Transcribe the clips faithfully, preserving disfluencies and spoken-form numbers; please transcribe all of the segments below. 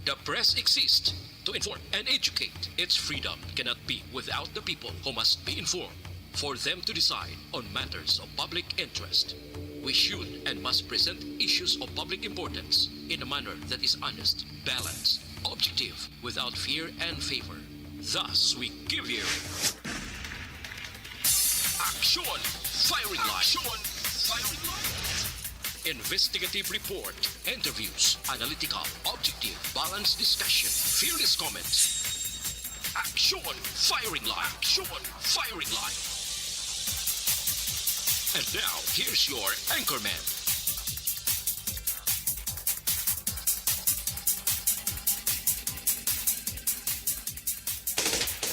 The press exists to inform and educate. Its freedom cannot be without the people who must be informed for them to decide on matters of public interest. We should and must present issues of public importance in a manner that is honest, balanced, objective, without fear and favor. Thus, we give you Action Firing Line. Action Firing Line. Investigative report, interviews, analytical, objective, balanced discussion, fearless comments. Action Firing Line. Action Firing Line. And now, here's your anchorman.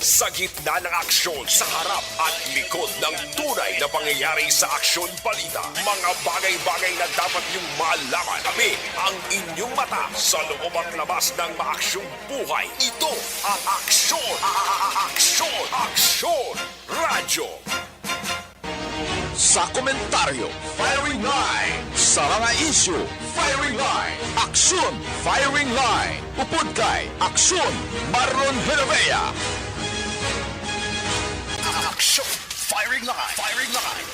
Sa gitna ng aksyon, sa harap at likod ng tunay na pangyayari sa Aksyon Balita, mga bagay-bagay na dapat niyong malaman. Kami ang inyong mata sa loob at labas ng maaksyong buhay. Ito ang Aksyon, a- a- a- Aksyon, Aksyon Radyo. Sa komentaryo, Firing Line. Sa mga isyu, Firing Line. Aksyon, Firing Line. Upod kay Aksyon, Marlon Genovea. Aksyon, Firing Line. Firing Line.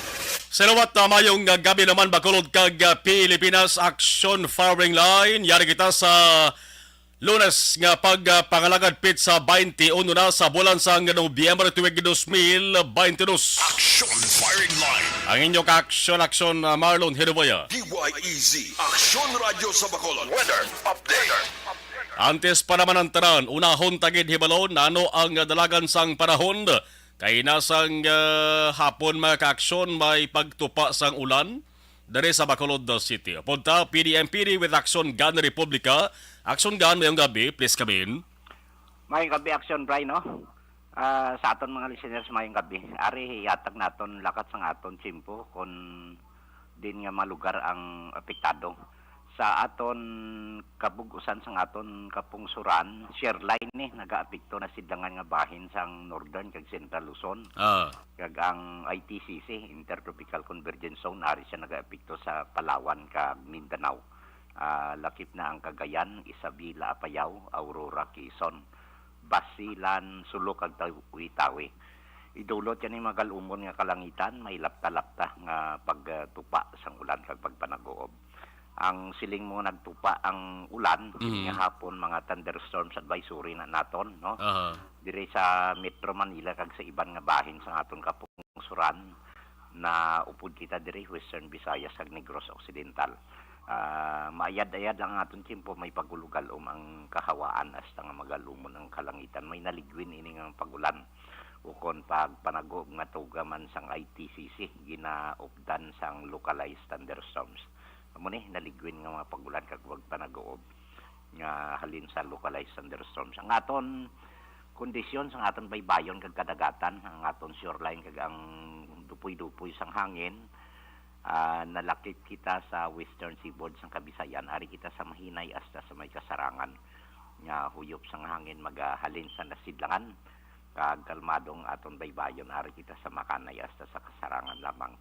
Sa liwat, ah, mayong, ah, gabi naman, Bacolod kag, ah, Pilipinas, Aksyon Firing Line. Yari kita sa Lunes nga pagpangalagad, petsa twenty-one na sa bulan sang Nobyembre tuig dos mil twenty-dos. Action Firing Line. Ang inyo ka-aksyon, aksyon, ah, Marlon Hiruboya. D Y E Z, Aksyon Radyo sa Bacolod. Weather update. Antes pa naman ang tanan, unahon ta gid hibalon ano ang dalagan sang panahon. Kay nasang, ah, hapon, mga ka-aksyon, may pagtupa sang ulan diri sa Bacolod City. Upod ta, P D M P D with Action Gun Republica. Action Gun, mayong gabi, please come in. Mayong gabi, Action Bry, no? Ah, sa aton mga listeners, mayong gabi. Ari, ihatag naton lakat sang aton tiyempo kon din nga malugar ang apektado. Sa aton kabug-usan sang aton kapungsuran, shear line ni nagaapekto na sidlangan nga bahin sang Northern kag Central Luzon. Ah. Kag ang I T C C, Intertropical Convergence Zone, ari siya nagaapekto sa Palawan kag Mindanao. Ah, lakip na ang Cagayan, Isabela, Apayao, Aurora, Quezon, Basilan, Sulu kag Tawi-Tawi. Idulot yan ni magal-umon nga kalangitan, may lapta-lapta nga pagtupa sang ulan kag pagpanaguob. Ang siling mo nagtupa ang ulan, Mhm. nga hapon, mga thunderstorms advisory na naton, no? Aha. Diri sa Metro Manila kag sa iban nga bahin sa aton kapungsuran, na upod kita diri, Western Visayas kag Negros Occidental. Ah, maayad-ayad lang ang aton tiyempo, may pagulog-alom ang kahawaan hasta nga magalumon ang kalangitan. May naligwin ini nga pag-ulan ukon pagpanaguob nga tuga man sang I T C C, ginaupdan sang localized thunderstorms. Amo ni, naligwin nga mga pag-ulan kag pagpanaguob nga halin sa localized thunderstorms. Ang aton kondisyon sa aton baybayon kag kadagatan, ang aton shoreline kag ang dupoy-dupoy sang hangin, ah, nalakip kita sa western seaboard sang Kabisayan, ari kita sa Mahinay hasta sa may Kasarangan, nga huyop sang hangin magahalin sa nasidlangan, kag kalmado ang aton baybayon, ari kita sa Makanay hasta sa Kasarangan lamang.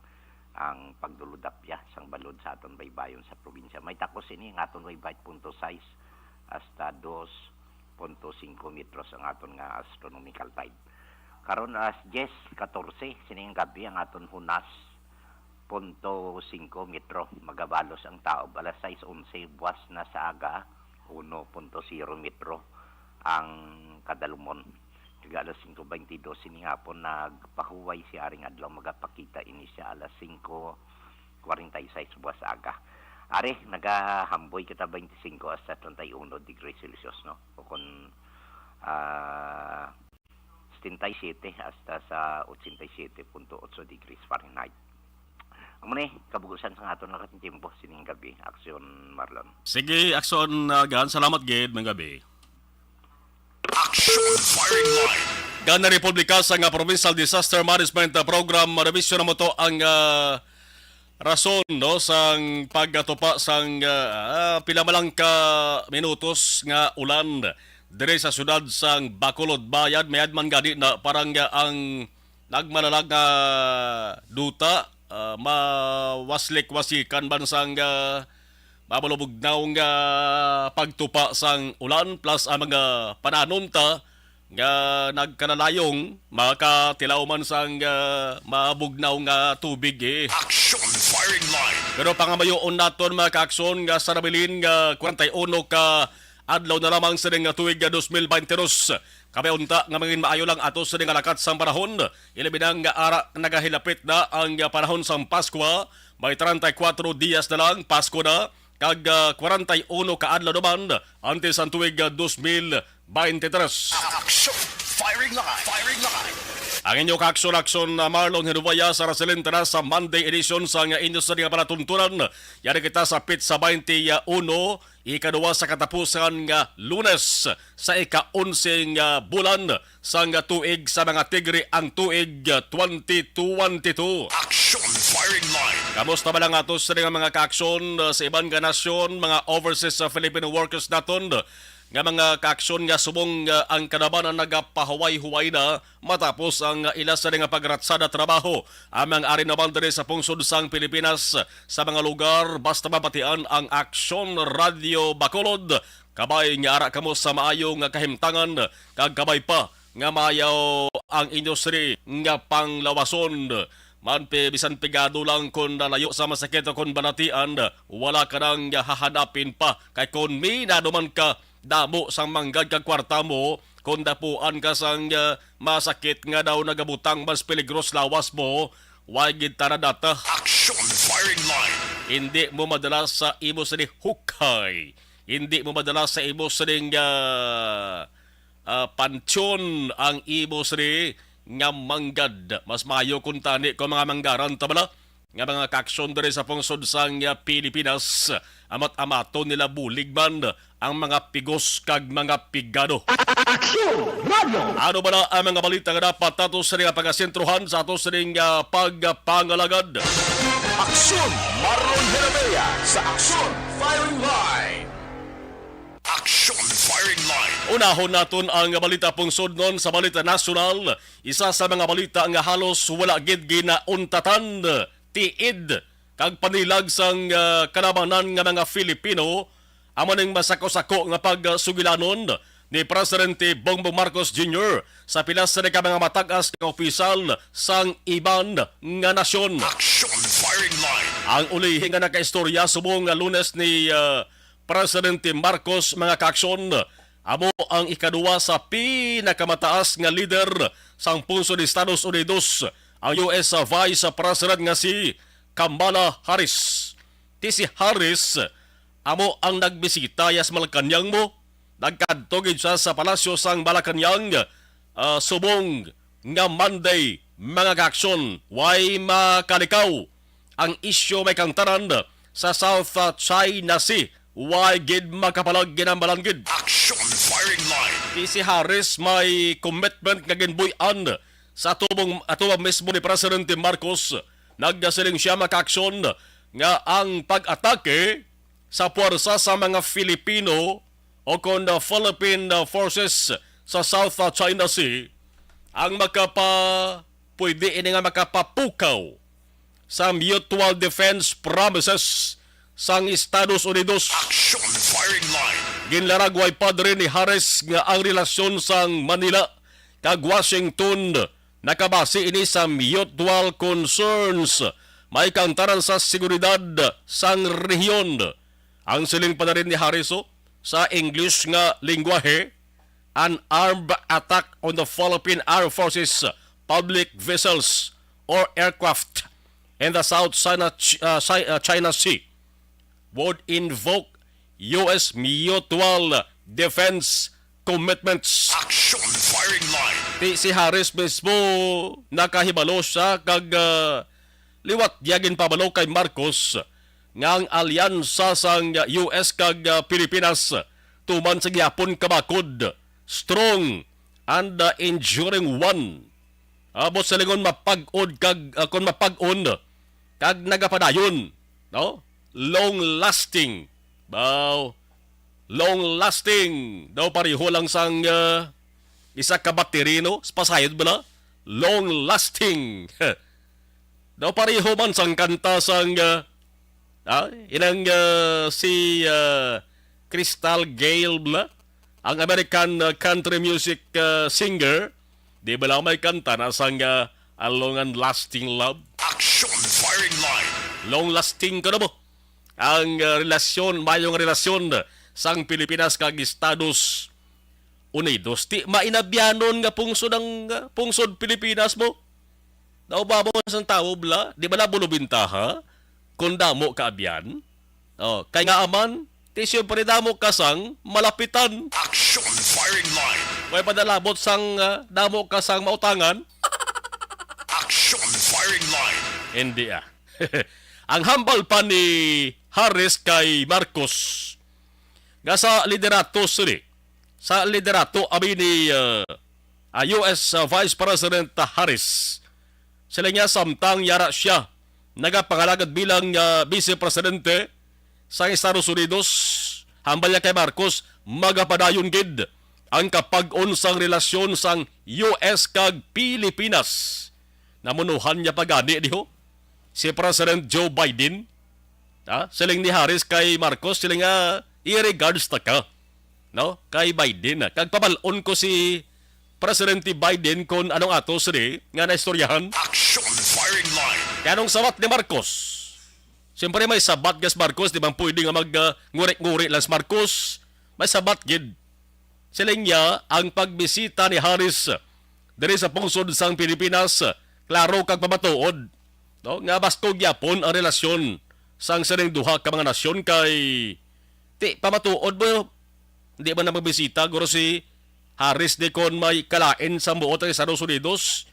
Ang pagduludapya sang balod sa aton baybayon sa probinsya. May takos ini nga aton wave height punto sais hasta dos punto singko metros ang aton nga astronomical tide. Karon alas diyes katorse sining gabi ang aton hunas punto singko metro. Magabalos ang taob. Alas sais onse buwas na sa aga, uno punto zero metro ang kadalumon. Kag alas singko baynte dos sining hapon, nagpahuway si Haring Adlaw. Magapakita ini siya alas singko kwarenta y sais buwas aga. Ari, nagahamboy kita baynte singko hasta treinta y uno degrees Celsius, no? O kung, ah, setenta y siete hasta sa ochenta y siete punto otso degrees Fahrenheit. Amo ni, kabugusan sa aton nga tiyempo sining gabi, Aksyon Marlon. Sige, Aksyon, ah, Gan. Salamat gid, mga gabi. Action Firing Line. Gan Republika sa nga Provincial Disaster Management Program, revision na mo to ang, ah, rason, no, sang pagkatupa sang, ah, ah, pila man lang ka minutos nga ulan diri sa siyudad sang Bacolod. Mayad, mayad man gani na parang, ah, ang nagmalalag nga duta, ah, mawaslik-wasikan man sang, ah, Mabulabugnaw nga pagtupa sang ulan plus ang mga pananumta nga nagkalalayong makatilaw man sang, ah, mabugnaw nga tubig, eh. Action firing line. Pero pangamayoon naton, mga kaaksyon, nga sa nabilin nga kwarenta y uno ka adlaw na lamang sining nga tuig nga dos mil baynte dos. Kabay unta nga mangin maayo lang ato sining nga lakat sang panahon. Ilabi na nga ara nagahilapit na ang panahon sang Paskwa. May treinta y cuatro dias na lang, Pasko na. Kag, ah, kwarenta y uno ka adlaw naman antes ang tuig, ah, dos mil baynte tres. Action! Firing line! Firing line! Ang inyo kaaksyon-aksyon, ah, Marlon Hinubaya sa Raselin Tana sa Monday edition sang inyo sa nga palatuntunan. Yari kita sa pitsa baynte uno, ikaduwa sa katapusan nga Lunes sa ika-onse nga bulan sang tuig sa mga Tigre, ang tuig twenty twenty-two. Action firing line. Kamusta ba lang ato sa nga mga kaaksyon, uh, sa iban nga nasyon, mga overseas, uh, Filipino workers naton, uh, nga mga kaaksyon nga subong, uh, ang kalabanan nagapahuway-huway na matapos ang, uh, ila sa nga pagratsada trabaho. Ang mga ari naman diri sa pungsod sang Pilipinas, sa mga lugar, basta mabatian ang Aksyon Radio Bacolod. Kabay nga ara kamo sa maayo nga kahimtangan, kag kabay pa nga maayo ang industry nga panglawason. Man pe, bisan pigado lang kon nalayo sa masakit o kon balatian, wala ka nang hahanapin pa. Kay kon minado man ka, damo sang manggad kag kwarta mo, kon dapuan ka sang, ah, masakit nga daw nagabutang mas peligros lawas mo, way gid tara data. Action firing line. Hindi mo madala sa imo sini hukay. Hindi mo madala sa imo sining, ah, ah, pansyon ang imo sini nga manggad. Mas maayo kuntani kung mga manggaran ta bala nga mga kaaksyon diri sa pungsod sang, ah, Pilipinas. Amat-amaton nila bulig man ang mga pigos kag mga pigado. Aksyon Radio! Ano bala ang mga balita nga dapat nato sini nga pagasentrohan sa ato sining, ah, pagpangalagad? Aksyon! Marlon Herabea sa Aksyon Firing Line. Action Firing Line. Unahon naton ang balita pungsod non sa balita nasyonal. Isa sa mga balita nga halos wala gid ginauntatan, tiid, kag panilag sang, ah, kalabanan nga mga Filipino, amo ning masako-sako nga pagsugilanon ni Presidente Bongbong Marcos Junior sa pila sa ka mga matag-as nga opisyal sang iban nga nasyon. Action Firing Line. Ang ulihi nga nakaistorya subong nga Lunes ni, ah, Presidente Marcos, mga kaaksyon, amo ang ikaduwa sa pinakamataas nga lider sang pungsod ni Estados Unidos, ang U S Vice President nga si Kamala Harris. Ti si Harris, amo ang nagbisita ya sa Malacañang mo. Nagkadto gid siya sa palasyo sang Malacañang, ah, subong nga Monday, mga kaaksyon, way makalikaw ang isyu may kangtanan sa South, ah, China Sea. Way gid makapalag ginambalan gid. Action Firing Line. Ti si Harris may commitment nga ginbuy-an sa atubang, atubang mismo ni Presidente Marcos. Nagasiling siya, mga kaaksyon, nga ang pag-atake sa puwersa sa mga Filipino o kon, uh, Philippine, uh, forces sa South, uh, China Sea ang makapa-, pwede ini nga makapapukaw sa mutual defense promises sang Estados Unidos. Action Firing Line. Ginlaragway pa diri ni Harris nga ang relasyon sang Manila kag Washington nakabase ini sa mutual concerns may kangtanan sa seguridad sang rehiyon. Ang siling pa na rin ni Harris, oh, sa English nga lingwahe, an armed attack on the Philippine Armed Forces public vessels or aircraft in the South China, Ch-, uh, Chi-, uh, China Sea would invoke U S mutual defense commitments. Action Firing Line. Ti si Harris mismo nakahibalo siya kag, ah, liwat niya ginpabalo kay Marcos nga ang alyansa sang U S kag, ah, Pilipinas tuman sa gihapon kabakod, strong and, ah, enduring one. Amo sa lingon mapag-on kag, ah, kon mapag-on kag nagapadayon, no? Long lasting. Baw, long lasting. Daw pareho lang sang, ah, isa ka battery, no? Sa pasayod bala. Long lasting. Daw pareho man sang kanta sang, ah, Ah, inang, ah, si, ah, Crystal Gayle bala, ang American, ah, country music, ah, singer, di bala may kanta na sang, ah, A Long and Lasting Love. Action Firing Line. Long lasting ka na mo ang, ah, relasyon, mayong relasyon sang Pilipinas kag Estados Unidos. Ti mainabyanon nga pungsod ang, ah, pungsod Pilipinas mo. Naubabaw sang tawo bala, di bala bulubintaha kung damo ka abyan? Oh, kay nga aman, ti siyempre damo ka sang malapitan. Action Firing Line. Way padalabot sang, ah, damo ka sang mautangan. Action Firing Line. Hindi, ah. Ang hambal pa ni Harris kay Marcos nga sa liderato sini, sa liderato abi ni, ah, ah, U S, ah, Vice President Harris. Sila niya samtang yara siya nagapangalagad bilang, ah, Vice Presidente sang Estados Unidos, hambal niya kay Marcos, magapadayon gid ang kapag-on sang relasyon sang U S kag Pilipinas. Namunuhan niya pa gani diho si President Joe Biden. Ha? Siling ni Harris kay Marcos, siling nga, "I-regards ta ka, no? Kay Biden, ah. Kag pabal-on ko si Presidente Biden kon anong ato sini nga naistoryahan." Action Firing Line. Kay anong sabat ni Marcos? Siyempre, may sabat gas Marcos, di man pwede nga mag, ah, nguri-nguri lang si Marcos. May sabat gid. Siling niya, ang pagbisita ni Harris diri sa pungsod sang Pilipinas, klaro kag pamatuod, no, nga baskog gyapon ang relasyon sang sining duha ka mga nasyon kay ti pamatuod mo, di man na magbisita guro si Harris di kon may kalain sa buot ang Estados Unidos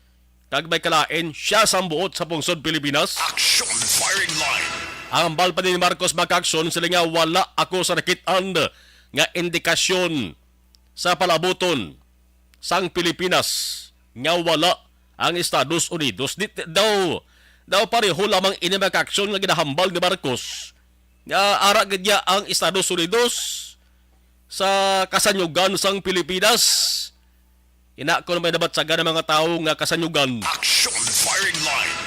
kag may kalain siya sa buot sa pungsod Pilipinas. Action Firing Line. Ang hambal pa ni Marcos, mga kaaksyon, sila nga wala ako sa nakit-an nga indikasyon sa palabuton sang Pilipinas nga wala ang Estados Unidos. Di, daw, daw pareho lamang ini, mga kaaksyon, nga ginahambal ni Marcos nga ara gid niya ang Estados Unidos sa kasanyugan sang Pilipinas. Ina, kung may nabatyagan ang mga tawo nga kasanyugan. Action Firing Line.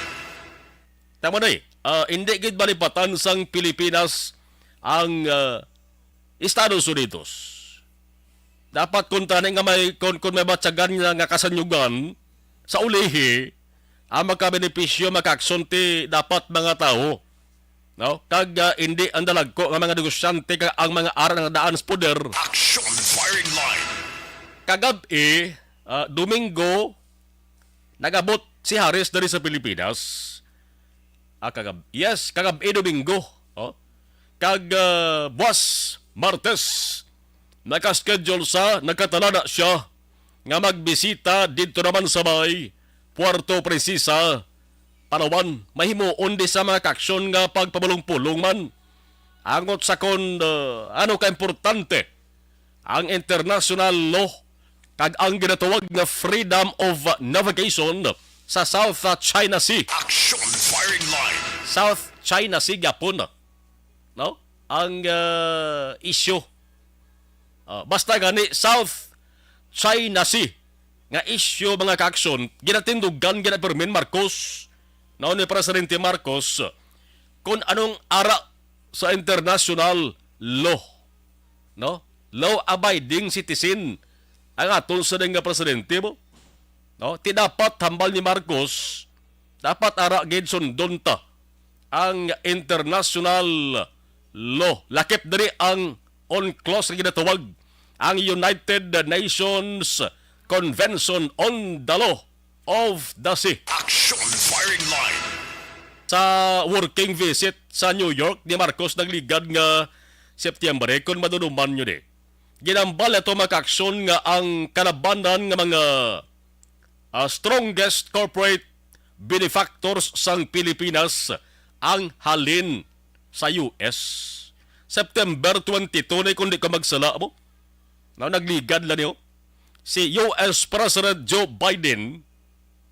Tama na eh. Ah, hindi gid malipatan sang Pilipinas ang, ah, Estados Unidos. Dapat kung tani nga may, kung, kung may batyagan nga, nga kasanyugan sa ulihi, ang makabenepisyo, makaaksyonte dapat mga tawo, no? Kag, ah, hindi ang dalagko nga mga negosyante kag ang mga ara nga daan sa poder. Action Firing Line. Kagab-i, ah, Domingo, nagabot si Harris diri sa Pilipinas. Ah, kagab-, yes, kagab-i Domingo. Oh. Kag, ah, buwas Martes, naka-schedule sa, nakatala na siya nga magbisita didto naman sa may Puerto Princesa, Palawan. Mahimuon di sa mga kaaksyon nga pagpabulong-pulong man. Angot sa kon, ah, ano ka importante ang international law kag ang ginatawag nga freedom of navigation sa South China Sea. Action Firing Line. South China Sea gyapon, no? Ang, ah, issue. Ah, basta gani South China Sea nga issue, mga kaaksyon, ginatindugan, ginapermin Marcos, no, ni Presidente Marcos, kung anong ara sa international law, no? Law-abiding citizen ang aton sining nga presidente mo, no? Ti dapat hambal ni Marcos, dapat ara gid sundon ta ang international law. Lakip diri ang UNCLOS nga ginatawag, ang United Nations Convention on the Law of the Sea. Action Firing Line. Sa working visit sa New York ni Marcos nagligad nga Septyembre, kung maduduman nyo di, ginambal ato, mga kaaksyon, nga ang kalabanan nga mga, ah, strongest corporate benefactors sang Pilipinas ang halin sa U S. September twenty-two na, kung di ka magsala mo. Now, nagligad lang niyo. Si U S President Joe Biden,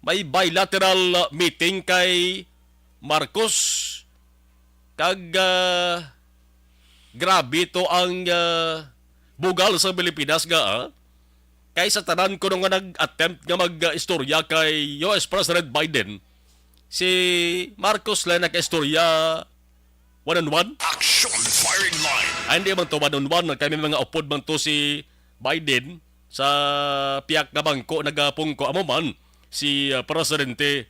may bilateral, uh, meeting kay Marcos. Kag, uh, grabe to ang, uh, bugal sa Pilipinas nga, ah. Kay sa tanan kuno nga nag-attempt nga mag-istorya kay U S President Biden, si Marcos lang nakaistorya, one on one. Action firing line. Ay, hindi man to one on one. Kami mga upod man to si Biden sa piyak nga bangko nagapungko. Amo man si ah, Presidente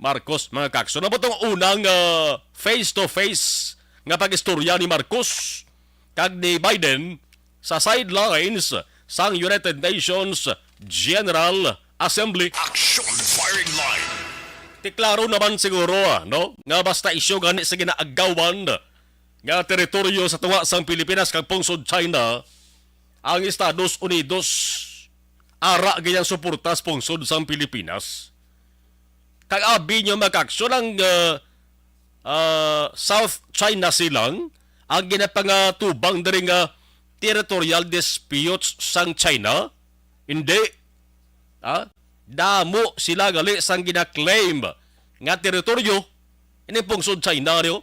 Marcos, mga kakson. Amo tong unang ah, face-to-face nga pag-istorya ni Marcos kag ni Biden sa sidelines sang United Nations General Assembly. Action firing line. Ti klaro naman siguro, ah, no, nga basta isyu gani sa ginaagawan nga teritoryo sa tunga sang Pilipinas kag pungsod China, ang Estados Unidos ara gayang suporta sa pungsod sang Pilipinas. Kag abi niyo, mga kakson, ang ah, ah, South China Sea lang ang ginapangatubang diri nga territorial disputes sang China? Hindi. Ha? Damo sila gali sang gina-claim nga teritoryo ining pungsod China, no?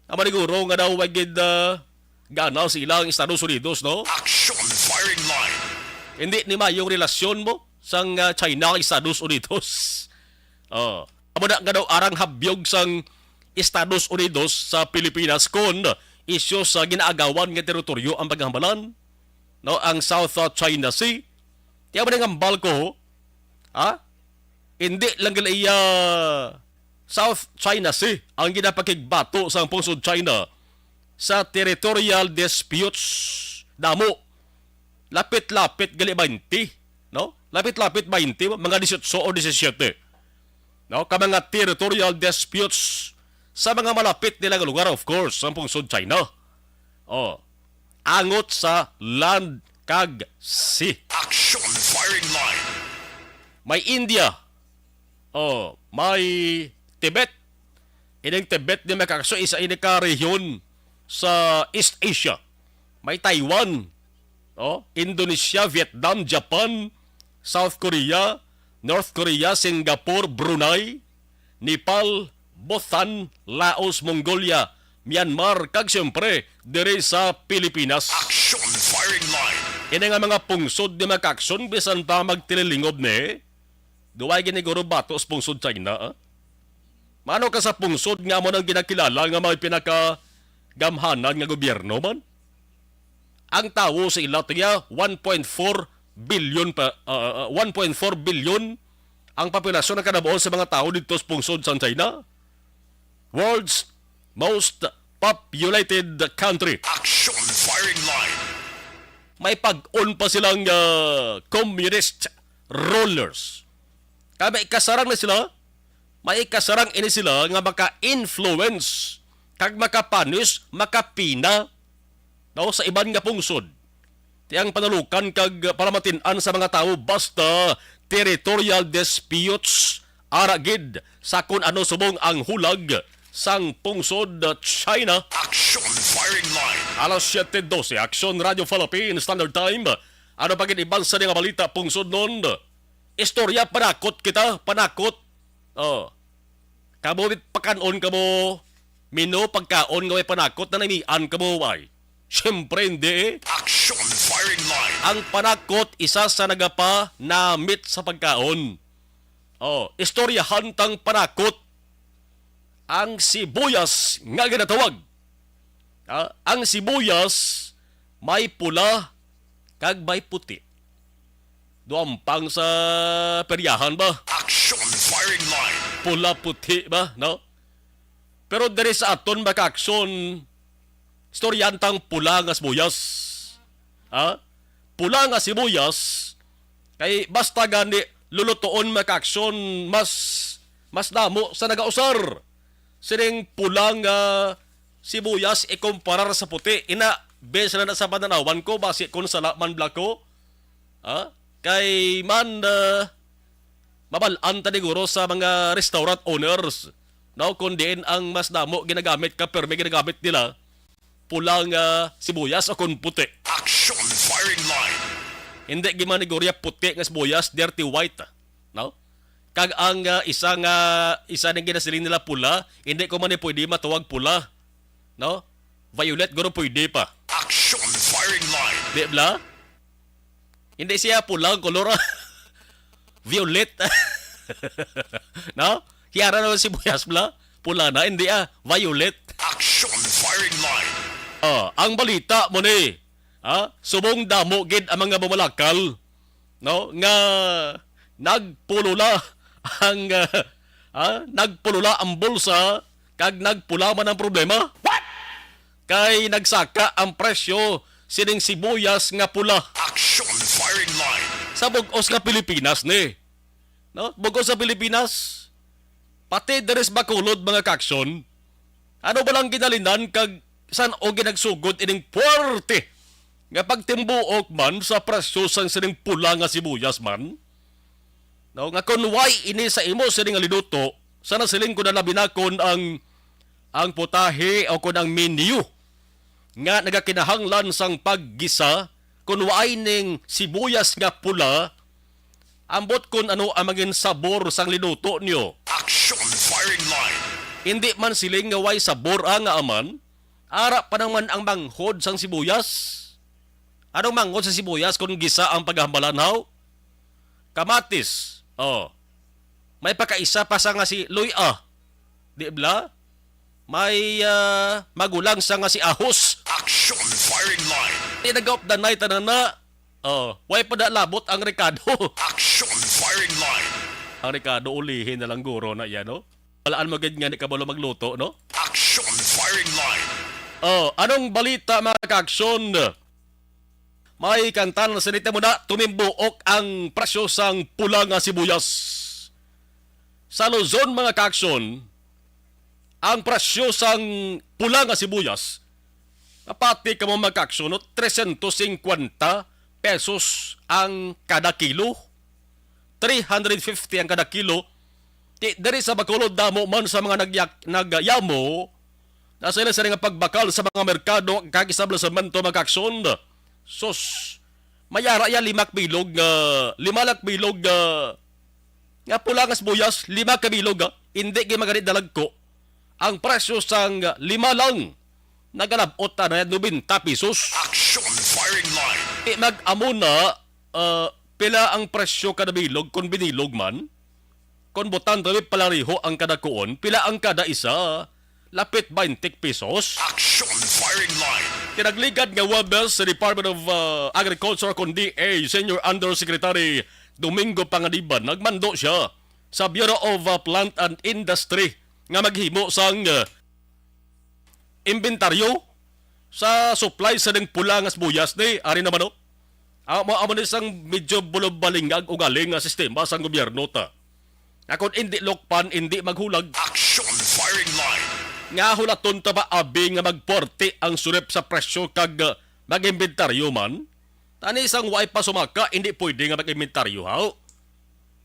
Amo ni guro nga daw way gid ah, gana sila ang Estados Unidos, no? Action firing line. Hindi ni mayong relasyon mo sang ah, China ang Estados Unidos. Oh. Amo na nga daw arang habyog sang Estados Unidos sa Pilipinas kon isyu sa ginaagawan nga teritoryo ang paghambalan, no, ang South ah, China Sea. Ti amo na nga hambal ko, ha? Hindi lang gali iya South China Sea ang ginapakigbato sang pungsod China sa territorial disputes. Damo. Lapit-lapit gali twenty, no? Lapit-lapit twenty, mga dieciocho o diecisiete. No? Ka mga territorial disputes sa mga malapit nila nga lugar, of course, ang pungsod China. Oh. Angot sa land kag sea. Action firing line. May India. Oh, may Tibet. Ining Tibet ni, mga kakson, isa ini ka rehiyon sa East Asia. May Taiwan, oh, Indonesia, Vietnam, Japan, South Korea, North Korea, Singapore, Brunei, Nepal, Bhutan, Laos, Mongolia, Myanmar, kag siyempre diri sa Pilipinas. Action firing line. Ini nga mga pungsod ni, mga kakson, bisan pa magtililingob ni, duway gini guro bato sa pungsod China, ah? Mano ka sa pungsod nga amo nang ginakilala nga may pinakagamhanan nga gobyerno man? Ang tawo sa ila tiya one point four billion pa, ah, ah, one point four billion ang populasyon, ang kanabuon sa mga tawo dito sa pungsod sa China. World's most populated country. Action firing line. May pag-on pa silang ah, communist rulers. Kaya may kasarang na sila, may kasarang ini sila nga maka-influence kag makapanis, makapina, no, sa iban nga pungsod. Ti ang panalukan kag paramatin-an sa mga tawo basta territorial disputes, ara gid sa kun ano subong ang hulag sang pungsod China. Action firing line. Alas siete doce, Action Radio Philippine Standard Time. Ano pa gid iban sa nga balita, pungsod nun? Istorya, panakot kita, panakot. Oh. Kamo, pakan-on kamo, mino, pagkaon nga may panakot, nanamian kamo, ay? Siyempre, hindi eh. Action firing line. Ang panakot, isa sa nagapanamit sa pagkaon. Oh, istoryahan tang panakot. Ang sibuyas nga ginatawag. Ah, ang sibuyas may pula kag may puti. Duampang sa peryahan ba? Action firing line. Pula puti ba, no? Pero diri sa aton, mga kakson, istoryahan tang pula nga sibuyas. Ha? Pula nga sibuyas, kay basta gani lulutoon, mga kakson, mas, mas damo sa nagausar sining pula nga sibuyas ikumparar sa puti. Ina, base na, na sa pananawan ko, basi kung sala man bala ko, ha? Kay man, ah, mabal-an ta siguro sa mga restaurant owners, no? Kung diin ang mas damo ginagamit ka, permi ginagamit nila, pula nga sibuyas o kung puti. Action firing line. Hindi gimanigurya puti nga sibuyas, dirty white, no? Kag ang ah, isa nga, isa ning ginasiling nila pula, hindi ko man ni pwede matuwag pula, no? Violet guro pwede pa. Action firing line. Di bala? Hindi siya pula ang kolor, ah. Violet. No? Kiyara naman sibuyas bala. Pula na, hindi ah. Violet. Action Ah, ang balita mo ni, ha? Subong damo gid ang mga bumalakal, no? Nga nagpulula ang, ah, ha? Nagpulula ang bulsa kag nagpula man ang problema. What? Kay nagsaka ang presyo sining sibuyas nga pula. Action firing line. Sa bug-os nga Pilipinas ni. No? Bug-os sa Pilipinas, pati diri sa Bacolod, mga kaaksyon, ano ba lang ginalinan kag san-o ginagsugod ining puwerte nga pagtimbuok man sa presyo sang sining pula nga sibuyas man? No, nga kon why ini sa imo sining nga linuto, sa nasiling ko na labi na kon ang, ang putahe o kon ang menu nga nagakinahanglan sang paggisa, kon waay ning sibuyas nga pula, ambot kon ano ang mangin sabor sang linuto niyo. Action firing line. Hindi man siling nga way sabor ang aman, ara pa naman ang manghod sang sibuyas. Anong manghod sa sibuyas kung gisa ang paghambalan, haw? Kamatis. Oh. May pagkaisa pa sa nga si Luya. Di bla? May, ah, magulang sa nga si Ahos. Action firing line. Tinagop danay tanan na. Oh, way pa da labot ang rekado. Action firing line. Ang rekado ulihin na lang guro na yan, no? Balaan mo gid nga di kabalo magluto, no? Action firing line. Oh, anong balita, mga kaaksyon? May kantan sa nita mo na tumimbuok ang presyo sang pula nga sibuyas. Sa Luzon, mga kaaksyon, ang presyo sang pula nga sibuyas, kapati kamo, mga kaaksyon, no, trescientos cincuenta pesos ang kada kilo. Three hundred fifty ang kada kilo. Ti, diri sa Bacolod, damo man sa mga nagyak-, nagyamo na sila sa nga pagbakal sa mga merkado kag establisemento, mga kaaksyon. Sus, may ara ya lima ka bilog nga, lima lang ka bilog nga, nga pula nga sibuyas, lima ka bilog, ha? Hindi gid magani dalagko. Ang presyo sang lima lang, nagalabot na yan, nobenta pesos. Action firing line. Di mag-amo na, ah, pila ang presyo kada bilog kung binilog man? Kung butang tabi palareho ang kada kuon, pila ang kada isa? Lapit twenty pesos. Action firing line. Kinagligad nga Huwebes sa Department of, ah, Agriculture, kung D A, Senior Undersecretary Domingo Panganiban, nagmando siya sa Bureau of, ah, Plant and Industry nga maghimo sang, ah, inventaryo sa supply sa ning pula nga sibuyas ni, ari naman, no? Amo, amo ni sang medyo bulubaling ang ugali nga sistema sang gobyerno ta. Nga kon indi lukpan, indi maghulag. Action firing line. Nga hulaton ta ba abi nga magporte ang sulip sa presyo kag, uh, mag-inventaryo man? Tani sang way pa sumaka, indi pwede nga mag-inventaryo, haw?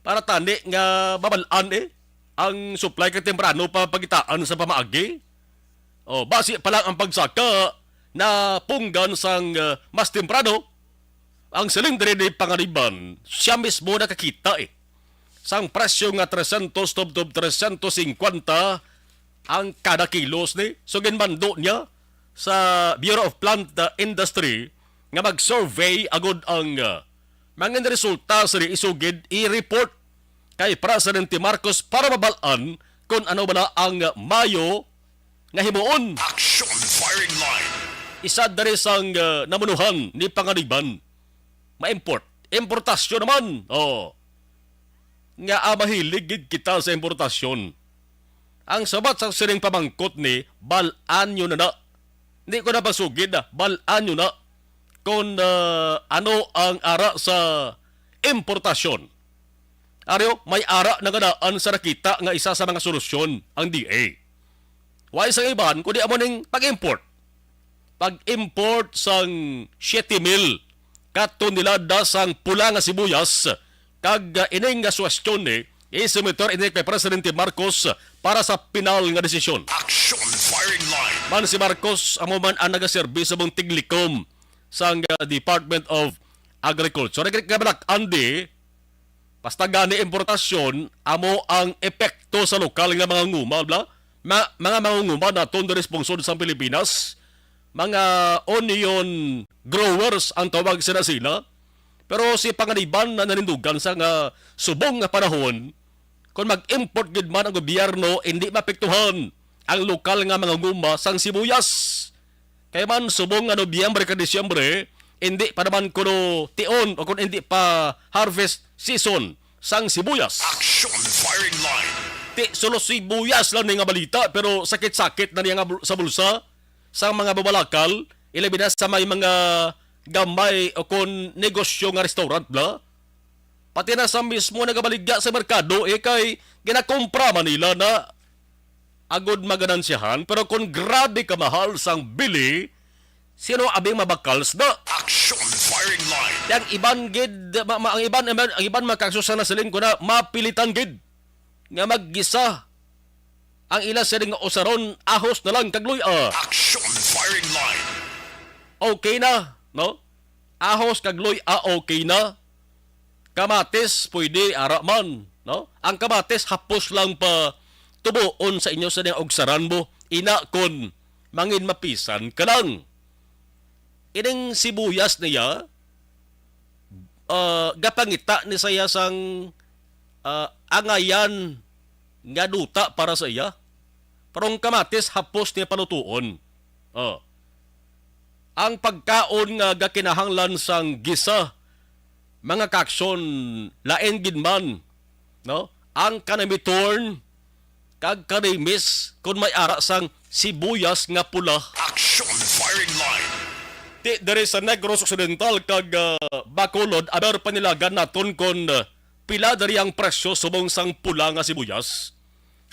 Para tani nga mabal-an, eh, ang supply kag temprano pa pagitaan sa pamaagi. O, basi pa lang ang pagsaka na punggan sang, uh, mas temprano. Ang siling diri ni Panganiban, siya mismo nakakita, eh, sang presyo nga trescientos tubtob trescientos cincuenta ang kada kilos ni. So, ginmando niya sa Bureau of Plant, uh, Industry nga mag-survey agud ang, uh, mga resulta sa isugid i-report kay Presidente Marcos para mabal-an kung ano bala ang mayo nga himuon. Action firing line. Isa diri sang, uh, namunuhan ni Panganiban. Ma-import. Importasyon naman. Oh. Nga, ah, mahilig gid kita sa importasyon. Ang sabat sa sining pamangkot ni, bal-an nyo na na. Hindi ko na pasugid, ah. Bal-an nyo na kung, ah, ano ang ara sa importasyon. Aryo, may ara na nga daan sa nakita nga isa sa mga solusyon ang D A. Wa sang iban kundi amo ning pag-import. Pag-import sang siyete mil ka tonelada sang pula nga sibuyas, kag, ah, ining nga suwestyon ni isumiter ini kay Presidente Marcos para sa pinal nga desisyon. Action firing line. Man si Marcos, amo man ang nagaserbi sa mong tiglikom sang, ah, Department of Agriculture. Nagkabalak, Andy, basta gani importasyon, amo ang epekto sa lokal nga mga nguma, bla? Ma-, mga mangunguma naton diri sa pungsod sa Pilipinas, mga onion growers ang tawag sila sila. Pero si Panganiban na nanindugan sa nga subong nga panahon, kung mag-import gid man ang gobyerno, hindi mapektuhan ang lokal nga mangunguma sang sibuyas. Kay man subong nga Nobyembre kag Disyembre, hindi pa naman kuno tion o kung hindi pa harvest season sang sibuyas. Action firing line. Ti, sulo sibuyas lang ni nga balita, pero sakit-sakit na niya nga bul-, sa bulsa sang mga babalakal, ilabi na sa may mga gamay o kon negosyo nga restaurant na. Pati na sa mismo nagabaligya sa merkado, eh, kay ginakumpra man nila na agod maganansyahan, pero kung grabe kamahal sang bili, sino abing mabakal sa da? Action firing line. Ang iban gid, ma-, ma-, ang iban, ang iban, ang iban makakso sa nasiling ko na mapilitan gid nga maggisa ang ila siling nga usaron, ahos na lang kag luy-a. Action firing line. Okay na, no? Ahos kag luy-a, okay na. Kamatis, pwede, ara man, no? Ang kamatis, hapos lang pa tubuon sa inyo sa ding ugsaran mo. Ina kon mangin mapisan ka lang. Ining sibuyas niya, ah, gapangita ni saya sang, ah, angayan nga duta para sa iya. Pero ang kamatis, hapos niya palutuon. Oh. Ang pagkaon nga gakinahanglan sang gisa, mga kaaksyon, lain gid man, no? Ang kanamitorn kag karimis kun may ara sang sibuyas nga pula. Action firing line. Ti diri sa Negros Occidental kag, ah, Bacolod, aber panilagan naton kon, ah, pila diri ang presyo subong sang pula nga sibuyas.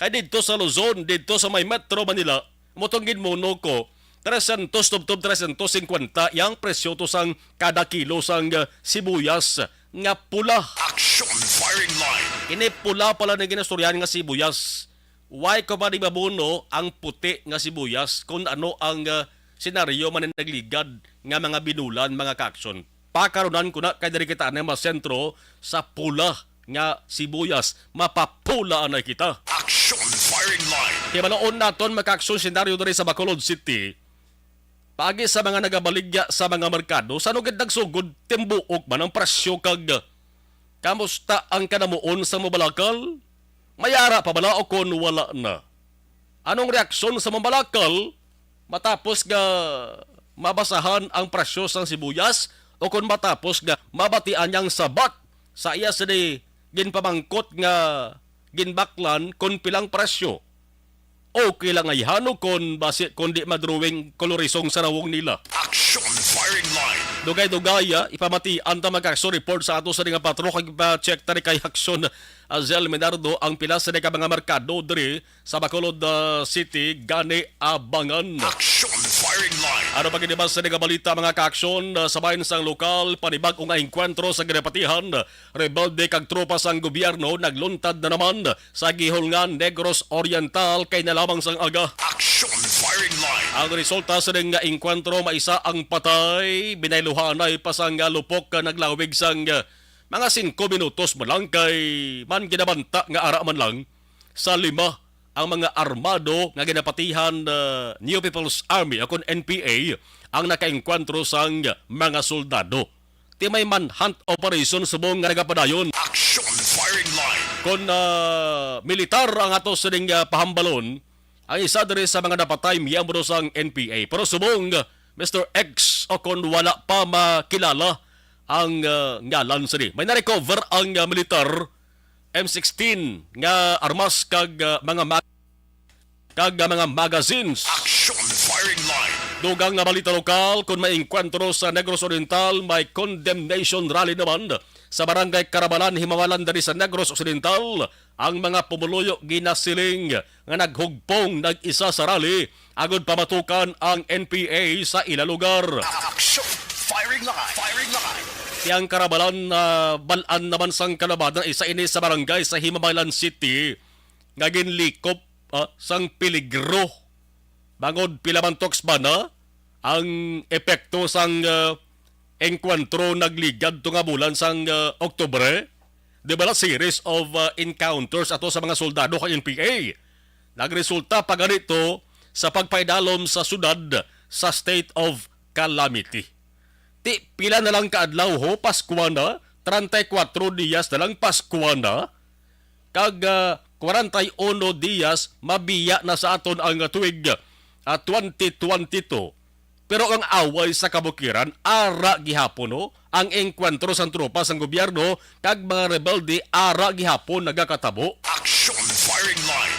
Kay didto sa Luzon, didto sa may Metro Manila, amo tong ginmuno ko, trescientos tubtob trescientos cincuenta yang presyo to sang kada kilo sang, ah, sibuyas nga pula. Action firing line. Kini pula pala ni ginastoryahan nga sibuyas. Why ko pa di mabuno ang puti nga sibuyas kung ano ang, ah, senaryo man ang nagligad nga mga binulan, mga kaaksyon? Pakarunan ko na kay diri kita na masentro sa pula nga sibuyas. Mapapula anay kita. Action firing line. Kay manoon naton makaaksyon senaryo diri sa Bacolod City. Paagi sa mga nagabaligya sa mga merkado, sa ano gid nagsugod timbuok man ang presyo kag kamusta ang kanamuon sa mabalakal? May ara pa bala o kon wala na? Anong reaksyon sa mabalakal matapos nga mabasahan ang presyo sang sibuyas o kon matapos nga mabatian niyang sabat sa iya sini ginpamangkot nga ginbaklan kon pilang presyo? Okay lang ayhano kon basi kon di madrawing kolorisong sa nawong nila. Action firing line. Dugay-dugay, ah, ipamatian ta magkakso report sa ato sa nga patro kag ipa-check ta ni kay Action, ah, Zel Menardo ang pila sa ka mga merkado diri sa Bacolod, ah, City gani abangan. Action firing line. Ano pa gid ba sa nga balita, mga kaaksyon? Ah, sa bahin sang lokal, panibag-o nga engkwentro sa ginapatihan, rebelde kag tropa sang gobyerno nagluntad na naman sa Guihulngan, Negros Oriental, kay na lamang sang aga. Action firing line. Ang resulta sa nga engkwentro, may isa ang patay, binayluhanay pa sang lupok nga naglawig sang mga singko minutos man lang kay man ginabanta nga ara man lang sa lima ang mga armado nga ginapatihan, uh, New People's Army o kon N P A ang nakaengkwentro sang mga soldado. Ti may manhunt operation subong nga nagapadayon. Action firing line. Kon, ah, militar ang ato sining, ah, pahambalon, ang isa diri sa mga napatay miyembro sang N P A. Pero subong, Mister X, o kon wala pa makilala ang, ah, ngalan sini. May na-recover ang, ah, militar M sixteen nga armas kag, ah, mga mag-, kag, ah, mga magazines. Action firing line. Dugang nga balita lokal, kon may engkwentro sa Negros Oriental, may condemnation rally naman sa Barangay Carabalan, Himawalan diri sa Negros Occidental. Ang mga pumuluyo ginasiling nga naghugpong nag-isa sa rally agud pamatukan ang N P A sa ila lugar. Action firing line. Firing line. Ti ang Carabalan, ah, Balan naman sang Calabadan, isa ini sa barangay sa Himawalan City nga ginlikop, ah, sang peligro. Bangod pila man toks ba na ang epekto sang, ah, engkwentro nagligad to nga bulan sang, ah, Oktubre? Di ba na series of, ah, encounters ato sa mga soldado kay N P A? Nagresulta pa ganito sa pagpaidalom sa syudad sa state of calamity. Ti, pila na lang ka adlaw ho, Paskwa na, treinta y cuatro dias na lang Paskwa na, kag, ah, kwarenta y uno dias mabiya na sa aton ang tuig, ah, twenty twenty-two. Pero ang away sa kabukiran, ara gihapon, no? Ang engkwentro sang tropa sang gobyerno kag mga rebelde, ara gihapon nagakatabo. Action Firing Line.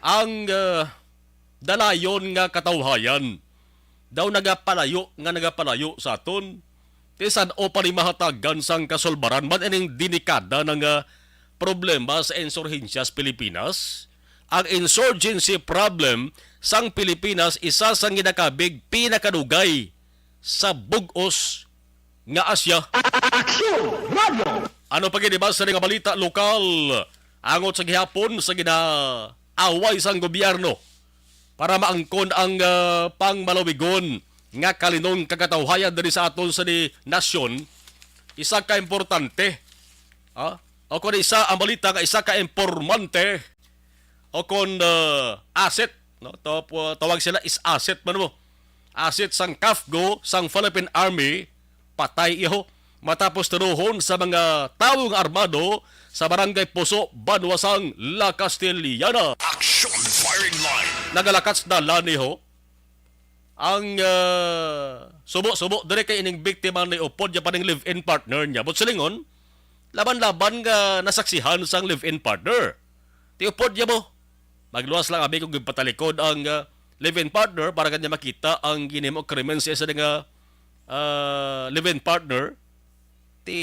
Ang, ah, dalayon nga katawhayan daw nagapalayo nga nagapalayo sa aton. Ti san-o pa ni mahatagan sang kasulbaran man ining delikada na nga problema sa insurhensya sa Pilipinas? Ang insurgency problem sang Pilipinas isa sang ginakabig pinakadugay sa bug-os nga Asya. Aksyon Radio! Ano pa gid ba sa nga balita lokal? Angot sa gihapon sa ginaaway sang gobyerno para maangkon ang, ah, pangmalawigon nga kalinong kagatawayan diri sa aton sa di nasyon, isa ka importante, ah, o kon isa ang balita nga isa ka impormante o kon, ah, asset, no? Taw-, tawag sila is asset man mo. Asset sang CAFGU, sang Philippine Army, patay iho matapos turuhon sa mga tawo nga armado sa Barangay Puso, banwa sang La Castellana. Action Firing Line. Nagalakat sa dalan iho ang, ah, subo-subo diri kay ining biktima ni upod niya pa ning live-in partner niya. But silingon, laban-laban nga nasaksihan sang live-in partner. Ti upod niya mo. Magluwas lang abi kung gipatalikod ang, ah, live-in partner para kanya makita ang ginhimo krimen sa isa nga, ah, live-in partner. Ti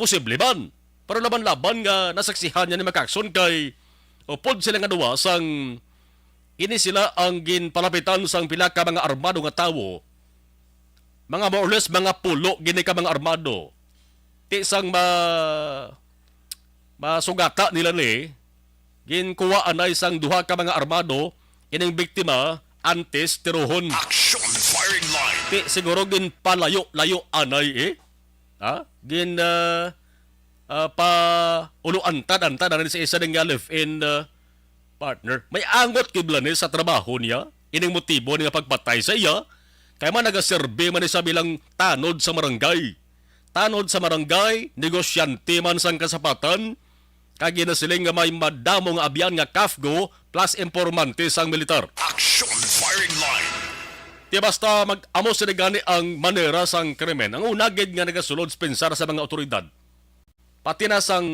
posible man. Pero laban-laban nga nasaksihan niya ni Makason kay upod sila nga duwa sang ini sila ang ginpalapitan sang pila ka mga armado nga tawo. Mga more or less, mga pulo gini ka mga armado. Ti sang ma-, masugata nila ni, ginkuha anay sang duha ka mga armado ining biktima antes tiruhon. Action Firing Line. Ti siguro ginpalayo-layo anay, eh. Ha? Gin, ah, ah, pa-ulo antad-antad na rin sa isa din nga live-in, ah, partner. May angot kay Blanes sa trabaho niya. Ining motibo niya pagpatay sa iya, kay man nagaserbi man ni sa bilang tanod sa marangay. Tanod sa marangay, negosyante man sang kasapatan, kag ginasiling nga may madamo nga abyan nga CAFGU plus impormante sang militar. Action Firing Line. Ti basta mag-, amo sila gani ang manera sang krimen. Ang una gid nga nagasulod sa pensar sa mga otoridad, pati na sang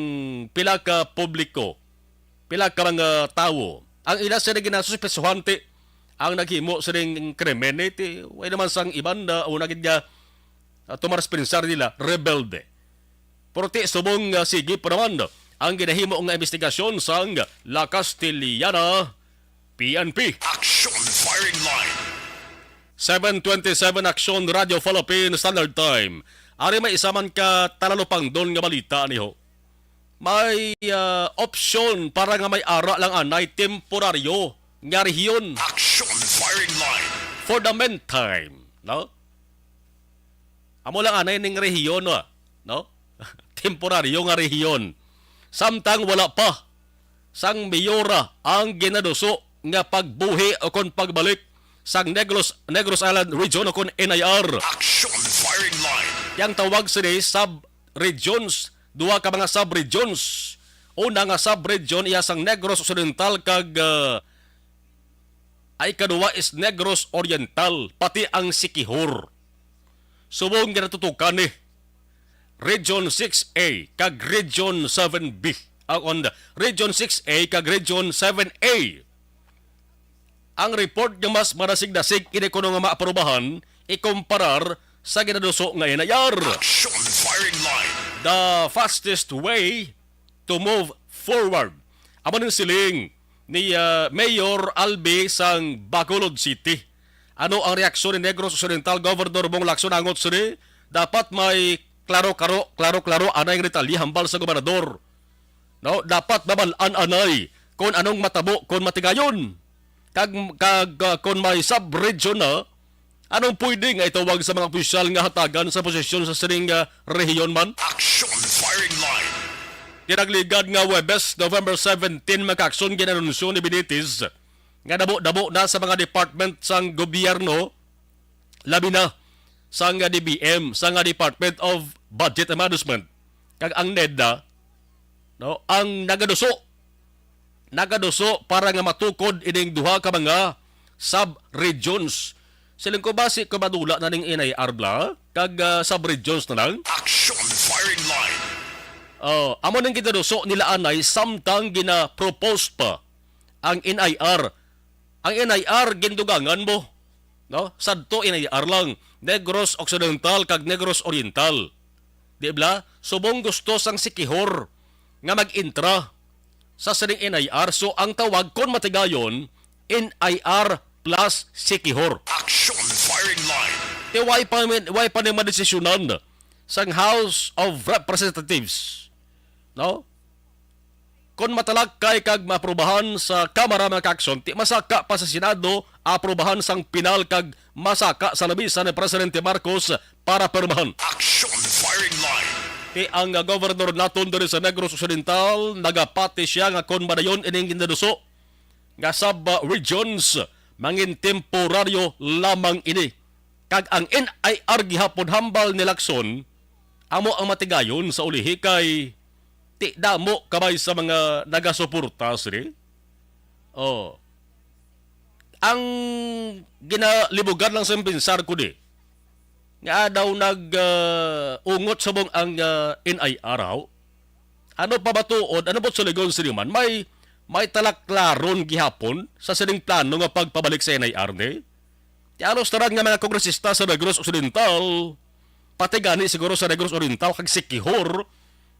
pila ka publiko, pila ka mga tawo, ang ila sila ginasuspesuhante ang naghimo sining krimen, eh, ti, way naman sang iban na una gid nga, ah, tumar sa pensar nila, rebelde. Pero ti subong nga sige pa naman ang ginahimo nga investigasyon sang La Castellana P N P. Action Firing Line. Seven twenty-seven Action Radio Philippine Standard Time. Ari may isa man ka talalupangdon nga balita niho. May, ah, opsyon para nga may ara lang anay temporaryo nga rehiyon. Action Firing Line. For the meantime, no? Amo lang anay ning rehiyon, no? No? Temporaryo nga rehiyon. Samtang wala pa sang mayora ang ginaduso nga pagbuhi o kon pagbalik sang Negros, Negros Island Region o kon N I R. Action Firing Line. Yang tawag sini sub-regions, duha ka mga sub-regions. Una nga sub-region iya sang Negros Occidental kag, ah, ay ikaduha is Negros Oriental, pati ang Siquijor. Subong ginatutukan ni Region six A kag Region seven B. Ah, on the Region six A kag Region seven A. Ang report nga mas madasig-dasig ini kuno nga maaprobahan ikumparar sa ginaduso nga N I R. Action Firing Line. The fastest way to move forward. Amo ning siling ni, ah, Mayor Albi sang Bacolod City. Ano ang reaksyon ni Negros Occidental Governor Bong Lacson angot sini? Dapat may klaro-klaro, klaro-klaro anay nga detalye hambal sa gobernador. No, dapat mabal-an anay kung anong matabo kung matigayon. Kag, kag, ah, kung may sub-region na, anong pwede nga itawag sa mga opisyal nga hatagan sa posisyon sa sining, ah, rehiyon man? Action Firing Line. Kinagligad nga Huwebes, November seventeen, makakson ginanunsyo ni Benitez nga dabo-dabo na sa mga department sang gobyerno, labi na sang D B M, sang Department of Budget and Management, kag ang NEDA, no, ang nagaduso, nagaduso para nga matukod ining duha ka mga sub-regions. Siling ko, basi ko madula na ning N I R bala, kag, ah, sub-regions na lang. Action firing line. Oh, amo ning ginaduso nila anay samtang gina-propose pa ang N I R. Ang N I R gindugangan mo, no? Sadto N I R lang, Negros Occidental kag Negros Oriental. Di bala? Subong gusto sang Siquijor nga mag-intra sa sining N I R. So, ang tawag kon matigayon, N I R plus Siquijor. Action firing line. Ti why pa, why pa ni madesisyonan sang House of Representatives? No? Kon matalakay kag maaprubahan sa Kamara, mga ka-aksyon, ti masaka pa sa Senado, aprubahan sang pinal kag masaka sa lamisa ni Presidente Marcos para pirmahan. Action firing line. Ti ang, ah, gobernador naton diri sa Negros Occidental, nagapati siya nga kon madayon ining ginaduso nga sub-regions, mangin temporaryo lamang ini. Kag ang N I R gihapon, hambal ni Lacson, amo ang matigayon sa ulihi kay ti damo kabay sa mga nagasuporta sini. Oh. Ang ginalibugan lang sa pensar ko di, nga daw nag, ah, ungot subong ang, ah, N I R, haw? Ano pa ba tuod? Ano ba suligon sini man? May, may talaklaron gihapon sa sining plano nga pagpabalik sa N I R ni? Ti alos tanan nga mga kongresista sa Negros Occidental, pati gani siguro sa Negros Oriental kag Siquijor,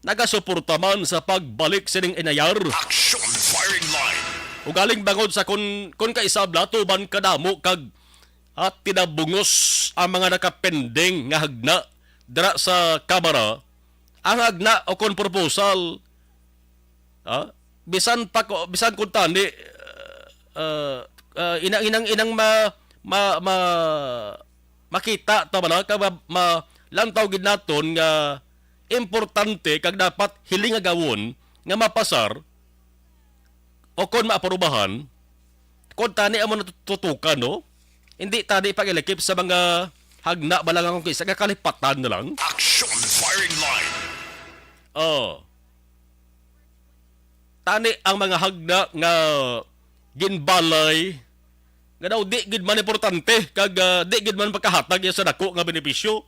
nagasuporta man sa pagbalik sining N I R. Action firing line. Ugaling bangod sa kun, kun kaisabla, tuban kadamo kag at tinabungos ang mga nakapending nga hagna dira sa Kamara, ang hagna o kon proposal, ah, bisan pa ko, bisan kun tani, uh, uh, inang, inang, inang ma, ma, ma, makita ta bala, ka ma, ma, lantaw gid naton nga importante kag dapat hiling agawon nga mapasar, o kon maaprobahan, kon tani amo natutukan, no? Hindi tani pag-ilikip sa mga hagna bala nga kung kisa nga kalipatan na lang. Action firing line. Oh. Tani ang mga hagna nga ginbalay nga daw di gid man importante kag, ah, di gid man makahatag iya sa dako nga benepisyo,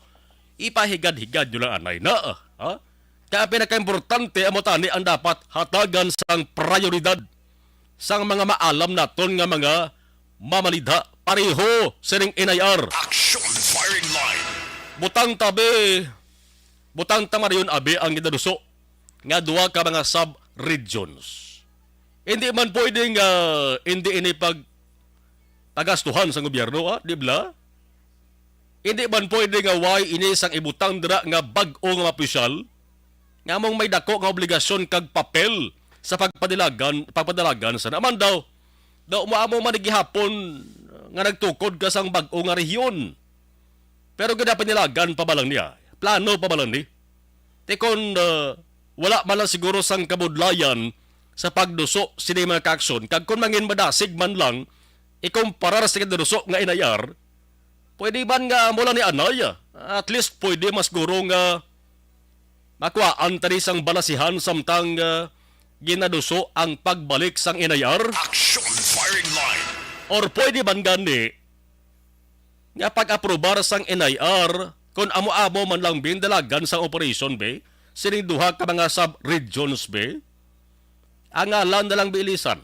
ipahigad-higad nyo lang anay na, ah, ha? Kaya pinakaimportante amo tani ang dapat hatagan sang prioridad sang mga maalam naton nga mga mamalidha pareho sining N I R. Action firing line. Butang tabi, butang ta marayon abi ang ginaduso nga duha ka mga sub-regions. Hindi man pwede nga hindi ini pag pagastuhan sa gobyerno, ah, di ba? Hindi man pwede nga way ini sang ibutang dira nga bag-o nga mga opisyal nga among may dako nga obligasyon kag papel sa pagpadilagan, pagpadalagan sa naman daw. Daw mo amo man gihapon nga nagtukod ka sang bag-o nga rehiyon. Pero ginapanilagan pa ba lang niya? Plano pa ba lang ni? Ti kon, ah, wala man lang siguro sang kabudlayan sa pagduso sini mga kaaksyon, kag kon mangin madasig man lang ikumparar sa kinaduso nga N I R, pwede man nga mula ni anay, at least pwede mas guro nga makuhaan tani sang balasihan samtang, ah, ginaduso ang pagbalik sang N I R. Action firing line. Or pwede man gani nga pag-aprobar sang N I R, kon amo-amo man lang bindalagan sang operation, be, sining duha ka mga sub-regions, be, ang ngalan na lang biilisan.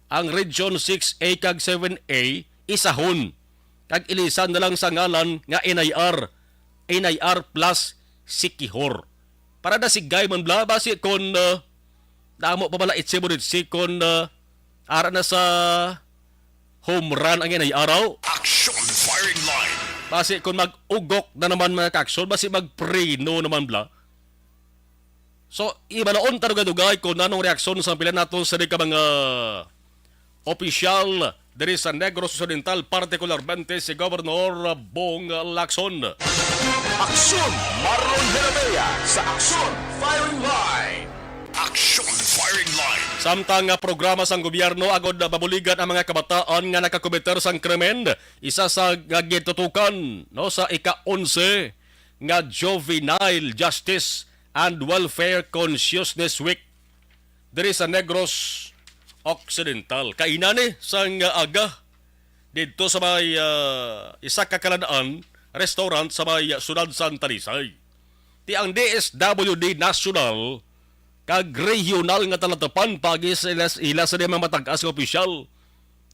Ang Region six A kag seven A, isahon. Kag ilisan na lang sa ngalan nga N I R, N I R plus Siquijor. Para dasigay man bala, basi kon, uh, damo pa bala itse mo diri, kon, uh, ara na sa home run ang inay araw. Action firing line. Basi kung mag-ugok na naman mga kaaksyon, basi magpreno naman bala. So, ibalaon ta dugay-dugay kung nanong reaksyon sa pila naton sa di ka mga opisyal diri sa Negros Occidental, partikularmente si Governor Bong Lacson. Aksyon, Marlon Jeremia sa Aksyon Firing Line. Action Firing Line. Samtang nga programa sang gobyerno agod mabuligan ang mga kabataan nga nakakometer sang krimen, isa sa nga gitutukan, no, sa ika-onse nga Juvenile Justice and Welfare Consciousness Week diri sa Negros Occidental. Kainani sang aga, didto sa may, ah, isa ka kalan-an restaurant sa may siyudad sang Talisay. Ti ang D S W D nasyonal kag rehiyonal nga talatapan pagi sa ila, ila sa mga matag-as nga opisyal.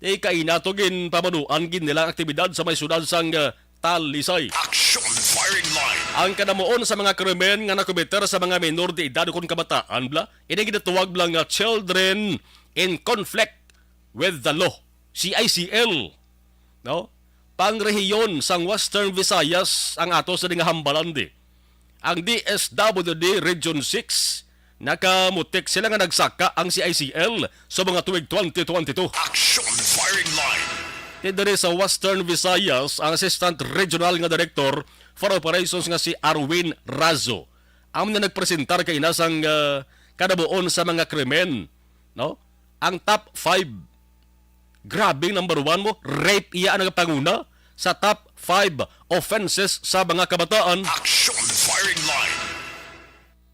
Ti kaina to ginpamanuan gid nila ang aktibidad sa may siyudad sang, ah, Talisay. Action Firing Line. Ang kadamuon sa mga krimen nga nakometer sa mga minor de edad kon kabataan bala, ini ginatawag bala nga children in conflict with the law, C I C L, no? Pangrehiyon sang Western Visayas ang ato sa nga hambalan di. Ang D S W D Region six, nakamutik sila nga nagsaka ang C I C L sa mga tuig twenty twenty-two. Action Firing Line. Ti diri sa Western Visayas, ang Assistant Regional nga Director for Operations nga si Arwin Razo ang na nagpresentar kaina sang, ah, kadabuon sa mga krimen, no? Ang top five. Grabe, number one mo, rape iya ang nagapanguna sa top five offenses sa mga kabataan. Action Firing Line.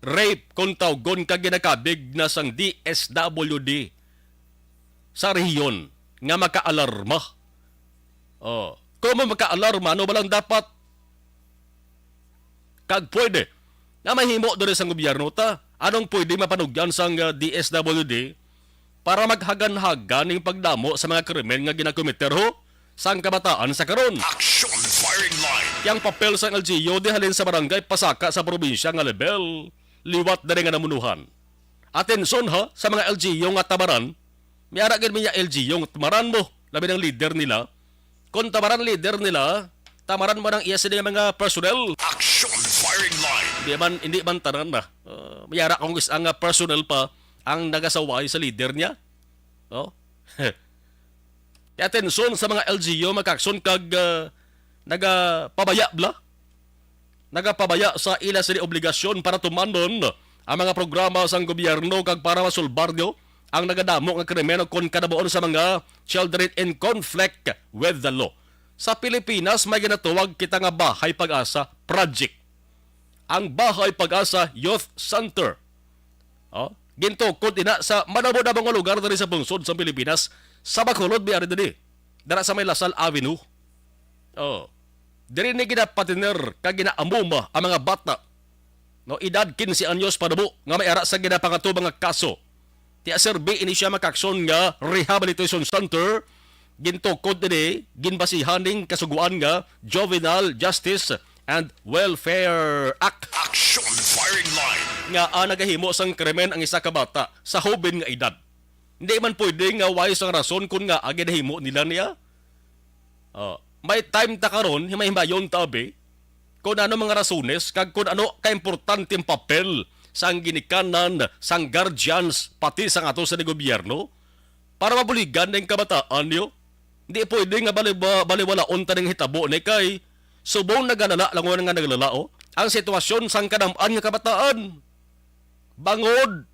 Rape, kung tawgon ka, ginakabig na sang D S W D sa rehiyon nga makaalarma. Oh, kung mo makaalarma, ano ba lang dapat kag pwede nga mahimo diri sang gobyerno ta? Anong pwede mapanugyan sang, ah, D S W D para maghagan-hagan ning pagdamo sa mga krimen nga ginakomiter ho sang kabataan sa karon? Action Firing Line. Ti ang papel sang L G U di halin sa barangay pasaka sa probinsya nga level, liwat diri nga namunuhan. Atensyon ha, sa mga L G U nga tamaran, may ara gid niya L G U nga tamaran mo, labi ng leader nila. Kung tamaran leader nila, tamaran mo ng iya sila mga personnel. Action Firing Line. Di man, hindi man tanan na. Uh, may ara kung is ang, ah, personnel pa ang nagasaway sa leader niya. No? Kaya atensyon sa mga L G U, mga kakson, kag, ah, nagapabaya bla, nagapabaya sa ila sini obligasyon para tumanon ang mga programa sang gobyerno kag para masulbar nyo ang nagadamo nga krimen kon kadabuon sa mga children in conflict with the law. Sa Pilipinas, may ginatawag kita nga Bahay Pag-asa Project. Ang Bahay Pag-asa Youth Center, oh, gintukod ina sa madamo-damo nga lugar diri sa pungsod sa Pilipinas, sa Bacolod, may ari diri, dira sa may Lasal Avenue. Oh. Diri ni ginapatiner kag ginaamuma ang mga bata, no, edad quince anyos pa dumo nga may ara sa ginapangatubang nga kaso. Ti serbi ini siya makakson nga rehabilitation center, gintukod ini, ginbasihan ning kasuguan nga Juvenile Justice and Welfare Act. Action Firing Line. Nga, ah, nagahimo sang krimen ang isa ka bata sa hoben nga edad. Hindi man pwede nga way sang rason kung nga ginahimo nila niya. Oh, may time ta karon, himay-himayon ta, abi, kung ano mga rasones kag kung ano kaimportante ang papel sang ginikanan sang guardians, pati sang ato sa gobyerno, para mabuligan ang kabataan niyo. Di pwede nga baliba-, baliwalaon ta ning hitabo ni kay subong nagalala lang nga naglalao ang sitwasyon sang kadam-an nga kabataan. Bangod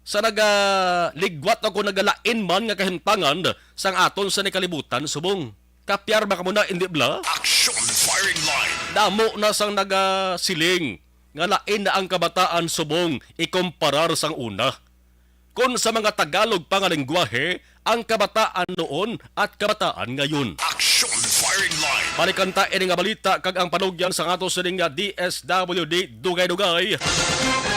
sa nagaligwat ako nagalain man nga kahimtangan sang aton sa ni kalibutan subong. Kapyar ba kamo na, hindi bla? Action Firing Line. Damo na sang nagasiling nga lain na ang kabataan subong ikomparar sang una. Kon sa mga Tagalog pa nga lengguwahe, ang kabataan noon at kabataan ngayon. Action Firing Line. Balikan ta ini nga balita kag ang panugyan sa ato sining nga D S W D Dugay-Dugay.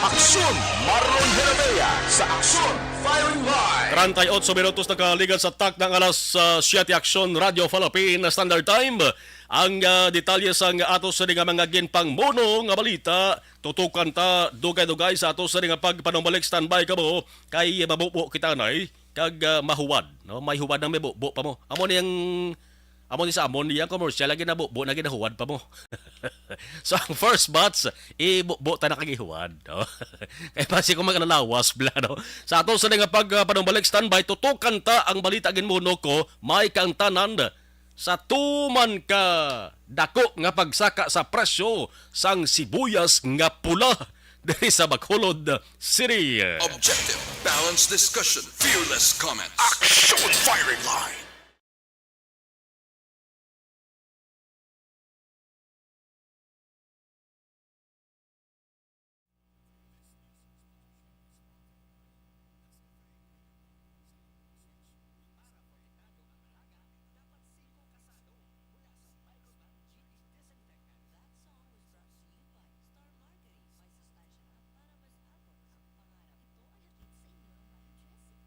Aksyon, Marlon Herrera sa Aksyon Firing Line. Treinta y ocho minutos nakaligan sa takna nga alas, ah, siyete. Aksyon, Radyo Falapin, Standard Time. Ang, ah, detalye sang ato sini nga mga ginpangmuno nga balita, tutukan ta dugay-dugay sa ato sini nga pagpanumbalik. Standby kamo kay mabubo kita, nay, kag, ah, mahuwad, no? May huwad ang may bubo pa mo. Amo ni ang, amo ni sa amon, ni ang commercial lagi nabubo na ginahuwad pa mo. So, ang first batch, ibubo ta na kag ihuwad, no? Kay basi kung magalalawas bla, no? Sa ato sini nga pag, ah, panumbalik, standby, tutukan ta ang balita ginmuno ko, may kaangtanan sa tuman ka dako nga pagsaka sa presyo sang sibuyas nga pula diri sa Bacolod City. Objective, balanced discussion, fearless comments. Action Firing Line.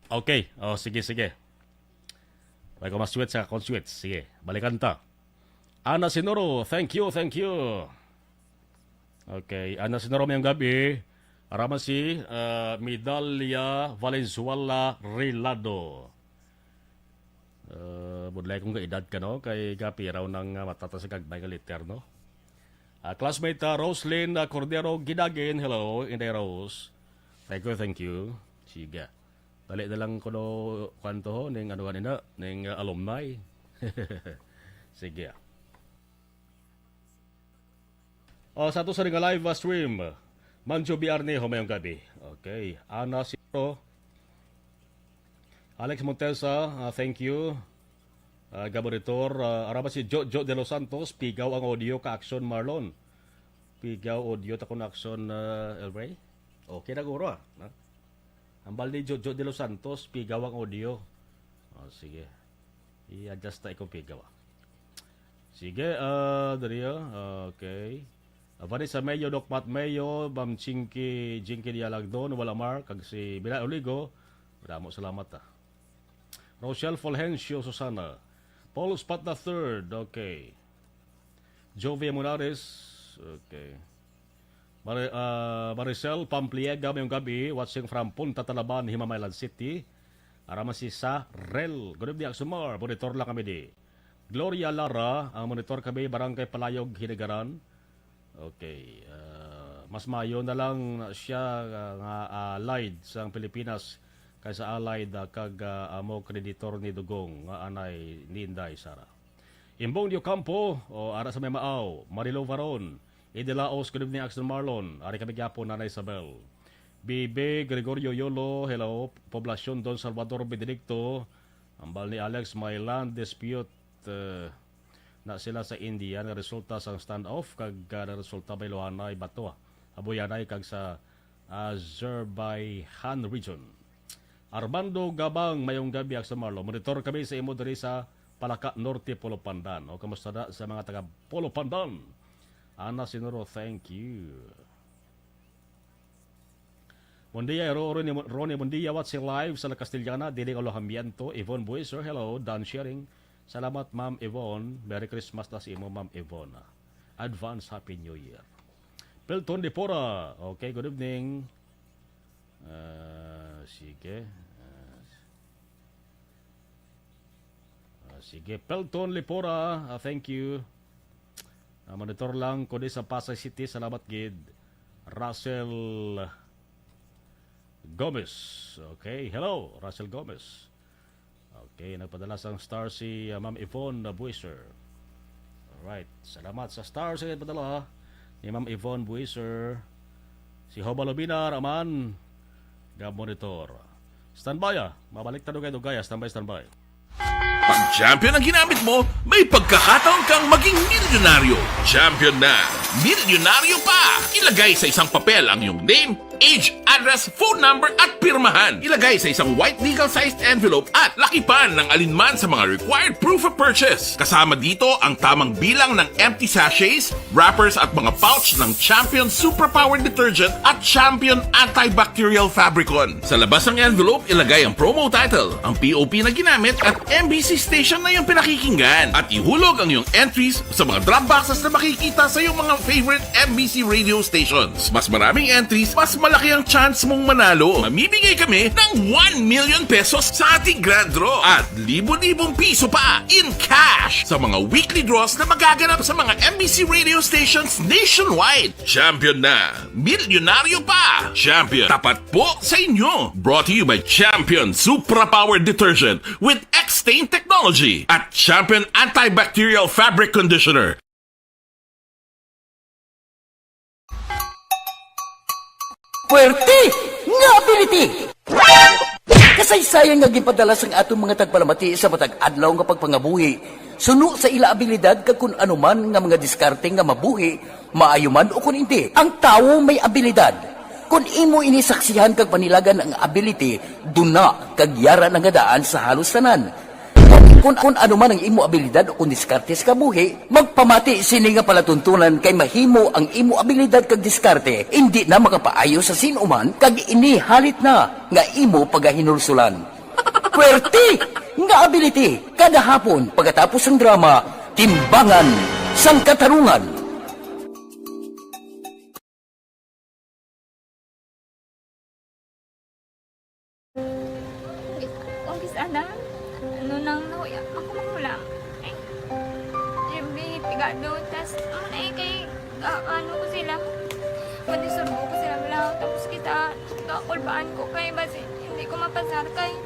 Okay. Oh, sige, sige. May ko mas switch sa akong switch. Sige, balikan ta. Ana Sinoro, thank you, thank you. Okay, Ana Sinoro, mayong gabi. Ara man si, ah, Medalia Valenzuela Rilado. Ah, budlay kong kaedad ka, no? Kay gapi raw nang, ah, matata sa gagmay nga liter, no? Ah, classmate, ah, Roslyn, ah, Cordero Gidagin. Hello, Inday Rose. Thank you, thank you. Sige. Dali na lang kuno, kwanto ho, ning ano ganina, ning, ah, alumni. Sige. Oh, sa ato sa ring live, ah, stream, Manjo B R ni, humayong gabi. Okay. Ana Siro, Alex Montesa, ah, thank you. Ah, Gaboritor, ah, ara ba si Jojo de los Santos, pigaw ang audio ka action, Marlon. Pigaw audio ta kon action, ah, El Rey. Okay na guro, ah. Na? Hambal ni Jojo de los Santos, pigaw ang audio. Oh, sige. I-adjust ta ikong pigaw, ah. Sige, ah, dali, ah. Okay. Ah, Vanessa Mayo, Doc Pat Mayo, Ma'am Chinky, Jinky Dialagdon, Walamar, kag si Bilal Oligo. Damo salamat, ah. Rochelle Fulgencio Susana. Paul Spat the third. Okay. Jovia Monares. Okay. Mar-, ah, Maricel Pampliega, mayong gabi, watching from Punta Talaban, Himamaylan City. Ara man si Sa Rel. Good evening, Axumar. Monitor lang kami di. Gloria Lara, ang monitor kami, Barangay Palayog, Hinigaran. Okay. Ah, mas maayo na lang siya, ah, nga, ah, allied sang Pilipinas kaysa allied, ah, kag, ah, amo kreditor ni Dugong nga anay ni Inday Sara. Imbong de Ocampo, o, ara sa may Maaw, Marilo Varon, Eddie Laos, good evening, Axel Marlon. Ari kami gyapon, Nanay Isabel. Bibi Gregorio Yolo, hello. Poblacion Don Salvador Benedicto, hambal ni Alex, may land dispute, eh, na sila sa India nga resulta sang standoff kag, ah, resulta may luhanay bato, ah, Abuyanay kag sa Azerbaijan region. Armando Gabang, mayong gabi, Axel Marlon. Monitor kami sa imo diri sa Palaka Norte, Polopandan. O, kamusta na sa mga taga Polopandan? Ana Sinuro, thank you. Buen dia, Ro-, Ronnie, Ronnie, buen dia. Watching live sa La Castellana, dili alojamiento. Yvonne Buiser, hello. Dan Sharing. Salamat, Ma'am Yvonne. Merry Christmas na sa imo, Ma'am Yvonne. Advance Happy New Year. Pelton Dipora. Okay, good evening. Ah, sige. Ah, ah, sige. Pelton Lipora, ah, thank you. Ah, monitor lang ko di sa Pasay City. Salamat gid. Russell Gomez. Okay, hello, Russell Gomez. Okay, nagpadala sang star si, ah, Ma'am Yvonne Buiser. Alright, salamat sa star sa padala ni Ma'am Yvonne Buiser. Si Hoba Lubina Raman, ga-monitor. Standby, ah. Mabalik ta dugay-dugay, ah. Standby, standby. Pag champion ang ginamit mo, may pagkakataon kang maging milyonaryo. Champion na, milyonaryo pa! Ilagay sa isang papel ang iyong name, age, address, phone number, at pirmahan. Ilagay sa isang white legal-sized envelope at lakipan ng alinman sa mga required proof of purchase. Kasama dito ang tamang bilang ng empty sachets, wrappers, at mga pouch ng Champion Superpower Detergent at Champion Antibacterial Fabricon. Sa labas ng envelope, ilagay ang promo title, ang P O P na ginamit, at M B C station na iyong pinakikinggan. At ihulog ang iyong entries sa mga drop boxes na makikita sa iyong mga favorite M B C radio stations. Mas maraming entries, mas malaki ang chance mong manalo. Mamimigay kami ng one million pesos sa ating grand draw at libo-libong piso pa in cash sa mga weekly draws na magaganap sa mga M B C radio stations nationwide. Champion na! Milyonaryo pa! Champion, tapat po sa inyo! Brought to you by Champion Supra Power Detergent with X-Stain Technology at Champion Antibacterial Fabric Conditioner. Puwerte nga ability! Kasaysayan nga ginpadala sang aton mga tagpalamati sa matag adlaw nga pagpangabuhi, suno sa ila abilidad kag kun ano man nga mga diskarte nga mabuhi, maayo man o kun indi, ang tawo may abilidad. Kun imo ini saksihan kag panilagan ang ability, duna kag yara na nga daan sa halos tanan. Kun, kun ano man ang imo abilidad o kun diskarte sa kabuhi, magpamati sini nga palatuntunan kay mahimo ang imo abilidad kag diskarte indi na makapaayo sa sin-o man kag ini halit na nga imo pagahinulsulan. Pwerte nga ability kada hapon pagkatapos sang drama, Timbangan sang Katarungan. Kung kis-, kung kis-, ana, ano nang nahuya, ako magulang. Ay, Jimmy, pigado, tas, ano na eh, kay, ah, ano ko sila, madisturbo ko sila, wala, tapos kita, kakulbaan ko, kay basi, hindi ko mapasar, kay,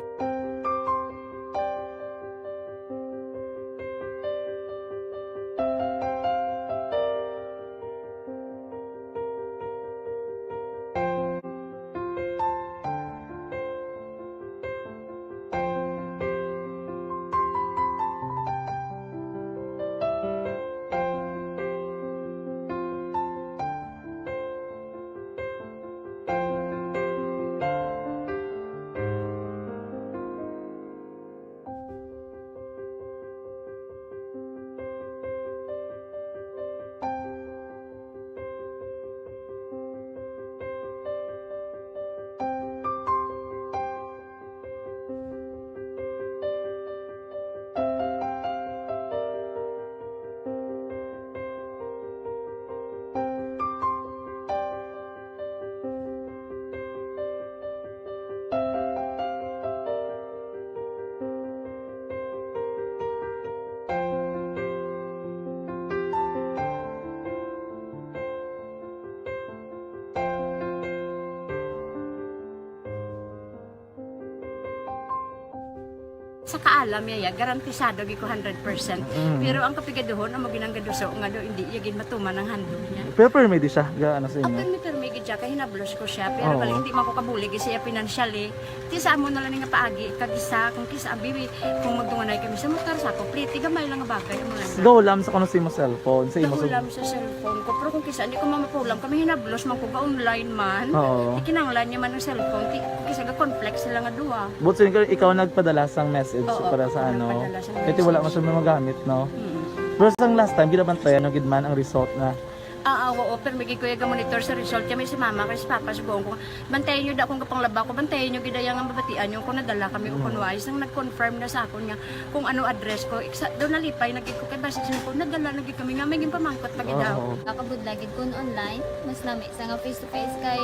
Sa kaalam niya, ya, garantisado gid ko hundred percent. Mm. Pero ang kapigaduhon, amo gid ang gaduso nga do, hindi iya gid matuman ang handog niya. Pero permi di siya, ga, ano sa inyo? Permi, permi gid siya, kay hinablos ko siya. Pero Oo. bali, hindi man ko kabulig siya financially. Ti sa amo na lang nga paagi, kag isa, kung kisa, abi, kung magdunganay kami sa motor, sa ako, pliti, gamay lang nga bagay, amo lang. Gahulam sa kuno sa imo cellphone, sa imo sa Gahulam sa cellphone ko, pero kung kisa, hindi ko mamapulam, kami hinablos man ko, ga-online man. Oo. Ikinanglan niya man ang cellphone, ti, kung kisa, ga-conflict sila nga duha. But so, ikaw, ikaw nagpadala sang message Oo, para sa ako ano? nagpadala sang Kasi wala message. man siya magamit, no? Mm. Pero sang last time, ginabantayan nyo gid man ang result na Ah, ah, oo, pero may gid ko iya ga-monitor sa result. Kaya may si mama, kay si papa, sugoon ko, "Bantayan nyo da kung kapanglaba ko, bantayan nyo gid iya nga mabatian nyo kung nadala kami o Mm. kung wa." Isang nag-confirm na sa akon nga kung ano address ko. Iksa, daw nalipay na gid ko kay basi siya ko, "Nadala na gid kami nga may ginpamangkot pa gid daw." Oo. Nakabudla gid kun online, mas nami sa nga face to face kay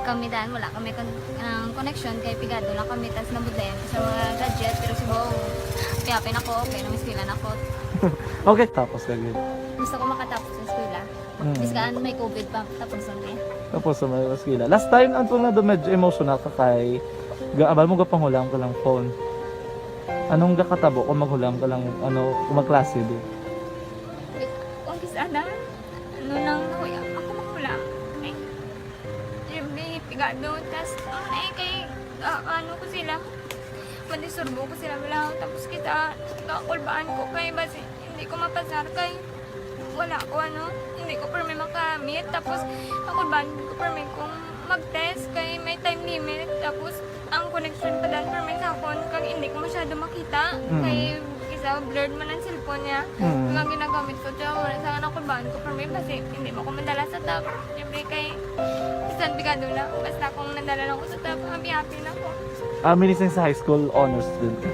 kami dan, wala kami kon-, ang connection kay pigado lang kami, tas nabudlayan ko sa mga gadget, pero subong, piyapin ako, okay, namiskwela na ako. Okay, tapos na gid. Gusto ko makatapos sa eskwela. Mm. Biskan may covid pa, tapos lang eh. Tapos sa may eskwela. Last time, ang tunga do medyo emotional ka kay ga-, abal mo gapanghulam ka lang phone. Anong gakatabo kung maghulam ka lang, ano, kung magklase di? Wait, kung kis-, ana? Ano nang nahuya? Ako maghulam. Ay, Jimmy, pigado. Tas, ano na eh, kay, ah, ano ko sila? Madisturbo ko sila, wala. Tapos kita, kakulbaan ko kay basi hindi ko mapasar kay wala ko, ano, hindi ko permi makamit. Tapos, kakulbaan ko permi kung mag-test kay may time limit. Tapos, ang connection pa dan permi sa akon, kag hindi ko masyado makita. Mm. Kay, isa, blurred man ang cellphone niya. Mm. Kag ang ginagamit ko, siya, wala sa anak ko, baan ko, pero may basi, hindi mo ko madala sa top. Siyempre, kay, bisan pigado lang, basta kung nadala lang ko sa top, happy-happy na ko. Ah, minising sa high school, honors student ka?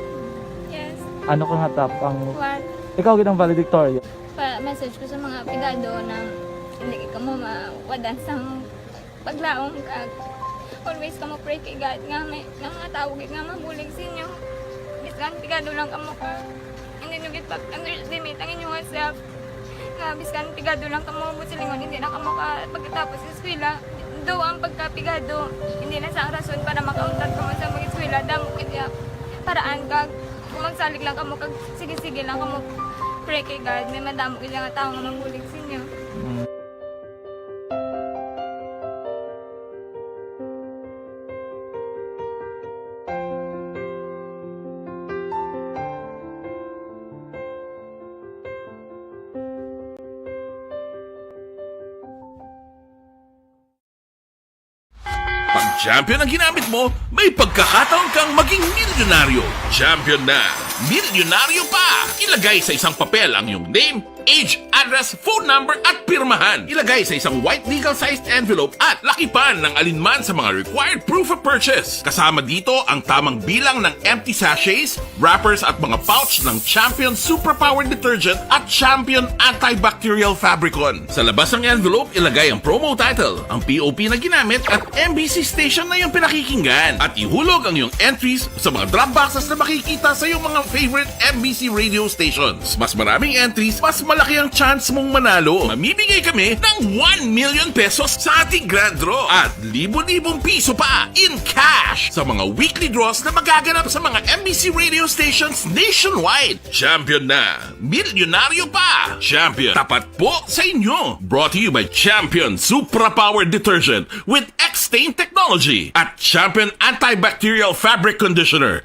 Yes. Ano ka nga top ang One. Ikaw gid ang valedictorian? Pa-message ko sa mga pigado na hindi ka mo mawadan sa paglaom, kag always kamo pray kay God nga may, nga mga tawo gid nga mabulig sa inyo. Biskan pigado lang kamo ka, hindi nyo gid pag-underestimate ang inyong self. Nga biskan pigado lang kamo, buot silingon, hindi na kamo ka pagkatapos sa eskwela. Daw ang pagkapigado, hindi na sa rason para makauntat kamo sa mag-eskwela. Damo gid ya paraan, kag kung magsalig lang kamo, kag sige-sige lang kamo pray kay God, may madamo gid nga tawo nga mabulig sa inyo. Mm. Pag champion ang ginamit mo, may pagkakataon kang maging milyonaryo. Champion na, milyonaryo pa! Ilagay sa isang papel ang iyong name, age, address, phone number, at pirmahan. Ilagay sa isang white legal-sized envelope at lakipan ng alinman sa mga required proof of purchase. Kasama dito ang tamang bilang ng empty sachets, wrappers, at mga pouch ng Champion Suprapower Detergent at Champion Antibacterial Fabricon. Sa labas ng envelope, ilagay ang promo title, ang P O P na ginamit, at M B C station na iyong pinakikinggan. At ihulog ang iyong entries sa mga drop boxes na makikita sa iyong mga favorite M B C radio stations. Mas maraming entries, mas malaki ang chance mong manalo. Mamimigay kami ng one million pesos sa ating grand draw at libo-libong piso pa in cash sa mga weekly draws na magaganap sa mga M B C radio stations nationwide. Champion na! Milyonaryo pa! Champion, tapat po sa inyo! Brought to you by Champion Supra Power Detergent with X-Stain Technology at Champion Antibacterial Fabric Conditioner.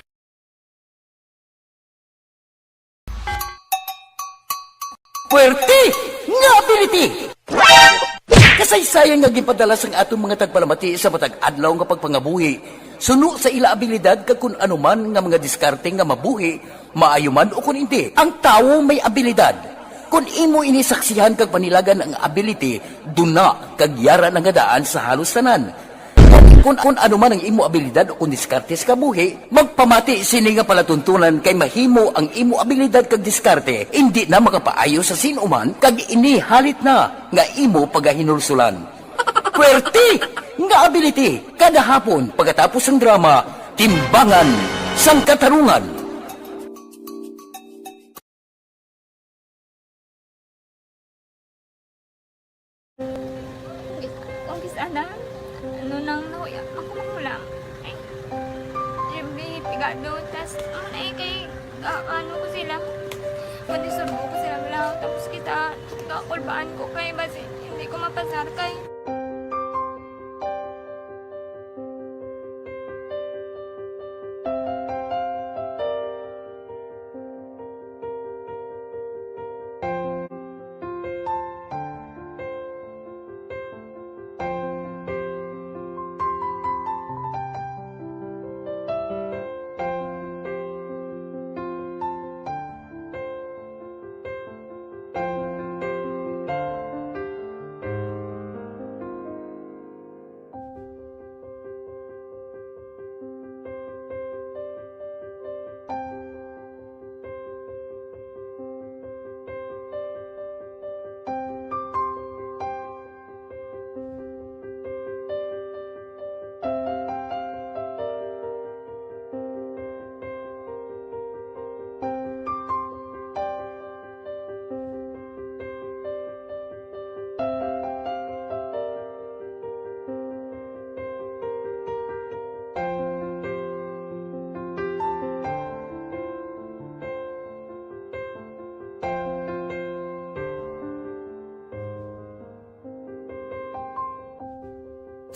Puwerte nga ability! Kasaysayan nga ginpadala sang aton mga tagpalamati sa matag adlaw nga pagpangabuhi, suno sa ila abilidad kag kun ano man nga mga diskarte nga mabuhi, maayo man o kun indi. Ang tawo may abilidad. Kun imo ini saksihan kag panilagan ang ability, duna kag yara na nga daan sa halos tanan. Kun, kun ano man ang imo abilidad o kun diskarte sa kabuhi, magpamati sini nga palatuntunan kay mahimo ang imo abilidad kag diskarte indi na makapaayo sa sin-o man kag ini halit na nga imo pagahinulsulan. Puwerte nga ability kada hapon pagkatapos sang drama, Timbangan sang Katarungan. Kis-, kung kis-a na, ano nang nahuya, ako magulang. Ay, Jimmy, pigado, tas, ano na eh, kay, ah, ano ko sila, madisturbo ko sila, wala, tapos kita, kakulbaan ko kay, basi, hindi ko mapasar kay.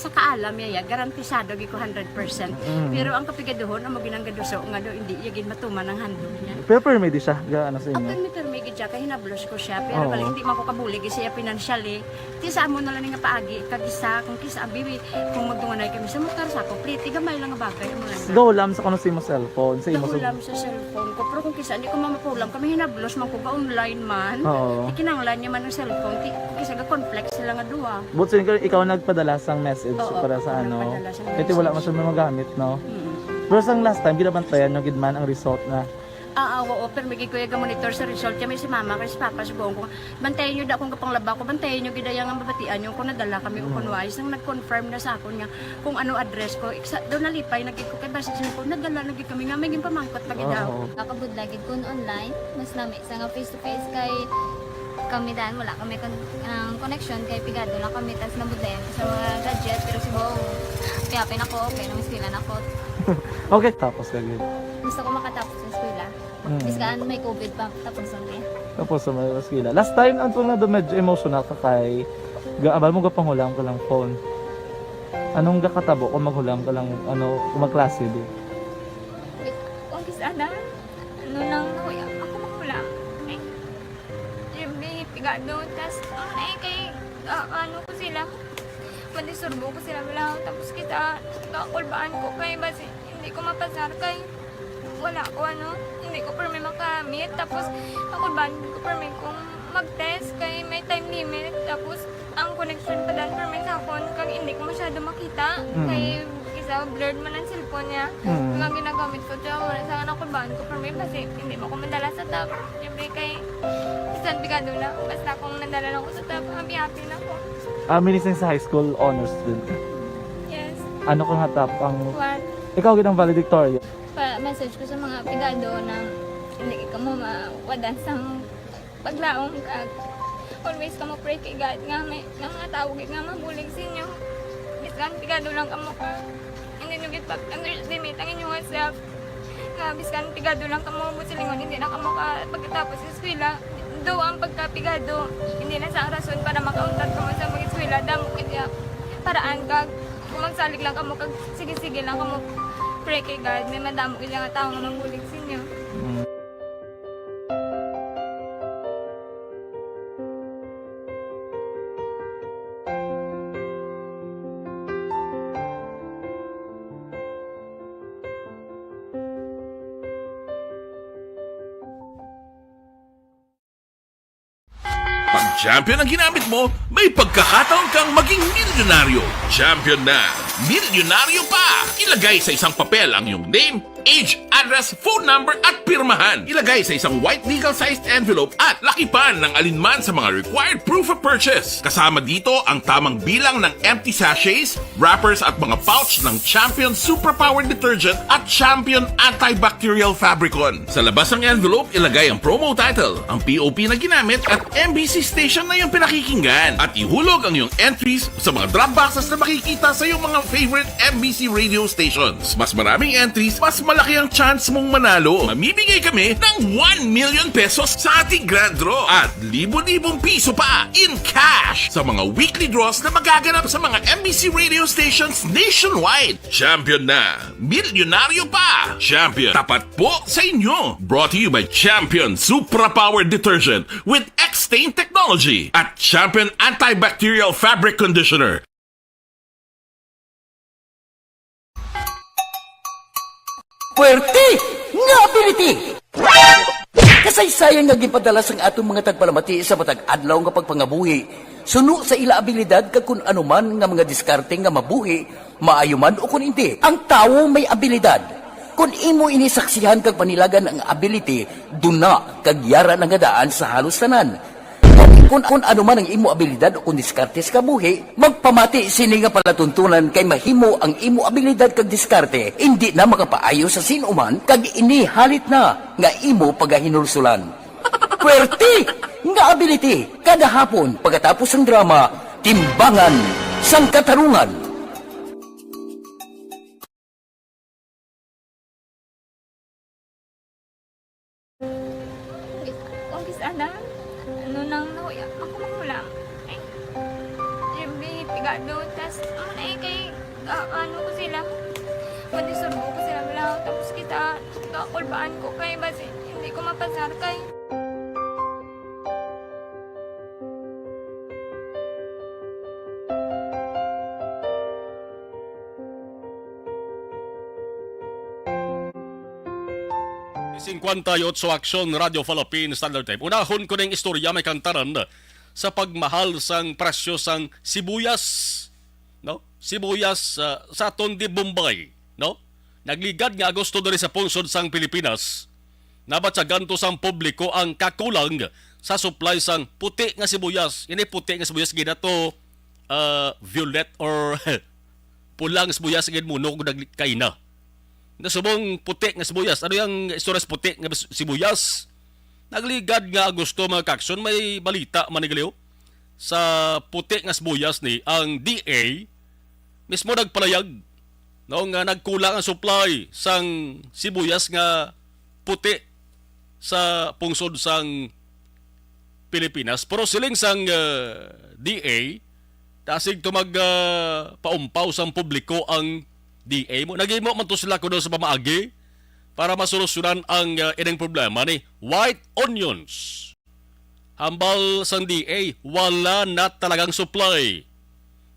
Sa kaalam niya, ya, garantisado gid ko hundred percent. Mm. Pero ang kapigaduhon, amo ginang gaduso nga daw hindi iya gid matuman ang handog niya. Pero permi di siya, ga, ano sa inyo? Permi, permi gid siya, kay hinablos ko siya. Pero Oo. bali, hindi man ko kabulig siya financially. Ti sa amo na lang nga paagi, kag isa, kung kisa, abi, kung magdunganay kami sa motor, sa ako, pliti, gamay lang nga bagay, amo lang. Gahulam sa kuno sa imo cellphone, sa imo sa Gahulam sa cellphone ko. Pero kung kisa, hindi ko mamapulam, kami hinablos man ko, ga-online man. Oo. Ikinanglan niya man ang cellphone, ti, kung kisa, ga-conflict sila nga duha. But so, ikaw, ikaw nagpadala sang message Oo, para sa ako ano? nagpadala sang Kaya wala message. man siya magamit, no? Mm. Pero sang last time, ginabantayan nyo gid man ang result na Ah, ah, oo, pero may gid ko iya ga-monitor sa result. Kami si mama, kay si papa, si buong ko, bantayan nyo da kung kapanglaba ko, bantayan nyo gid iya nga mabatian nyo kung nadala kami o Mm. kung wala. Isang nag-confirm na sa akon nga kung ano address ko. Iksa, daw nalipay na gid ko, kay basi siya ko, nadala na gid kami nga, may ginpamangkot pa gid Oo. daw. Nakabudlay gid kun online, mas nami sa nga face to face kay kami dan, wala kami kon-, ang connection kay pigado lang kami, tas nabudlayan ko sa mga gadget, pero si buong, kaya pa ako, okay, nang eskwela na ko. Okay, tapos ka gid. Gusto ko makatapos sa eskwela. Mm. Biskaan may covid pa, tapos ang eh. Tapos sa mga eskwela. Last time, ang tunga doon, medyo emotional ka kay, ga-, abal mo, gapangulang ka lang phone. Anong gakatabo kung maghulam ka lang, ano, kung magklase, di? Wait, kung kis-a na, ano nang nahuya, ako magulang. Ay, Jimmy, pigado, tas, ano na eh, kay, ah, ano ko sila, madisturbo ko sila, wala, tapos kita, kakulbaan ko kay, basi, hindi ko mapasar kay, wala ko, ano, hindi ko permi makamit, tapos, kakulbaan ko permi kung Mag-test kay may time limit, tapos ang connection pa dan permi sa akon, kag hindi ko masyado makita. Mm. Kay isa, blurred man ang cellphone niya. Mm. Kag ang ginagamit ko, tiyan mo na sa anak ko, baan ko permi, basi hindi mo ko madala sa top. Siyempre kay, bisan pigado na, basta kung nadala lang ko sa top, happy-happy na ko. Ah, minising sa high school, honor student ka? Yes. Ano ka nga top ang One. Ikaw gid ang valedictorian? Pa-message ko sa mga pigado na hindi ka mo mawadan sang paglaom, kag always kamo pray kay God nga may, nga mga tawo gid nga mabulig sa inyo. Bisan pigado lang kamo ka, hindi nyo gid pag-underestimate ang inyong self. Nga bisan pigado lang kamo, buot silingon, hindi na kamo ka pagkatapos sa eskwela. Do ang pagkapigado, hindi na sa rason para makauntat kamo sa mag-eskwela. Damo gid siya paraan, kag kung magsalig lang kamo, kag sige-sige lang kamo pray kay God, may madamo gid nga tawo nga mabulig sa inyo. Mm. Pag champion ang ginamit mo, may pagkakataon kang maging milyonaryo. Champion na, milyonaryo pa! Ilagay sa isang papel ang iyong name, age, address, phone number, at pirmahan. Ilagay sa isang white legal-sized envelope at lakipan ng alinman sa mga required proof of purchase. Kasama dito ang tamang bilang ng empty sachets, wrappers, at mga pouch ng Champion Suprapower Detergent at Champion Antibacterial Fabricon. Sa labas ng envelope, ilagay ang promo title, ang P O P na ginamit, at M B C station na iyong pinakikinggan. At ihulog ang iyong entries sa mga drop boxes na makikita sa iyong mga favorite M B C radio stations. Mas maraming entries, mas malaki ang chance mong manalo. Mamimigay kami ng one million pesos sa ating grand draw at libo-libong piso pa in cash sa mga weekly draws na magaganap sa mga M B C radio stations nationwide. Champion na! Milyonaryo pa! Champion, tapat po sa inyo! Brought to you by Champion Supra Power Detergent with X-Stain Technology at Champion Antibacterial Fabric Conditioner. Puwerte nga ability! Kasaysayan nga ginpadala sang atong mga tagpalamati sa matag adlaw nga pagpangabuhi, suno sa ila abilidad kag kun ano man nga mga diskarte nga mabuhi, maayo man o kun indi, ang tawo may abilidad. Kon imo ini saksihan kag panilagan ang ability, duna kag yara na nga daan sa halos tanan. Kon, kon ano man ang imo abilidad o kon diskarte sa kabuhi, magpamati sini nga palatuntunan kay mahimo ang imo abilidad kag diskarte indi na makapaayo sa sin-o man kag ini halit na nga imo pagahinulsulan. Puwerte nga ability kada hapon pagkatapos sang drama, Timbangan sang Katarungan. Umpisa na, ano nang nahuya, makumakulang. Ay, Jimmy, pigado, tas, ano na eh, kay, ah, ano ko sila, madisturbo ko sila, wala. Tapos kita, kakulbaan ko kay, basi, hindi ko mapasar kay. Singkwenta y otso Aksyon, Radyo Philippine Standard Time. Unahon ko ning istorya may kantaran sa pagmahal sang presyo sang sibuyas, no? Sibuyas, ah, sa aton di Bombay, no? Nagligad nga Agosto diri sa pungsod sang Pilipinas, nabatyagan to sang publiko ang kakulang sa supply sang puti nga sibuyas. Ini puti nga sibuyas, gina to, ah, violet or pula nga sibuyas, gid muno kung nagli-, kaina. Na subong puti nga sibuyas. Ano yung istorya sa puti nga bis-, sibuyas? Nagligad nga Agosto, mga kaksyon, may balita man ni Galeo. Sa puti nga sibuyas ni ang D A, mismo nagpalayag, no, nga nagkulang ang supply sang sibuyas nga puti sa pungsod sang Pilipinas. Pero siling sang, uh, D A, dasig to mag, uh, paumpaw sang publiko ang D A mo. Naghimo man to sila kuno sa pamaagi para masolusyonan ang, uh, ining problema ni white onions. Hambal sang D A, wala na talagang supply,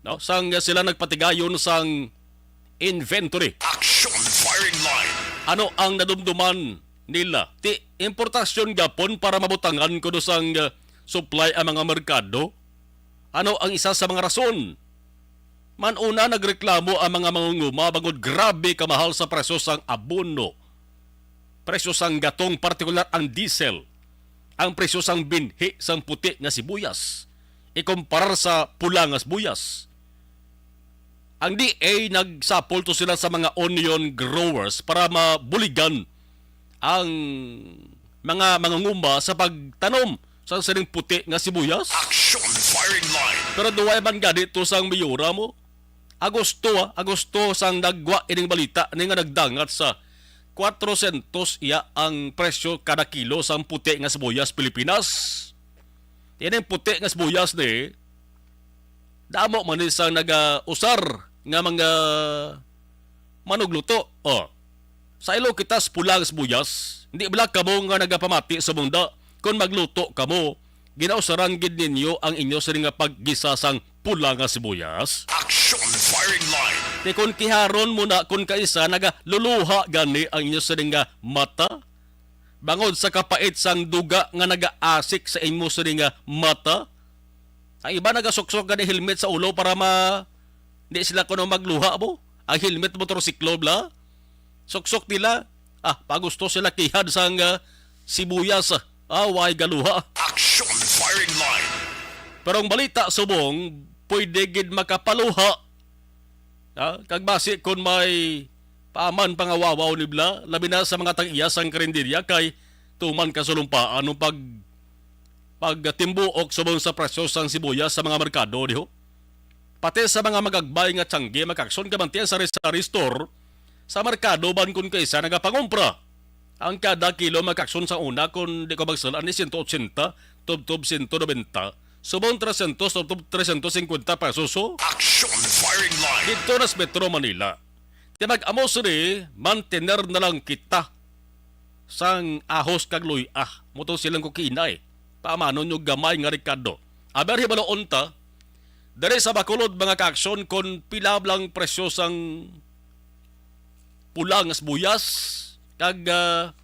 no? Sang sila nagpatigayon sang inventory. Action firing line. Ano ang nadumduman nila? Ti importasyon gapon para mabutangan kuno sang, uh, supply ang mga merkado? Ano ang isa sa mga rason? Man una, nagreklamo ang mga mangunguma bangod grabe kamahal sa presyo sang abono, presyo sang gatong, partikular ang diesel, ang presyo sang binhi sang puti nga sibuyas ikumparar sa pula nga sibuyas. Ang D A, nagsapol to sila sa mga onion growers para mabuligan ang mga mangunguma sa pagtanom sa sining puti nga sibuyas. Action firing line. Pero duway man gani to sang miyura mo. Agosto, ah, Agosto sang nagwa ining balita ni nga nagdangat sa kwatro sentos iya ang presyo kada kilo sang puti nga sibuyas Pilipinas. Ining puti nga sibuyas ni damo man ni sang nagausar nga mga manugluto. Oh. Sa ilo kita sa pula nga sibuyas, hindi bala kamo nga nagapamati sa munda kung magluto kamo, ginausaran gid ninyo ang inyo sini nga paggisa sang pula nga sibuyas? Action firing line. Kay kung kiharon mo na kung kaisa nagaluluha gani ang inyo sini nga mata, bangod sa kapait sang duga nga nagaasik sa imo sini nga mata, ang iba nagasuksok gani helmet sa ulo para ma-, di sila kuno magluha mo. Ang helmet motorsiklo bala, suksok nila. Ah, pagusto sila kihad sang, ah, sibuyas. Ah, way galuha. Action firing line. Pero ang balita subong, pwede gid makapaluha. Ha? Kag basi kon may paaman pangawawaw ni bala, labi na sa mga tag-iya sang karinderya kay tuman kasulumpaan ang pag-, pagtimbuok subong sa presyo sang sibuyas sa mga merkado, di ho? Pati sa mga magagbay nga tiyangge, makakson kamantian sa sari-sari store, sa merkado ban kun kaisa nagapangumpra. Ang kada kilo makakson sa una, kun di ko magsala, ni sento otsenta, tubtob sento nobenta, subong tresyentos, tubtob tresyentos singkwenta pesos, so. Action firing line. Dito na sa Metro Manila. Di mag-amo sini, mantener na lang kita sang ahos kag luy-a. Mo to silang kukinay. Paamanon nyo gamay nga rekado. Aber, hibaluon ta, diri sa Bacolod, mga kaaksyon, kon pila lang presyo sang pula nga sibuyas, kag, ah,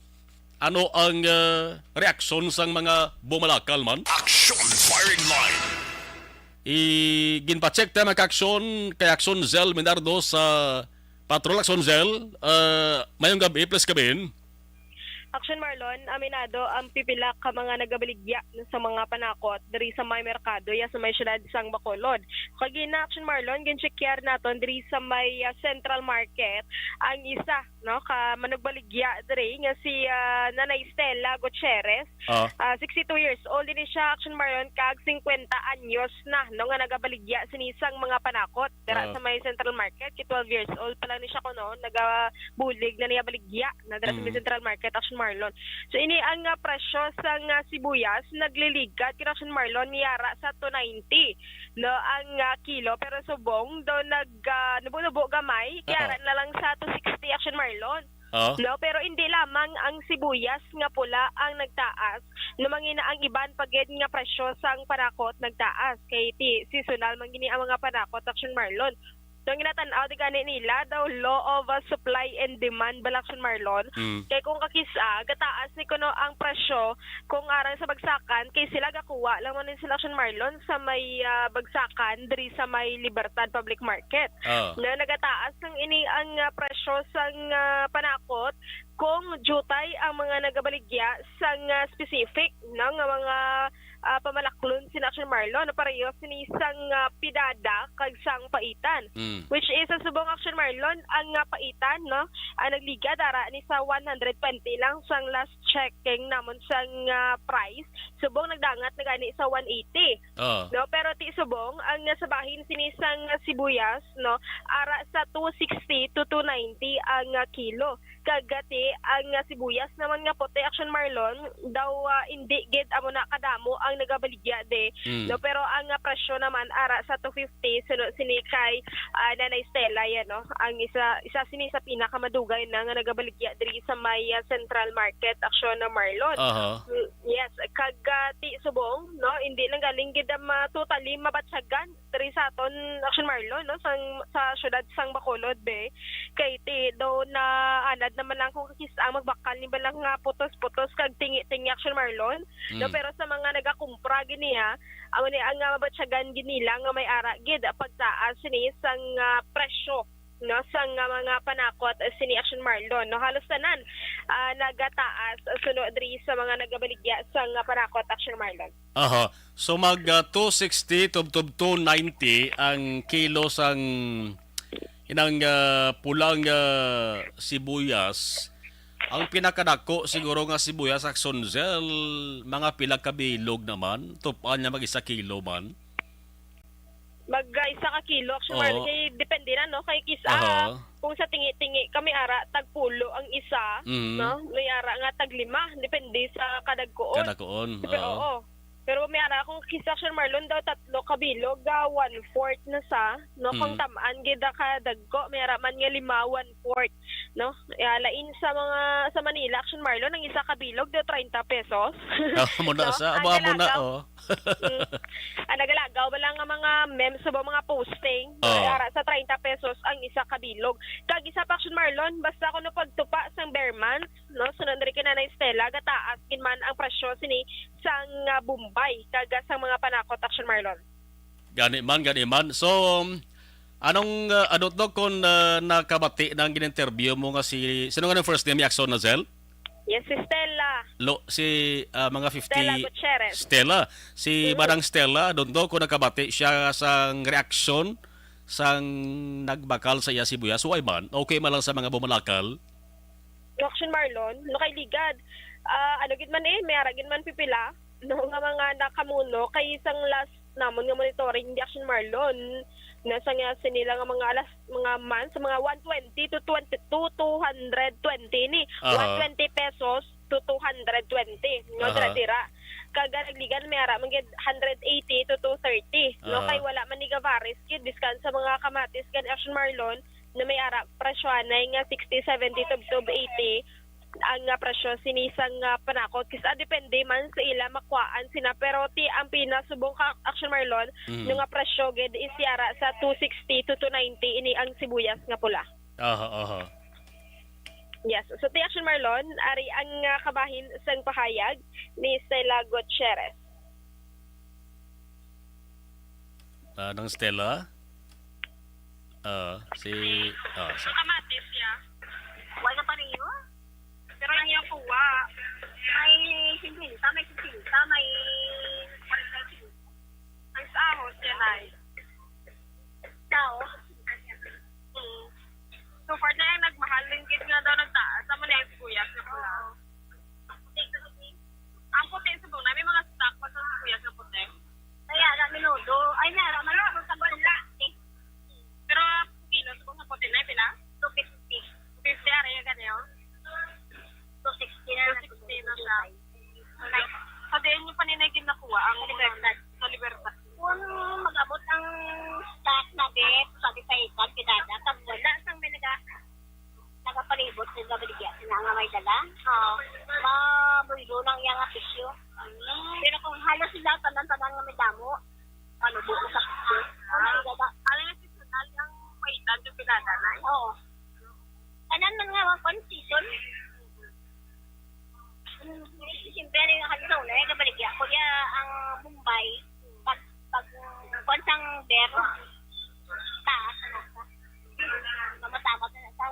ano ang, ah, reaksyon sang mga bumalakal man? Action firing line. I-, ginpacheck ta, mga kaaksyon, kay Aksyon Zell Minardo sa Patrol. Aksyon Zell, ah, mayong gabi, please come in. Action Marlon, aminado ang pipila ka mga nagabaligya sa mga panakot diri sa may merkado ya sa may siyudad sang Bacolod. Kagina, Action Marlon, ginchekyar naton diri sa may, ah, Central Market ang isa, no, ka manugbaligya diri nga si, ah, Nanay Stella Gutierrez. Ah. Ah, sixty-two years old ini siya, Action Marlon, kag singkwenta anyos na, no, nga nagabaligya sini sang mga panakot dira Ah. sa may Central Market. Kay twelve years old pa lang ni siya kuno, nagabulig na niya baligya na dira sa may Mm. Central Market, Action Marlon. So, ini ang, ah, presyo sang, ah, sibuyas, nagliligad kay Action Marlon, niyara sa two ninety, no, ang, ah, kilo, pero subong daw nag, ah, nubo-nubo gamay, Oo. kiyara na lang sa two sixty, Action Marlon. Oo. No, pero hindi lamang ang sibuyas nga pula ang nagtaas, no, mangina ang iban pa gid nga presyo sang panakot nagtaas, kay ti seasonal man gini ang mga panakot, Action Marlon. So, ang ginatan-aw di gani nila daw law of, uh, supply and demand, bala, Action Marlon. Mm. Kay kung kakis-a, gataas ni kuno ang presyo kung arang sa bagsakan, kay sila gakuha lang man ni sila, Action Marlon, sa may, ah, bagsakan diri sa may Libertad Public Market. Ah. Na nagataas lang ini ang, ah, presyo sang, ah, panakot kung diutay ang mga nagabaligya sang, ah, specific, no, nga mga ah, pamalaklon sina Action Marlon, no? Pareho sini sang, ah, pidada kag sang paitan. Mm. Which is, sa subong, Action Marlon, ang, ah, paitan, no? Ang nagligad ara ni sa one hundred twenty lang sang last checking namon sang, ah, price. Subong nagdangat na gani sa one eighty. Ah. No? Pero ti subong, ang, ah, sa bahin sini sang, ah, sibuyas, no? Ara sa two sixty to two ninety ang, ah, kilo. Kag ti ang, ah, sibuyas naman nga puti, Action Marlon, daw, ah, indi gid amo na kadamo ang nagabaligya di, Mm. no? Pero ang, ah, presyo naman ara sa two fifty, suno sini kay, ah, Nanay Stella, yan, no? Ang isa, isa sini sa pinakamadugay na nga nagabaligya diri sa may, ah, Central Market, Action Marlon. Aha. Mm, yes, kag, ah, ti subong, no? Indi lang galing gid, ah, ma-, totally mabatyagan diri sa aton, Action Marlon, no, sang, sa siyudad sang Bacolod, be, kay ti daw naanad naman lang kung kakis-a ang magbakal ni balang nga putos-putos kag tingi-tingi, Action Marlon, no, Mm. pero sa mga naga nagakumpra gid niya, amo ni ang, ah, mabatyagan gid nila nga may ara gid pagtaas sini sang, ah, presyo, no, sang, ah, mga panakot, ah, sini Action Marlon, no. Halos tanan, ah, nagataas, ah, suno diri sa mga nagabaligya sang, ah, panakot, Action Marlon. Aha. So mag, ah, two sixty tubtob two ninety ang kilo sang inang, ah, pulang, ah, sibuyas. Ang pinakadako siguro nga sibuyas, Action Zell, mga pila ka bilog naman. Tupan niya mag isa kilo man. Mag, ah, isa ka kilo, Action Marlon. Oo. Kay depende na, no? Kay kis-, Aha. ah, kung sa tingi-tingi kami ara, tagpulo ang isa, Mhm. no? May ara nga taglima, depende sa kadagkoon. Kadagkoon, Pero, oo. oo. Pero may ara kung kis-, Action Marlon daw tatlo ka bilog, ah, one-fourth na sa, no? Kung Mhm. tam-an gid ang kadagko, may ara man nga lima, one-fourth, no? Ah, lain sa mga, sa Manila, Action Marlon, ang isa ka bilog daw treinta pesos. Ah, amo na No? sa, Ang amo, amo na, nalagaw. oh. Mm. Ang nagalagaw ba lang nga mga memes ba, mga posting? Oo. Ara sa treinta pesos ang isa ka bilog. Kag isa pa, Action Marlon, basta kuno pagtupa sang ber months, no? Sunod diri kay Nanay Stella, gataas gid man ang presyo sini sang, ah, Bombay kag, ah, sang mga panakot, Action Marlon. Gani man, gani man. So, um, anong, ah, ano to kung, ah, nakabati na ang gin-interview mo nga si, sino nga ang first name, Action, Zell? Yes, si Stella. Lo, si, ah, mga fifty Stella Gutierrez. Stella. Si Mm. Madang Stella, don't know kung nakabati siya sang reaksyon sang nagbakal sa iya sibuyas. Way man. Okay man lang sa mga bumalakal. Action Marlon, no, kay ligad. Ah, ano gid man eh, may ara gid man pipila, no, nga mga nakamuno kay isang last namon nga monitoring di Action Marlon. Nasa nga sini lang nga mga alas, mga months, mga one twenty to twenty, to two hundred twenty ni. Aha. One twenty pesos to two hundred twenty, no, Aha. dira-dira. Kag nagligan may ara man gid hundred eighty to two thirty, no, Aha. kay wala man ni gavaris gid, biskan sa mga kamatis gani Action Marlon, na may ara presyohanay nga sixty, seventy, tubtob eighty ang, ah, presyo sini sang, ah, panakot. Kis-, ah, depende man sa ila makuhaan sina. Pero ti ang pinasubong ka Action Marlon, Mm. no nga presyo gid is yara sa two sixty to two ninety ini ang sibuyas nga pula. Aha, aha. Yes. So, ti Action Marlon, ari ang, ah, kabahin sang pahayag ni Stella Gutierrez. Ah, nang Stella? Ah, si, ah, sa Kamatis, ya. Wala pa niyo? Pero ang iyang kuha, may fifty, may sixty, may forty-five. Ang sa ahos, yan ay. Tao? Mm. So far na yung nagmahal din gid nga daw nagtaas. Amo na yung sibuyas nga pula. Ang puti sa buna, may mga stock pa sa sibuyas nga puti. Kaya, ra, minudo. Ay, na, ra, man, sa bala. Pero, kilo, subong sa puti na, pila? Two fifty. Two fifty, ara, yung ganyan, oh. Two sixty na. Two sixty na siya. Sa diin niyo pa ni Nay ginakuha ang Sa Libertad. Sa Libertad. Kung mag-abot ang stock na, be, sabi sa ikan, pinada, pag wala sang may naga-, nagapalibot, nagabaligya, sila nga may dala, ah, mabulo lang yang apisyo. Pero kung halos sila, tanan-tanan nga may damo, ano, buo sa pisyo. Kung may dala. Ano yung seasonal yung may itan yung pinada na? Oo. Tanan man nga, one season. Mm, siyempre, ano yung halisaw na, eh, kabaligya. Kuya, ang Bombay, pag, pag, kwan sang ber, taas, ano, mamatama sa, sa,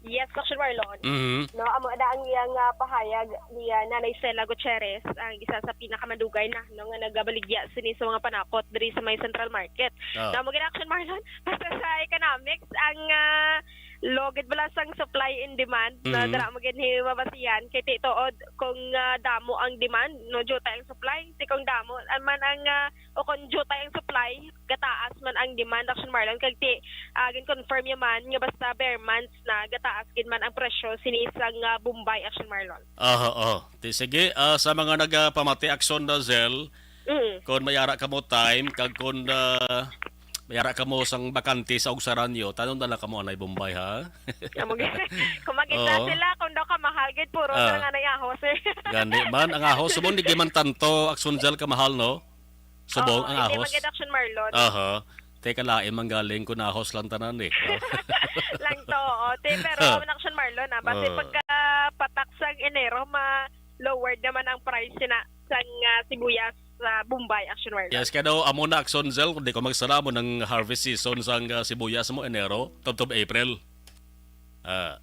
Yes, Action Marlon. Mhm. No, amo na ang iyang, ah, pahayag ni, ah, Nanay Stella Gutierrez, ang isa sa pinakamadugay na, no, nga nagabaligya sini sa mga panakot diri sa may Central Market. Ah. Na mo gid, Action Marlon, basta sa economics, ang, ah, law gid bala sang supply and demand, no, Mhm. dira mo gid ni mabasihan kay ti tuod kung, ah, damo ang demand, no, jutay ang supply, ti kung damo, ah, man ang, ah, o kung jutay ang supply, gataas man ang demand, Action Marlon, kag ti, ah, gin-confirm niya man nga basta ber months na, gataas gid man ang presyo sini sang, ah, Bombay, Action Marlon. Aha, oh. Ti sige, ah, sa mga nagapamati, Action Zell, Mm. kung may ara kamo time, kag kung, ah, may ara kamo sang bakante sa Ugsaranyo, tanom na lang kamo anay Bombay, ha? Amo gid. Kung makita Oo. sila, kung daw kamahal gid, puro Ah. na nga na ahos, eh. Gani man, ang ahos, subong di gid man tanto, Action Zell, kamahal, no? Subong Oo, ang hindi ahos. Magid Action Marlon. Aha. Teka, lain man galing kung ahos lang tanan, eh. Lang to, oo. Te, pero Ah. Action Marlon, ah, basi Oo. pagka patak sang Enero, ma-lowered naman ang price sina. sang, ah, sibuyas sa Bombay, Action Marlon. Yes, kaya daw, amo na, Action Zell, kung di ko magsala, amo nang harvest season sang, ah, sibuyas mo, Enero, tubtob April. Ah,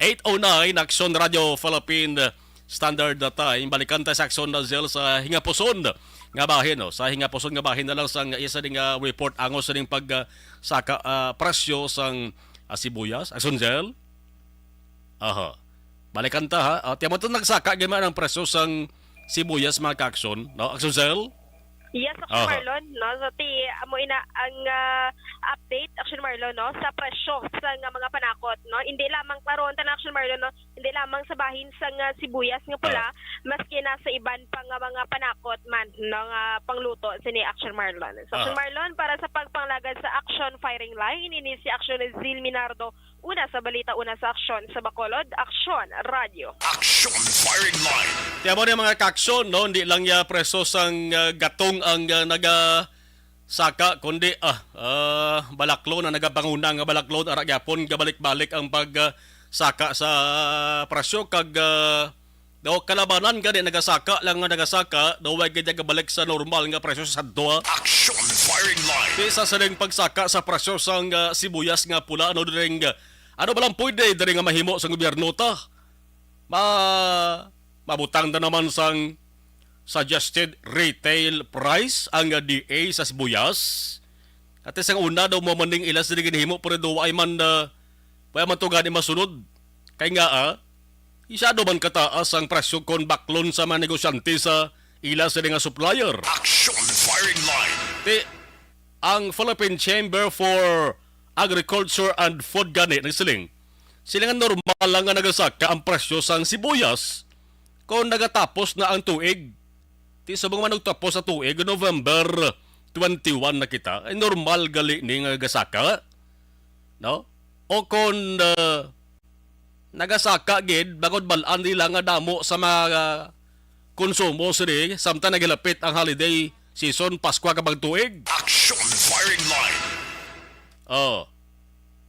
eight oh nine, Action Radio Philippine Standard Time. Balikan ta sa Action Zell sa hingapuson nga bahin, no? Sa hingapuson nga bahin na lang sang isa ding, ah, report angos sa ding pag, ah, saka, ah, presyo sang, ah, sibuyas. Action Zell? Aha. Balikan ta, ha. Ah, tiyan mo to, nagsaka gyud man ang presyo sang sibuyas, mga ka-Action, no? Action Zell? Yes, Action Aha. Marlon, no? So, ti, amo ina ang, ah, update, Action Marlon, no? Sa presyo sa nga mga panakot, no? Hindi lamang, klaro ta na, Action Marlon, no? Hindi lamang sa bahin sa nga sibuyas nga pula, Ah. maski na sa iban pa nga mga panakot man, no? Nga pangluto sini, Action Marlon. So, Action Aha. Marlon, para sa pagpanglagad sa Action Firing Line, ini si Action Zil Minardo, una sa balita, una sa aksyon, sa Bacolod, Aksyon Radio. Action Firing Line. Tiyan mo ni, mga ka-Action, no? Hindi lang ya presyo sang, ah, gatong ang, ah, nagasaka, kundi, ah, ah, balaklon, ang nagabanguna nga balaklon, ara gyapon, gabalik-balik ang pag, ah, saka sa presyo kag, ah, daw kalabanan gani nagasaka lang nga nagasaka, daw way gid gabalik sa normal nga presyo sa duha. Action Firing Line. Di sa sining pagsaka sa presyo sang, ah, sibuyas nga pula, ano, diri nga, ano ba lang pwede diri nga mahimo sa gobyerno ta? Ma-, mabutang na naman sang suggested retail price ang, ah, D A sa sibuyas. At sa una daw mo maning ilas diri ginhimo, pero daw ay man, ah, wala man to gani masunod. Kay nga, ah, isyado man kataas ang presyo kon baklon sa mga negosyante sa ila sila nga supplier. Action Firing Line. Ti, ang Philippine Chamber for Agriculture and Food gani nagsiling, sila nga normal lang nga nagasaka ang presyo sang sibuyas kung nagatapos na ang tuig. Ti subong man nagtapos sa tuig, November twenty-one na kita, ay normal gali ni nga gasaka, no? O kon, ah, nagasaka gid, bangod bal-an nila nga damo sa mga, ah, konsumo sini, samtang naghilapit ang holiday season, Paskwa kag Bagong Tuig. Action Firing Line. Oh.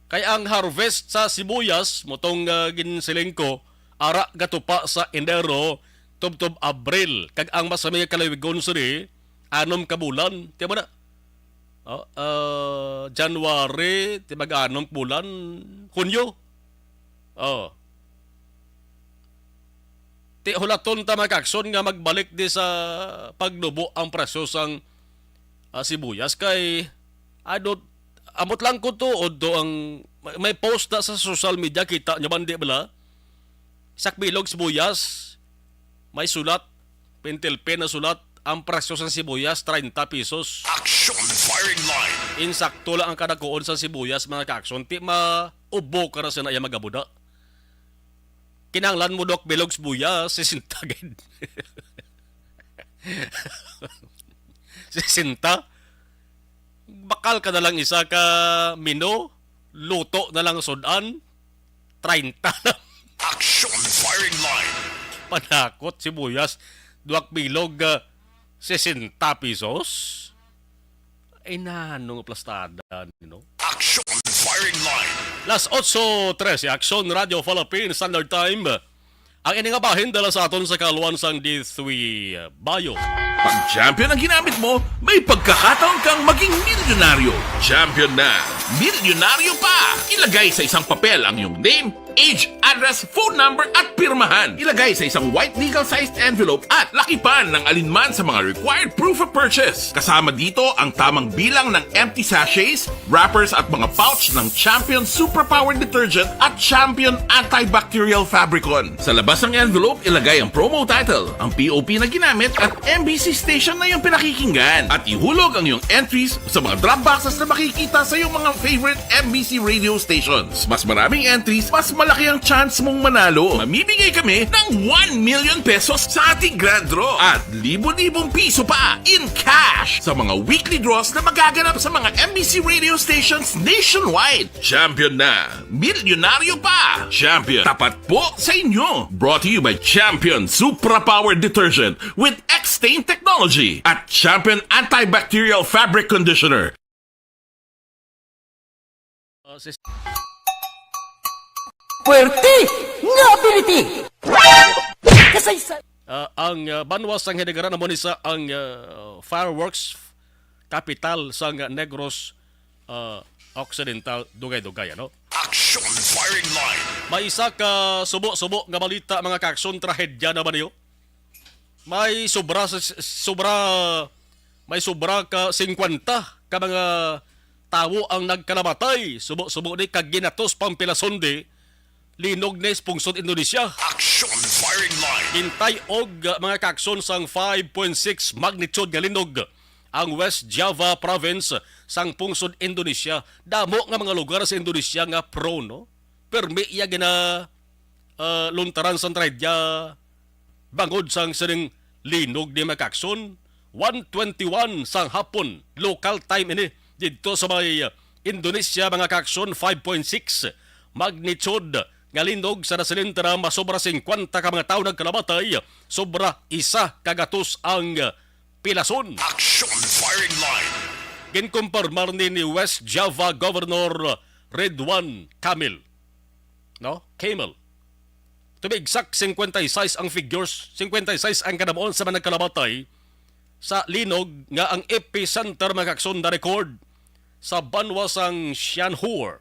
Kay ang harvest sa sibuyas, mutong, ah, ginsiling ko, ara gatupa sa Enero tubtob Abril, kag ang mas may kalawigon sini, anom ka bulan. Tiyan mo na. Oh, ah, January, ti mag-anom ka bulan, Hunyo. Oh. Ti hulaton ta, mga ka-Action, nga magbalik di sa pagnubo ang presyo sang, ah, sibuyas kay I don't, ambot lang ko to, o do ang may, may post na sa social media, kita nyo ba, di bala? Sak bilog sibuyas, may sulat, pentel pen na sulat, ang presyo sa sibuyas, treinta pesos. Action Firing Line. Insakto lang ang kadakuon sa sibuyas, mga ka-Action. Ti maubo ka na sa iya magabuda. Kinahanglan mo, Doc, bilog sibuyas, sesenta gid. Sesenta? Bakal ka na lang isa ka mino, luto na lang sud-an, treinta lang. Action Firing Line. Panakot, sibuyas, duwak bilog, ah, sesenta pesos? Ay, nano nga plastada, no? Action Firing Line. Las otso trese, Action Radio Philippine Standard Time. Ang ini nga bahin dala sa aton sa kaluan sang D three Bio. Pag champion ang ginamit mo, may pagkakataon kang maging milyonaryo. Champion na, milyonaryo pa! Ilagay sa isang papel ang iyong name, age, address, phone number, at pirmahan. Ilagay sa isang white legal-sized envelope at lakipan ng alinman sa mga required proof of purchase. Kasama dito ang tamang bilang ng empty sachets, wrappers, at mga pouch ng Champion Superpower Detergent at Champion Antibacterial Fabricon. Sa labas ng envelope, ilagay ang promo title, ang P O P na ginamit, at M B C station na iyong pinakikinggan. At ihulog ang iyong entries sa mga drop boxes na makikita sa iyong mga favorite M B C radio stations. Mas maraming entries, mas malaki ang chance mong manalo. Mamimigay kami ng one million pesos sa ating grand draw at libo-libong piso pa in cash sa mga weekly draws na magaganap sa mga M B C radio stations nationwide. Champion na! Milyonaryo pa! Champion, tapat po sa inyo! Brought to you by Champion Supra Power Detergent with X-Stain Technology at Champion Antibacterial Fabric Conditioner. Uh, sis- Puwerte nga ability! Kasaysa- Ah, ang, ah, banwa sang Hiligaynon amo ni sa ang, ah, fireworks capital sang Negros, ah, Occidental, dugay-dugay, ano? Action firing line. May isa ka subo-subo nga balita, mga ka-aksyon, trahedya naman niyo. May sobra sa, sobra, may sobra ka singkwenta ka mga tawo ang nagkalamatay, subo-subo ni kag ginatos pang pilason di linog ni sa pungsod Indonesia. Action firing line. Gintay-og, uh, mga ka-aksyon, sang five point six magnitude nga linog ang West Java province sang pungsod Indonesia. Damo nga mga lugar sa Indonesia nga prone, no? Permi iya gina, uh, luntaran sang trahedya bangod sang sining linog ni, mga ka-aksyon. One twenty-one sang hapon, local time ini, didto sa may Indonesia, mga ka-aksyon, five point six magnitude nga linog sa nasilinta na masobra singkwenta ka mga tawo nagkalamatay, sobra isa ka gatos ang pilason. Action firing line. Ginkumpirmar ni, ni West Java Governor Ridwan Kamil. No? Kamil. To be exact, fifty-six ang figures, fifty-six ang kadamuon sa mga nagkalamatay sa linog nga ang epicenter, mga ka-aksyon, na-record sa banwa sang Shanhur.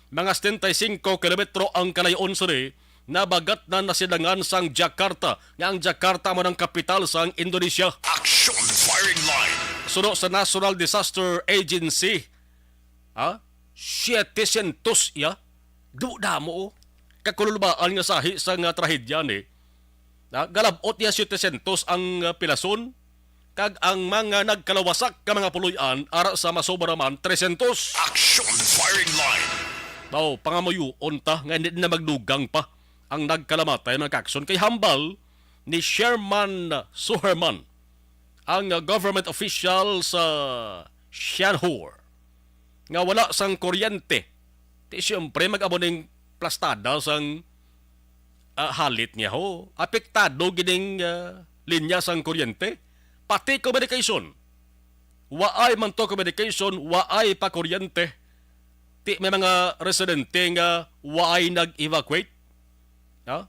Mga setenta y cinco kilometro ang kalayo-on sini, nabagat na nasidangan sang Jakarta, nga ang Jakarta amo nang kapital sang Indonesia. Action firing line. Suno sa National Disaster Agency, ha? Siyete siyentos iya. Damo-damo, oh. Kakululbaan nga sahi sa nga trahedya ni. Na, galab-ot niya siyete siyentos ang, ah, pilason, kag ang mga nagkalawasak ka mga puloy-an ara sa masobra man tresyentos. Action firing line. Daw, pangamuyoon ta nga hindi na magdugang pa ang nagkalamatay, mga ka-aksyon, kay hambal ni Sherman Suherman, ang, ah, government official sa Shanhur, nga wala sang kuryente. Ti siyempre, mag-amo ning plastada sang, ah, halit niya, ho. Apektado gining, ah, linya sang kuryente. Pati communication. Waay man to communication, waay pa kuryente. Ti may mga residente nga waay nag-evacuate. Ha?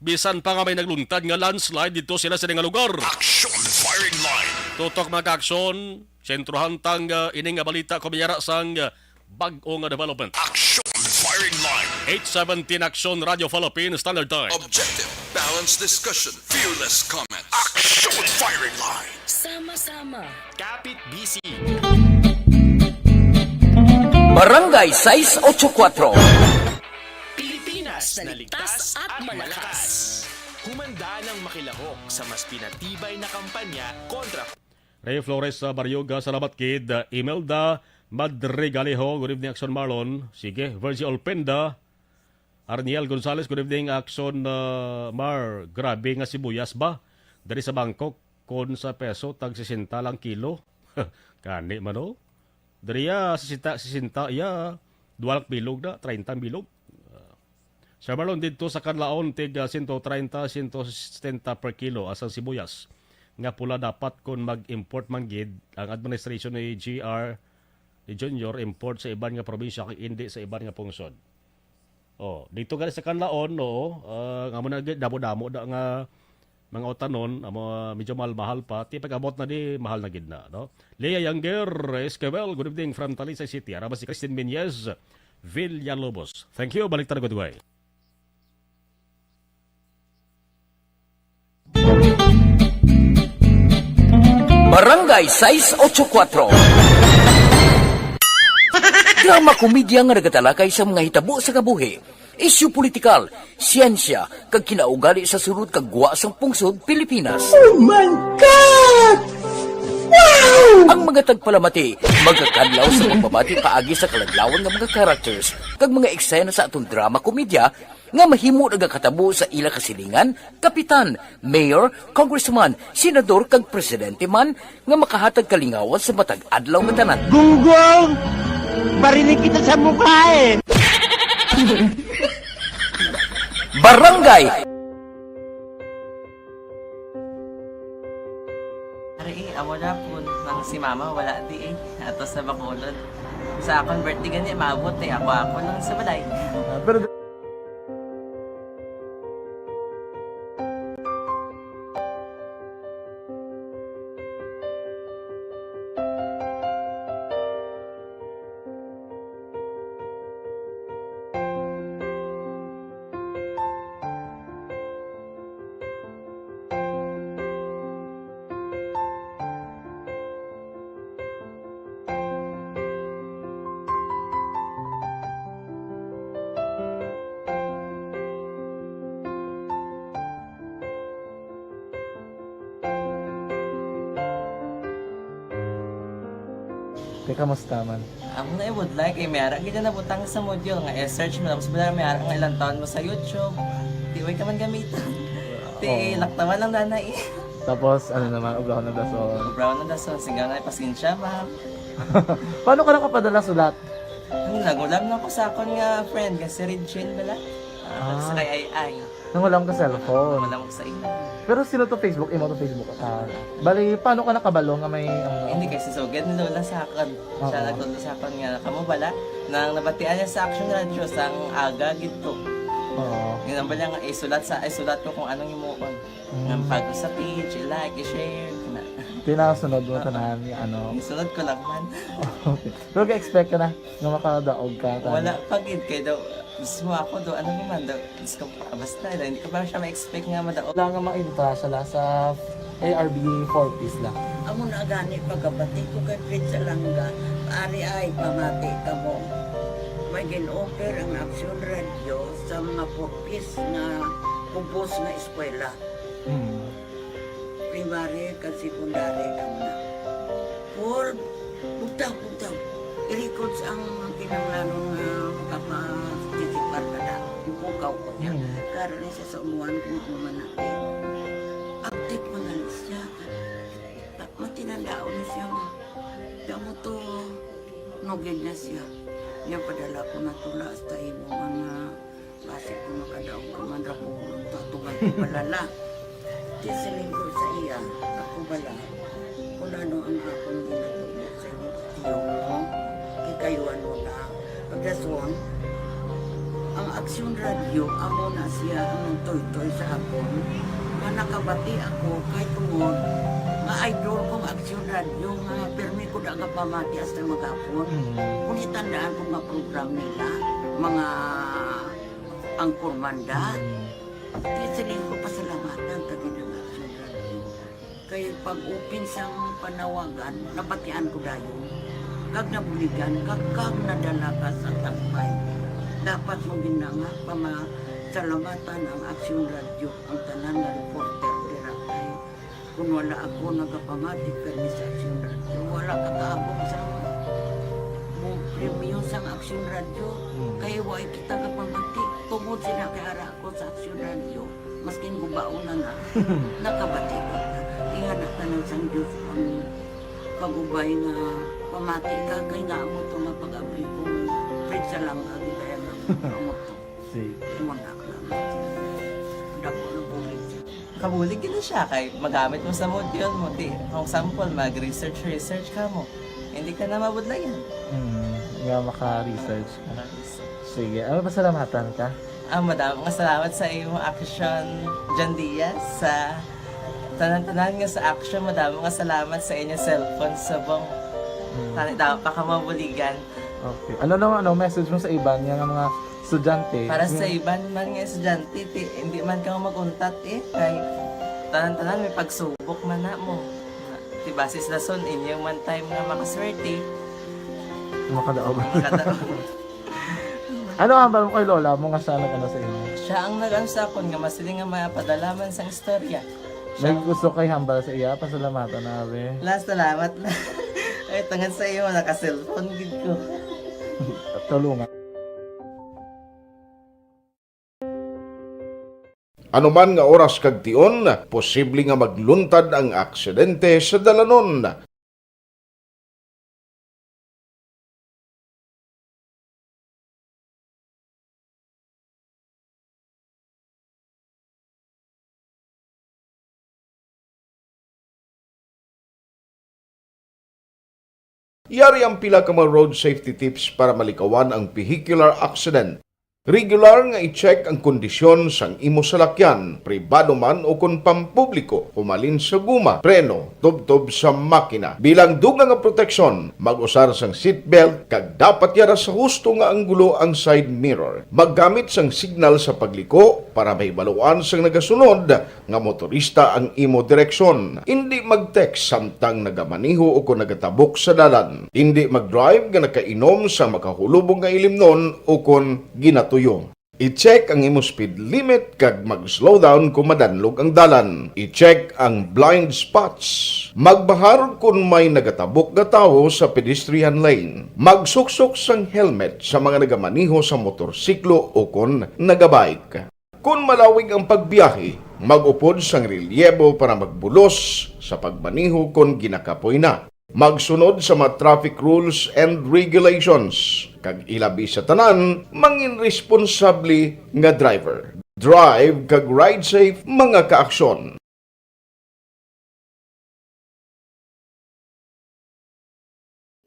Bisan pa nga may nagluntad nga landslide didto sila sa nga lugar. Action firing line. Tutok, mga ka-aksyon, sentrohan tang, ah, ining nga balita kumayara sang, ah, bag-o nga development. Action firing line. Eight seventeen Action Radio Philippines Standard Time. Objective, balanced discussion, fearless comments. Action firing line. Sama-sama. Kapit busy. Barangay sais ocho kuwatro. Pilipinas na ligtas at malakas. Humanda ng makilahok sa mas pinatibay na kampanya kontra Rey Flores sa Baryoga, salamat gid. Imelda Madrigalejo, good evening, Action Marlon. Sige, Virgie Olpenda, Arniel Gonzalez, good evening, Action, uh, Mar. Grabe nga sibuyas ba? Diri sa Bangkok, kon sa peso, tag sesenta lang kilo. Kani man, oh. Diri, ah, sesenta, sesenta, iya, duha lang bilog na, treinta ang bilog. Ah, Sir Marlon, didto sa Canlaon, tig, ah, sento treinta, sento setenta per kilo asang sibuyas nga pula. Dapat kon mag-import man gid ang administration ni G R, ni Junior, import sa iban nga probinsya kag indi sa iban nga pungsod. Oh, dito gani sa Canlaon, no, ah, nga mo na gid, damo-damo da nga mga utanon, amo, ah, medyo mahal-mahal pa. Ti pag-abot na di, mahal na gid na, no? Lea Yanger Esquivel, good evening from Talisay City. Arama si Christine Menyez Villalobos. Thank you. Balik tayo, good way. Barangay sais ocho kuwatro. Drama komedya nga nagatalakay sa mga hitabo sa kabuhi, isyu politikal, siyensya, kag kinaugali sa sulod kag gwa sang pungsod Pilipinas. Oh my God! Wow! Ang mga tagpalamati magakadlaw sa pagbabati paagi sa kaladlawan nga mga characters kag mga eksena sa aton drama komedya nga mahimo nagakatabo sa ila kasilingan, kapitan, mayor, congressman, senador, kag presidente man nga makahatag kalingawan sa matag adlaw nga tanan. Gunggong! Barinig kita sa mukha eh! Barangay Ari, eh, amo na po nang si mama wala di eh. Ato sa Bacolod. Sa akong birthday gani, maabot eh. Ako, ako lang sa balay. Ah, pero Kay kamusta man? Amo na ibudlay kay may ara gid na nabutang sa module nga i-search mo, tapos wala may ara nga ilang taon mo sa YouTube. Di way ka man gamiton. Ti Oo. Laktawan lang dana eh. Tapos, ano naman, ubraw na dason. Ubraw na dason, sigaw na, "Pasensya, ma'am." Paano ka nakapadala sulat? Ano, nagulam na ko sa akon nga friend, nga si Regine bala. Ah, Ah. Sa kay Ay Ay. Nangulam ka cellphone? Nangulam ko sa imo. Pero sino to Facebook? Imo to Facebook? Ah, bali, paano ka nakabalo nga may, ano? Hindi, kay si Sugad ni Lola sa akon. Siya Oo. Nagtudlo sa akon nga, "Kamo bala?" Nang nabatian niya sa Action Radio, sang aga gid to. Oo. Yun ang bala nga, isulat sa, isulat ko kung anong imuon. Mm. Nga pag sa page, i-like, i-share, na. Tinasunod mo Ah. tanan, yung ano. Isunod ko lang man. Okay. Pero ga-expect ka na nga makadaog ka, tanan? Wala pa gid, kay daw, mismo ako daw, ano naman daw, Diyos ko, basta, hindi ko pa siya ma-expect nga madaog. Wala nga mainta siya la sa A R B four Ps la. Amo na gani pagkabati ko kay Fred Salanga, ari ay pamati kamo. May gin-offer ang Action Radio sa mga four Ps nga kubos nga eskwela. Mm. Primary kag secondary kamo na. Paul, bugtaw, bugtaw. I-records ang kinahanglanon nga makaparticipar ka na. Ipukaw ko niya. Mm. Karon ni sa umuan kung ano man natin. Active man na siya. Ta-, matinandaon na siya nga. Kamo to, nugid na siya. Niya padala ko na tula hasta imo mga basi ko makadaog ka man ra ko, tatugan ko balala. Di siling ko sa iya, ako bala. Kung ano ang akong ginatubod sa imo, tiyo mo, kikayuan mo na. Pagdason, ang Aksyon Radio, amo na siya ang nagtuytoy sa akon. Nga nakabati ako, kay tungod, nga idol kong Aksyon Radio, nga pirmi ko da nga pamati hasta maghapon. Mm. Kung itandaan ko nga program nila, mga Anchorman da. Mm. Di siling ko pasalamatan ka gid ang Action Radio. Kay pag-open sang panawagan, nabatian ko dayon. Kag nabuligan, kag, kag nadala ka sa tampay. Dapat mo gid na nga pamasalamatan ang Action Radio, ang tanan nga reporter dira kay Kung wala ako nagapamati permi sa Aksyon Radio, wala ka kaabot sa mo premyo sang Aksyon Radio. Mm. Kay wala kita kapamati. Tungod sila kay ara ako sa Aksyon Radio, maskin gubaon na na, nakabati ko na. Ingana tanan sang Diyos ang pag-ubay nga pamati ka kay nga amo to nga pag-abri ko. Fred Salanga, di kaya nga amo to. Sige. Wala na. Dako na bulig siya. Kabulig gid na siya kay magamit mo sa module mo. Di, kung sample, mag-research, research ka mo. Hindi ka na mabudlayan. Hmm, nga maka-research ka. Maka-research. Sige, ano, pasalamatan ka? Ah, madamo nga salamat sa imo Action, John Diaz, sa tanan-tanan nga sa Action. Madamo nga salamat sa inyo cellphone subong. Hmm. Tani, damo pa ka mabuligan. Okay. Ano naman, ano, message mo sa iban nga, nga mga estudyante? Para sa Hmm. iban man nga estudyante, ti, hindi man ka mag-untat eh. Kay tanan-tanan may pagsubok man na mo. Ti, base sa lason, inyo man time nga makaswerte. Makadaog. Makadaog. Ano ang hambal mo kay lola mo nga siya nag-ano sa imo? Siya ang nag-ano sa akon nga masiling nga mapadala man sang istorya. May Siya gusto kay hambal sa iya, pasalamatan na, abi. La, salamat na. Ay, tungod sa iyo, naka-cellphone gid ko. Tulungan. Anuman nga oras kag tion, posible nga magluntad ang aksidente sa dalanon. Yari ang pila ka mga road safety tips para malikawan ang vehicular accident. Regular nga i-check ang kondisyon sang imo salakyan, pribado man o kon pampubliko, humalin sa guma, preno, tubtob sa makina. Bilang dugang nga proteksyon, mag-usar sang seatbelt kag dapat yara sa husto nga anggulo ang side mirror. Maggamit sang signal sa pagliko para mahibaluan sang nagasunod nga motorista ang imo direksyon. Indi mag-text samtang nagamaneho o kon nagatabok sa dalan. Indi mag-drive nga nakainom sa makahulubong nga ilimnon o kon ginatuyo. I-check ang imo speed limit kag mag-slow down kon madanlog ang dalan. I-check ang blind spots. Magbahar kon may nagatabok nga tawo sa pedestrian lane. Magsuksok sang helmet sa mga nagamaneho sa motorsiklo o kon nagabike. Kon malawig ang pagbiyahe, mag-upod sang relyebo para magbulos sa pagmaneho kon ginakapoy na. Magsunod sa mga traffic rules and regulations, kag ilabi sa tanan, mangin responsable nga driver. Drive kag ride safe, mga kaaksyon.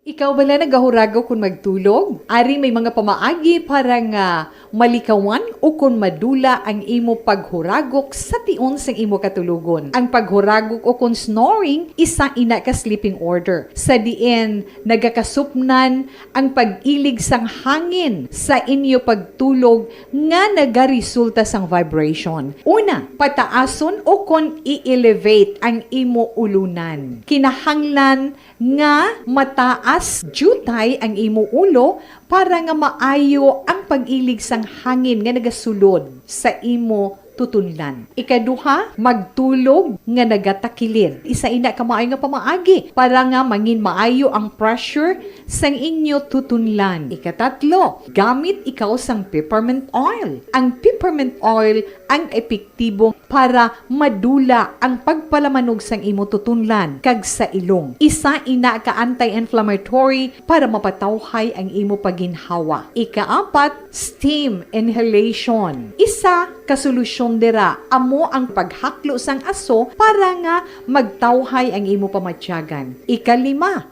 Ikaw bala nagahuragok kon magtulog? Ari may mga pamaagi para nga malikawan o kon madula ang imo paghuragok sa tion sang imo katulogon. Ang paghuragok o kon snoring, isa ina ka sleeping order, sa diin nagakasupnan ang pag-ilig sang hangin sa inyo pagtulog nga nagaresulta sang vibration. Una, pataason o kon i-elevate ang imo ulunan. Kinahanglan nga mataas diutay ang imo ulo para nga maayo ang pag-ilig sang hangin nga nagasulod sa imo tutunlan. Ikaduha, magtulog nga nagatakilid. Isa ina ka maayo nga pamaagi para nga mangin maayo ang pressure sang inyo tutunlan. Ikatatlo, gamit ikaw sang peppermint oil. Ang peppermint oil ang epektibo para madula ang pagpalamanog sang imo tutunlan kag sa ilong. Isa ina ka anti-inflammatory para mapatawhay ang imo pagginhawa. Ikaapat, steam inhalation. Isa ka solusyon dira amo ang paghaklo sang aso para nga magtawhay ang imo pamatyagan. Ikalima,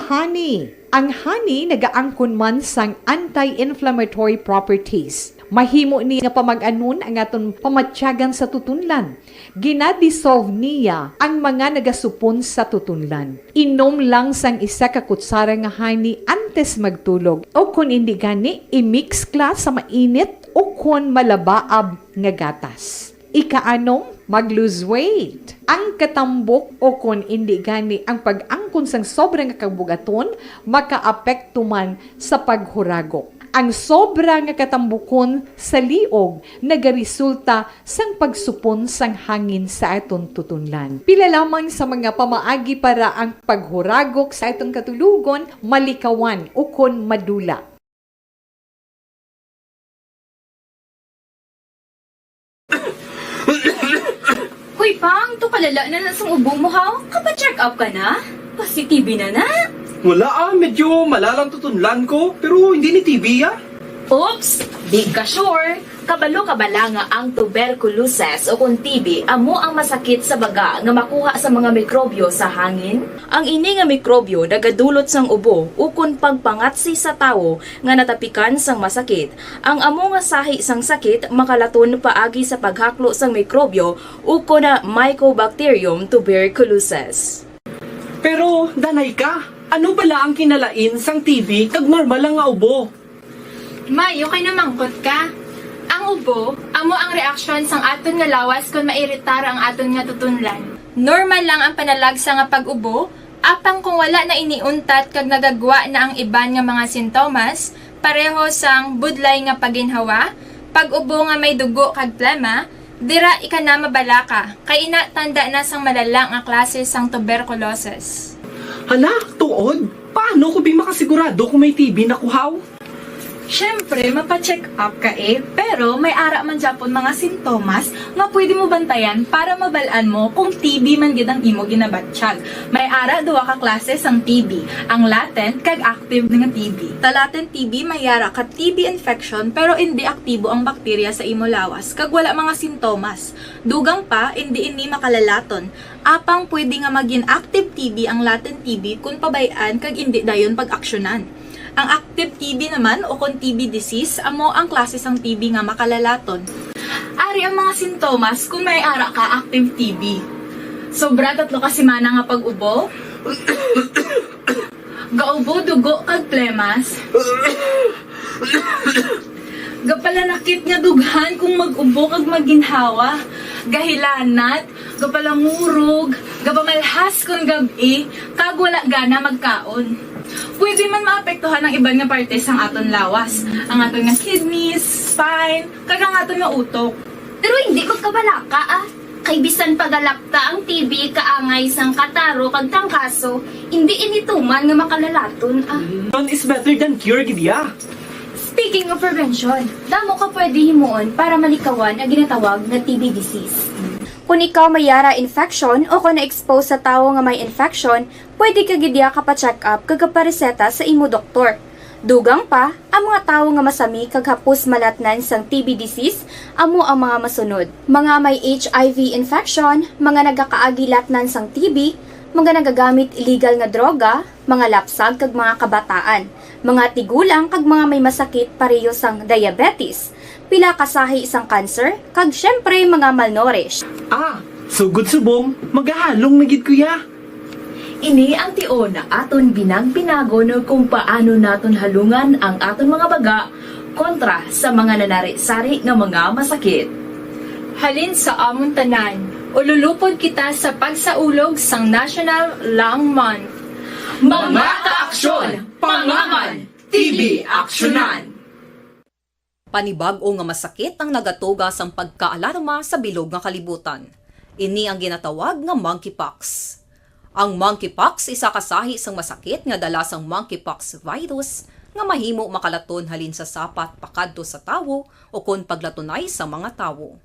honey. Ang honey nagaangkon man sang anti-inflammatory properties. Mahimo ni nga pamag-anon ang aton pamatyagan sa tutunlan. Gina-dissolve niya ang mga nagasupon sa tutunlan. Inom lang sang isa ka kutsara nga honey antes magtulog, o kon indi gani, i-mix ka sa mainit o kon malabaab nga gatas. Ikaanom, mag-lose weight. Ang katambok o kon indi gani ang pag-angkon sang sobra nga kabugaton makaapekto man sa paghuragok. Ang sobra nga katambukon sa liog nagaresulta sang pagsupon sang hangin sa aton tutunlan. Pila lamang sa mga pamaagi para ang paghuragok sa aton katulogon malikawan ukon madula. Hoy, Pang, tukalala na na sang ubo mo, ha? Kapa-check up ka na? Kasi T B na na. Wala, ah, medyo malalang tutunlan ko, pero hindi ni T B, ah. Oops, di ka sure. Kabalo ka bala nga ang tuberculosis o kon T B amo ang masakit sa baga nga makuha sa mga mikrobyo sa hangin? Ang ini nga mikrobyo nagadulot sang ubo ukon pagpangatsi sa tawo nga natapikan sang masakit. Ang amo nga sahi sang sakit makalaton paagi sa paghaklo sang mikrobyo ukon na Mycobacterium tuberculosis. Pero, danay ka, ano bala ang kinalain sang T B kag normal lang nga ubo? May, okay na mangkot ka. Ang ubo, amo ang reaksyon sang aton nga lawas kon mairitar ang aton nga tutunlan. Normal lang ang panalagsa nga pag-ubo, apang kung wala na ini untat kag nagagwa na ang iban nga mga sintomas, pareho sang budlay nga paginhawa, pag-ubo nga may dugo kag plema, dira ika na mabalaka, kay ina tanda na sang malala nga klase sang tuberculosis. Hala, tuod? Paano ko bi makasigurado kung may T B na ko haw? Siyempre, mapa-check up ka eh, pero may ara man gyapon mga sintomas nga pwede mo bantayan para mabal-an mo kung T B man gid ang imo ginabatyag. May ara duha ka klase sang T B, ang latent kag active nga T B. Sa latent T B, may ara ka T B infection pero indi aktibo ang bakterya sa imo lawas kag wala mga sintomas. Dugang pa, indi ini makalalaton. Apang pwede nga magin active T B ang latent T B kon pabay-an kag indi dayon pag-aksyonan. Ang active T B naman, o kon T B disease, amo ang klase sang T B nga makalalaton. Ari ang mga sintomas kon may ara ka active T B. Sobra tatlo ka semana nga pag-ubo. Gaubo, dugo, kag plemas. Gapalanakit nga dughan kung mag-ubo kag maginhawa. Gahilanat, gapalangurog, gapamalhas kon gab-i, kag wala gana magkaon. Pwede man maapektuhan ang iban nga parte sang aton lawas, ang aton nga kidneys, spine, kag ang aton nga utok. Pero hindi magkabalaka, ah. Kay bisan pagalapta ang T B kaangay sang kataro kag trangkaso, hindi ini tuman nga makalalaton, ah. Prevention is better than cure, gid ya. Speaking of prevention, damo ka pwede himuon para malikawan ang ginatawag nga T B disease. Kung ikaw may yara infection o kung na-expose sa tawo nga may infection, pwede ka gid ya kapacheck up kag kapareseta sa imo doktor. Dugang pa, ang mga tawo nga masami kag hapos malatnan sang T B disease amo ang mga masunod: mga may H I V infection, mga nagakaagi latnan sang T B, mga nagagamit illegal nga droga, mga lapsag kag mga kabataan, mga tigulang kag mga may masakit pareho sang diabetes, pila ka sahi sang cancer, kag syempre mga malnourished. Ah, sugod subong, magahalong na gid ko ya. Ini ang tion nga aton binag-binagon kung paano naton halungan ang aton mga baga kontra sa mga nanari-sari nga mga masakit. Halin sa amon tanan, ululupod kita sa pagsaulog sang National Lung Month. Mga kaaksyon, pangangan, T B aksyonan. Panibag-o nga masakit ang nagatuga sang pagkaalarma sa bilog nga kalibutan. Ini ang ginatawag nga monkeypox. Ang monkeypox isa ka sahi sang masakit nga dala sang monkeypox virus nga mahimo makalaton halin sa sapat pakadto sa tawo ukon paglatunay sa mga tawo.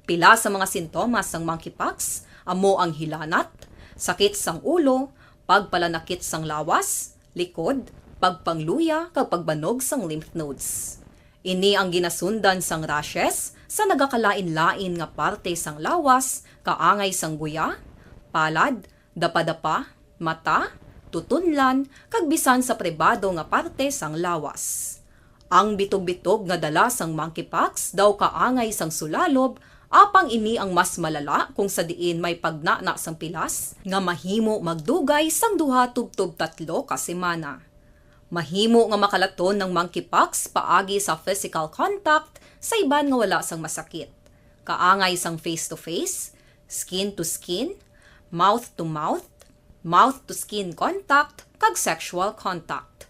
Pila sa mga sintomas sang monkeypox amo ang hilanat, sakit sang ulo, pagpalanakit sang lawas, likod, pagpangluya, kag pagbanog sang lymph nodes. Ini ang ginasundan sang rashes sa nagakalain-lain nga parte sang lawas, kaangay sang guya, palad, dapadapa, mata, tutunlan, kag bisan sa pribado nga parte sang lawas. Ang bitog-bitog nga dala sang monkeypox daw kaangay sang sulalob, apang ini ang mas malala kung sa diin may pagnana sang pilas nga mahimo magdugay sang duha tubtob tatlo ka semana. Mahimo nga makalaton ang monkeypox paagi sa physical contact sa iban nga wala sang masakit, kaangay sang face-to-face, skin-to-skin, mouth-to-mouth, mouth-to-skin contact, kag sexual contact.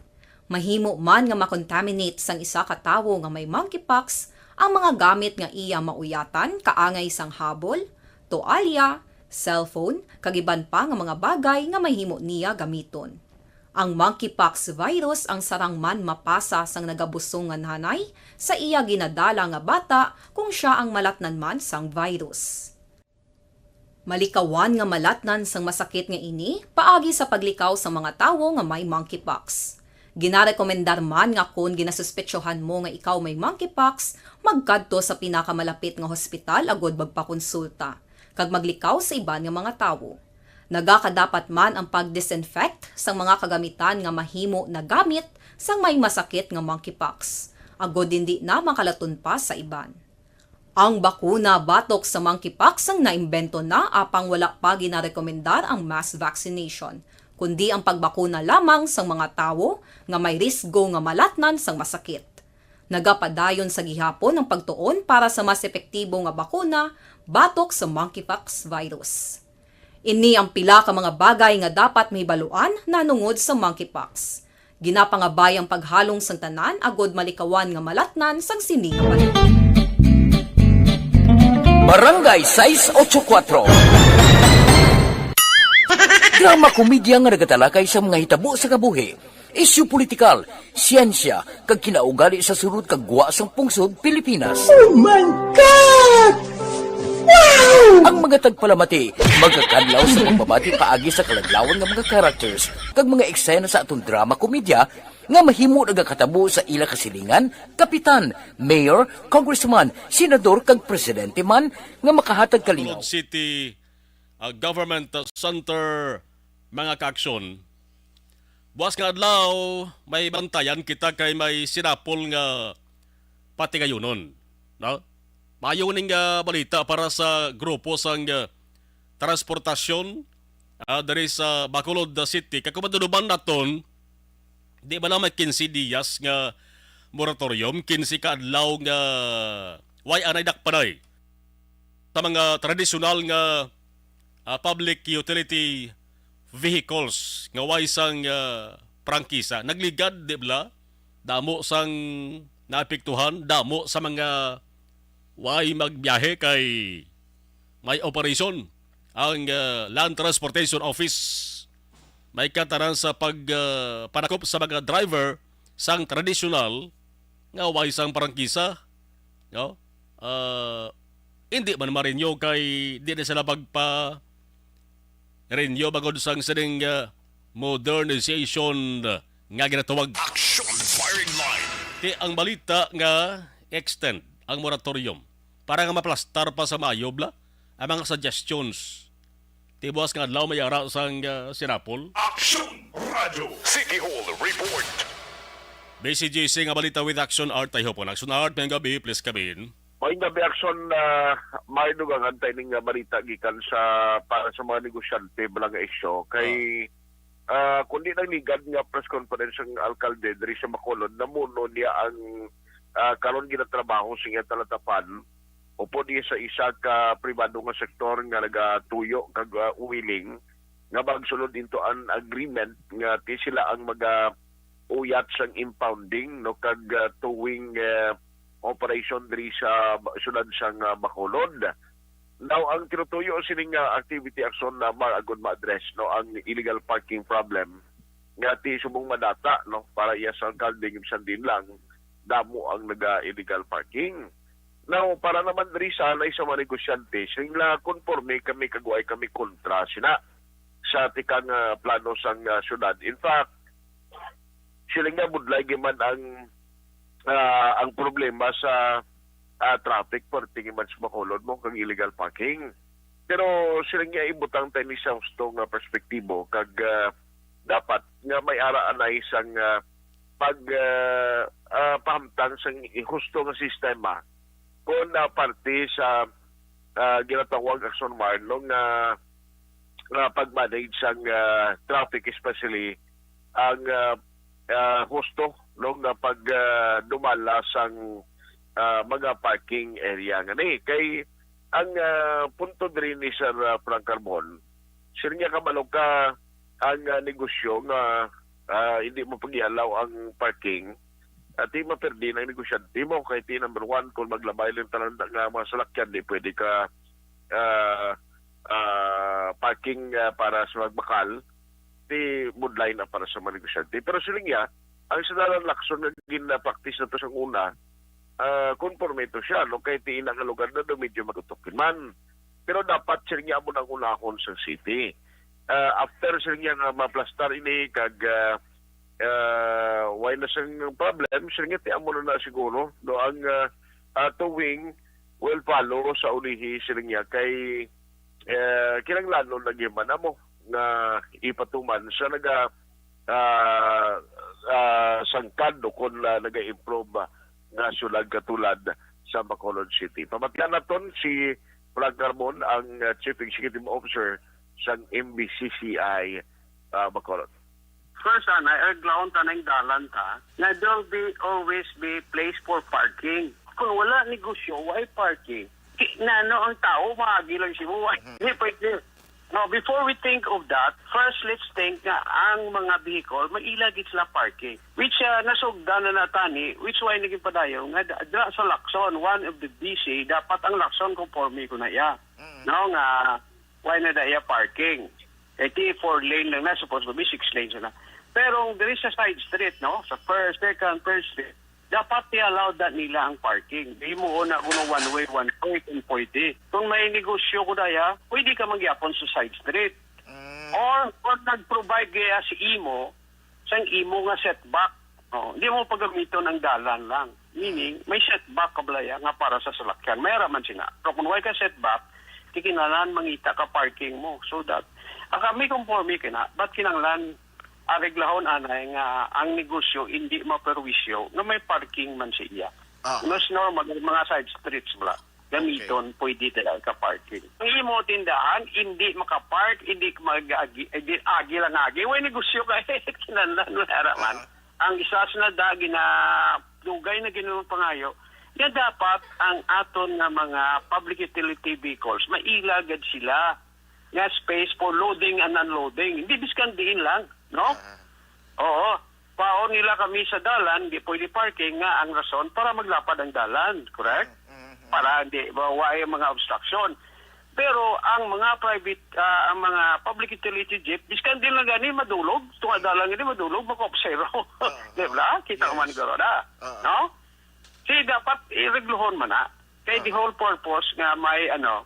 Mahimo man nga makontaminate sang isa ka tawo nga may monkeypox ang mga gamit nga iya mauyatan, kaangay sang habol, toalya, cellphone, kag iban pa nga mga bagay nga mahimo niya gamiton. Ang monkeypox virus ang sarang man mapasa sang nagabusong nga nanay sa iya ginadala nga bata kung sia ang malatnan man sang virus. Malikawan nga malatnan sang masakit nga ini paagi sa paglikaw sa mga tawo nga may monkeypox. Ginarekomendar man nga kon ginasuspetsohan mo nga ikaw may monkeypox, magkadto sa pinakamalapit nga hospital agud magpakonsulta kag maglikaw sa iban nga mga tawo. Nagakadapat man ang pag-disinfect sang mga kagamitan nga mahimo nagamit sang may masakit nga monkeypox, agud indi na makalaton pa sa iban. Ang bakuna batok sa monkeypox ang naimbento na, apang wala pa ginarekomendar ang mass vaccination, kundi ang pagbakuna lamang sang mga tawo nga may risgo nga malatnan sang masakit. Nagapadayon sa gihapon ang pagtuon para sa mas epektibo nga bakuna batok sa monkeypox virus. Ini ang pila ka mga bagay nga dapat mahibaluan nahanungod sa monkeypox. Ginapangabay ang paghalong sang tanan agud malikawan nga malatnan sang sini nga panahon. Barangay sais ocho kuatro. Drama komedya nga nagatalakay sa mga hitabo sa kabuhi, isyu politikal, siyensya, kag kinaugali sa sulod kag gwa sang pungsod Pilipinas. Oh my God! Wow! Ang mga tagpalamati magakadlaw sa pagbabati paagi sa kaladlawan nga mga characters kag mga eksena sa aton drama komedya nga mahimo nagakatabo sa ila kasilingan, kapitan, mayor, congressman, senador, kag presidente man nga makahatag kalingaw. Bacolod City, ah, Government Center, mga kaaksyon. Buas nga adlaw, may bantayan kita kay may sinapol nga patigayunon, no? Maayo ning, ah, balita para sa grupo sang, ah, transportasyon, ah, diri sa Bacolod City. Kay kung matuduman naton, di ba lang may quince dias nga moratorium, quince ka adlaw nga way anay dakpanay sa mga tradisyonal nga, ah, public utility vehicles nga way sang, ah, prangkisa. Nagligad, di bala? Damo sang naapektuhan, damo sa mga way magbiyahe kay may operation ang, ah, Land Transportation Office. May katanan sa pag, ah, panakop sa mga driver sang tradisyonal nga way sang prangkisa, no? Ah, hindi man marinyo kay di na sila magpa-renew bangod sang sining, ah, modernization nga ginatawag. Action Firing Line. Ti ang balita nga extend ang moratorium para nga maplastar pa sa Mayo, bala, ang mga suggestions. Ti buas nga adlaw may ara sang, ah, Sinapol. Action Radio City Hall Report. B C G C nga balita with Action Art. I hope on Action Art. Mayong gabi, please come in. Maayong gabi, Action, ah, may dugangan tayo ning, ah, balita gikan sa, para sa mga negosyante, bala nga isyu. Kay, ah, kundi nagligad nga press conference ang alkalde diri sa Bacolod, namuno niya ang, ah, karon ginatrabaho sa iyang talatapan upod niya sa isa ka pribado nga sektor nga nagatuyo kag, ah, willing nga magsulod into an agreement nga ti sila ang maga-uyat sang impounding, no, kag, ah, towing, ah, operation diri sa ba-, syudad sang, ah, Bacolod. Now, ang tinutuyo sining, ah, activity, Action, na Mar, agud ma-address, no, ang illegal parking problem nga ti subong madata, no, para iya sa alkalde, bisan din lang damo ang naga-illegal parking. Now, para naman diri sa anay sa mga negosyante, sila konforme kami kag way kami kontra sina sa tikang, ah, plano sang, ah, syudad. In fact, sila nga budlay gyud man ang, ah, ang problema sa, ah, traffic perting man sa Bacolod mo kag illegal parking. Pero sila nga ibutang tayo ni sa husto nga perspektibo kag, ah, dapat nga may ara anay sang, ah, pag, ah, ah, pahamtang sang husto nga sistema kon, ah, parte sa, ah, ginatawag, Action Mar, no, nga, nga pag-manage sang, ah, traffic, especially ang, ah, ah, husto, no, nga pag, ah, dumala sang, ah, mga parking area nga ni. Kay ang, ah, punto diri ni Sir, ah, Frank Carbon, sir, nga kabalo ka ang, ah, negosyo nga, ah, hindi mo pag-ialaw ang parking, ati maperdi na ang negosyante mo. Kay ti number one, kung maglabay lang tanan nga mga salakyan, di pwede ka, ah, ah, parking, ah, para sa magbakal, ti budlay na para sa mga negosyante. Pero siling niya, ang sinaran lakson nga gin-practice na to sa una, ah, konforme to siya, no? Kay ti ina nga lugar na do medyo matutukin man. Pero dapat siling niya amo nang unahon sa city. Ah, after siling niya nga maplastar ini kag, ah, ah, way na sing problem, siling niya ti amo na na siguro, no? Ang, ah, ah, towing will follow sa ulihi, siling niya, kay, eh, kinahanglanon lagi man amo nga ipatuman sa naga, ah, ah, sangkad o kon, ah, naga-improve, ah, nga syudad katulad sa Bacolod City. Pamatian naton si Frank Carbon, ang, ah, Chief Executive Officer sang M B C C I, ah, Bacolod. First, anay, aglawon ta nang dalan ta, nga there will be always be place for parking. Kung wala negosyo, why parking? Ki-, nano ang tao, maagi lang siya, why? Mhm. Di pwede. No, before we think of that, first let's think nga ang mga vehicle, may ila gid sila parking. Which, ah, nasugdan na natani, which why naging padayon, nga da-, dra sa Lacson, one of the B C, dapat ang Lacson conforme ko na iya. Mm. No, nga why na da iya parking? Eh, ti four lane lang na, supposed to be six lanes na. Pero ang diri sa side street, no? Sa first, second, third street, dapat i-allow da nila ang parking. Di mo na kuno one way, one way kung pwede. Kung may negosyo ko daya, pwede ka mangyapon sa side street. Mm. Or, or nag-provide kaya si imo, sang imo nga setback. Oh, di mo pagamiton ang dalan lang. Meaning, may setback ka balaya nga para sa salakyan. May araman sina. Pero kung way ka setback, di kinahanglan mangita ka parking mo. So that, ah, kami konforme kina, but kinahanglan areglahon anay nga ang negosyo hindi maperwisyo nga may parking man sa iya. Ah. Mas normal, mga side streets bala. Gamiton, okay, pwede dala ka parking. Ang imo tindahan, hindi makapark, hindi mag-agi, hindi, agi lang agi. Way negosyo ka, kinahanglan, wala ra man. Ah. Ang isa sa nada, gina-, dugay na ginulong pangayo, nga dapat ang aton nga mga public utility vehicles, maila gad sila nga space for loading and unloading. Hindi biskan diin lang, no? Ah. Oo. Paon nila kami sa dalan, di pwede parking nga ang rason para maglapad ang dalan, correct? Mm, mm, mm. Para hindi maway ang mga obstruction. Pero ang mga private, ah, ang mga public utility jeep, biskan din lang gani madulog, tunga dalan gani madulog, makaopsero. Ah, di ba? Kita yes. Man garo na. Ah. No? Si dapat iregluhon man na. Kay the Ah. whole purpose nga may, ano,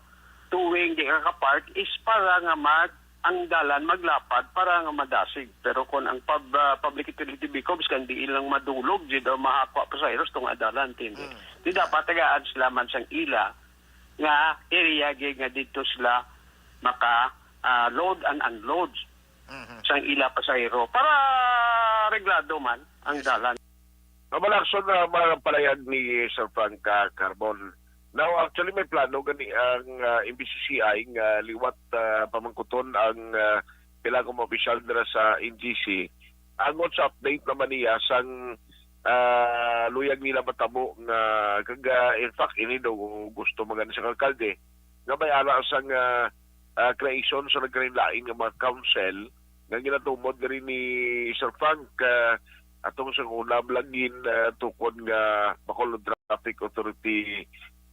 two-way di ka ka-park is para nga mag, ang dalan maglapad para nga madasig. Pero kung ang pub-, ah, public utility vehicles kan di ilang madulog jud o mahakwa pa sa iros tong adalan, tindi. Mm. Di dapat tagaan sila man sang ila nga area gid nga dito sila maka, ah, load and unload Mhm. sang ila pasahero para reglado man ang Yes. dalan. Ang malakson na mga palayag ni Sir Frank, ah, Carbon. Now, actually, may plano gani ang, ah, M B C C I nga liwat, ah, pamangkuton ang, ah, pila ka mga opisyal dira sa N G C. Angon sa update naman niya sang, ah, luyag nila matabo nga, kag, ah, in fact, ini daw gusto man gani sang alkalde nga may ara sang, ah, ah, creation sa nagkalain-lain nga mga council nga ginatumod diri ni Sir Frank, ah, atong sang una, Malagin, ah, tukod nga Bacolod Traffic Authority,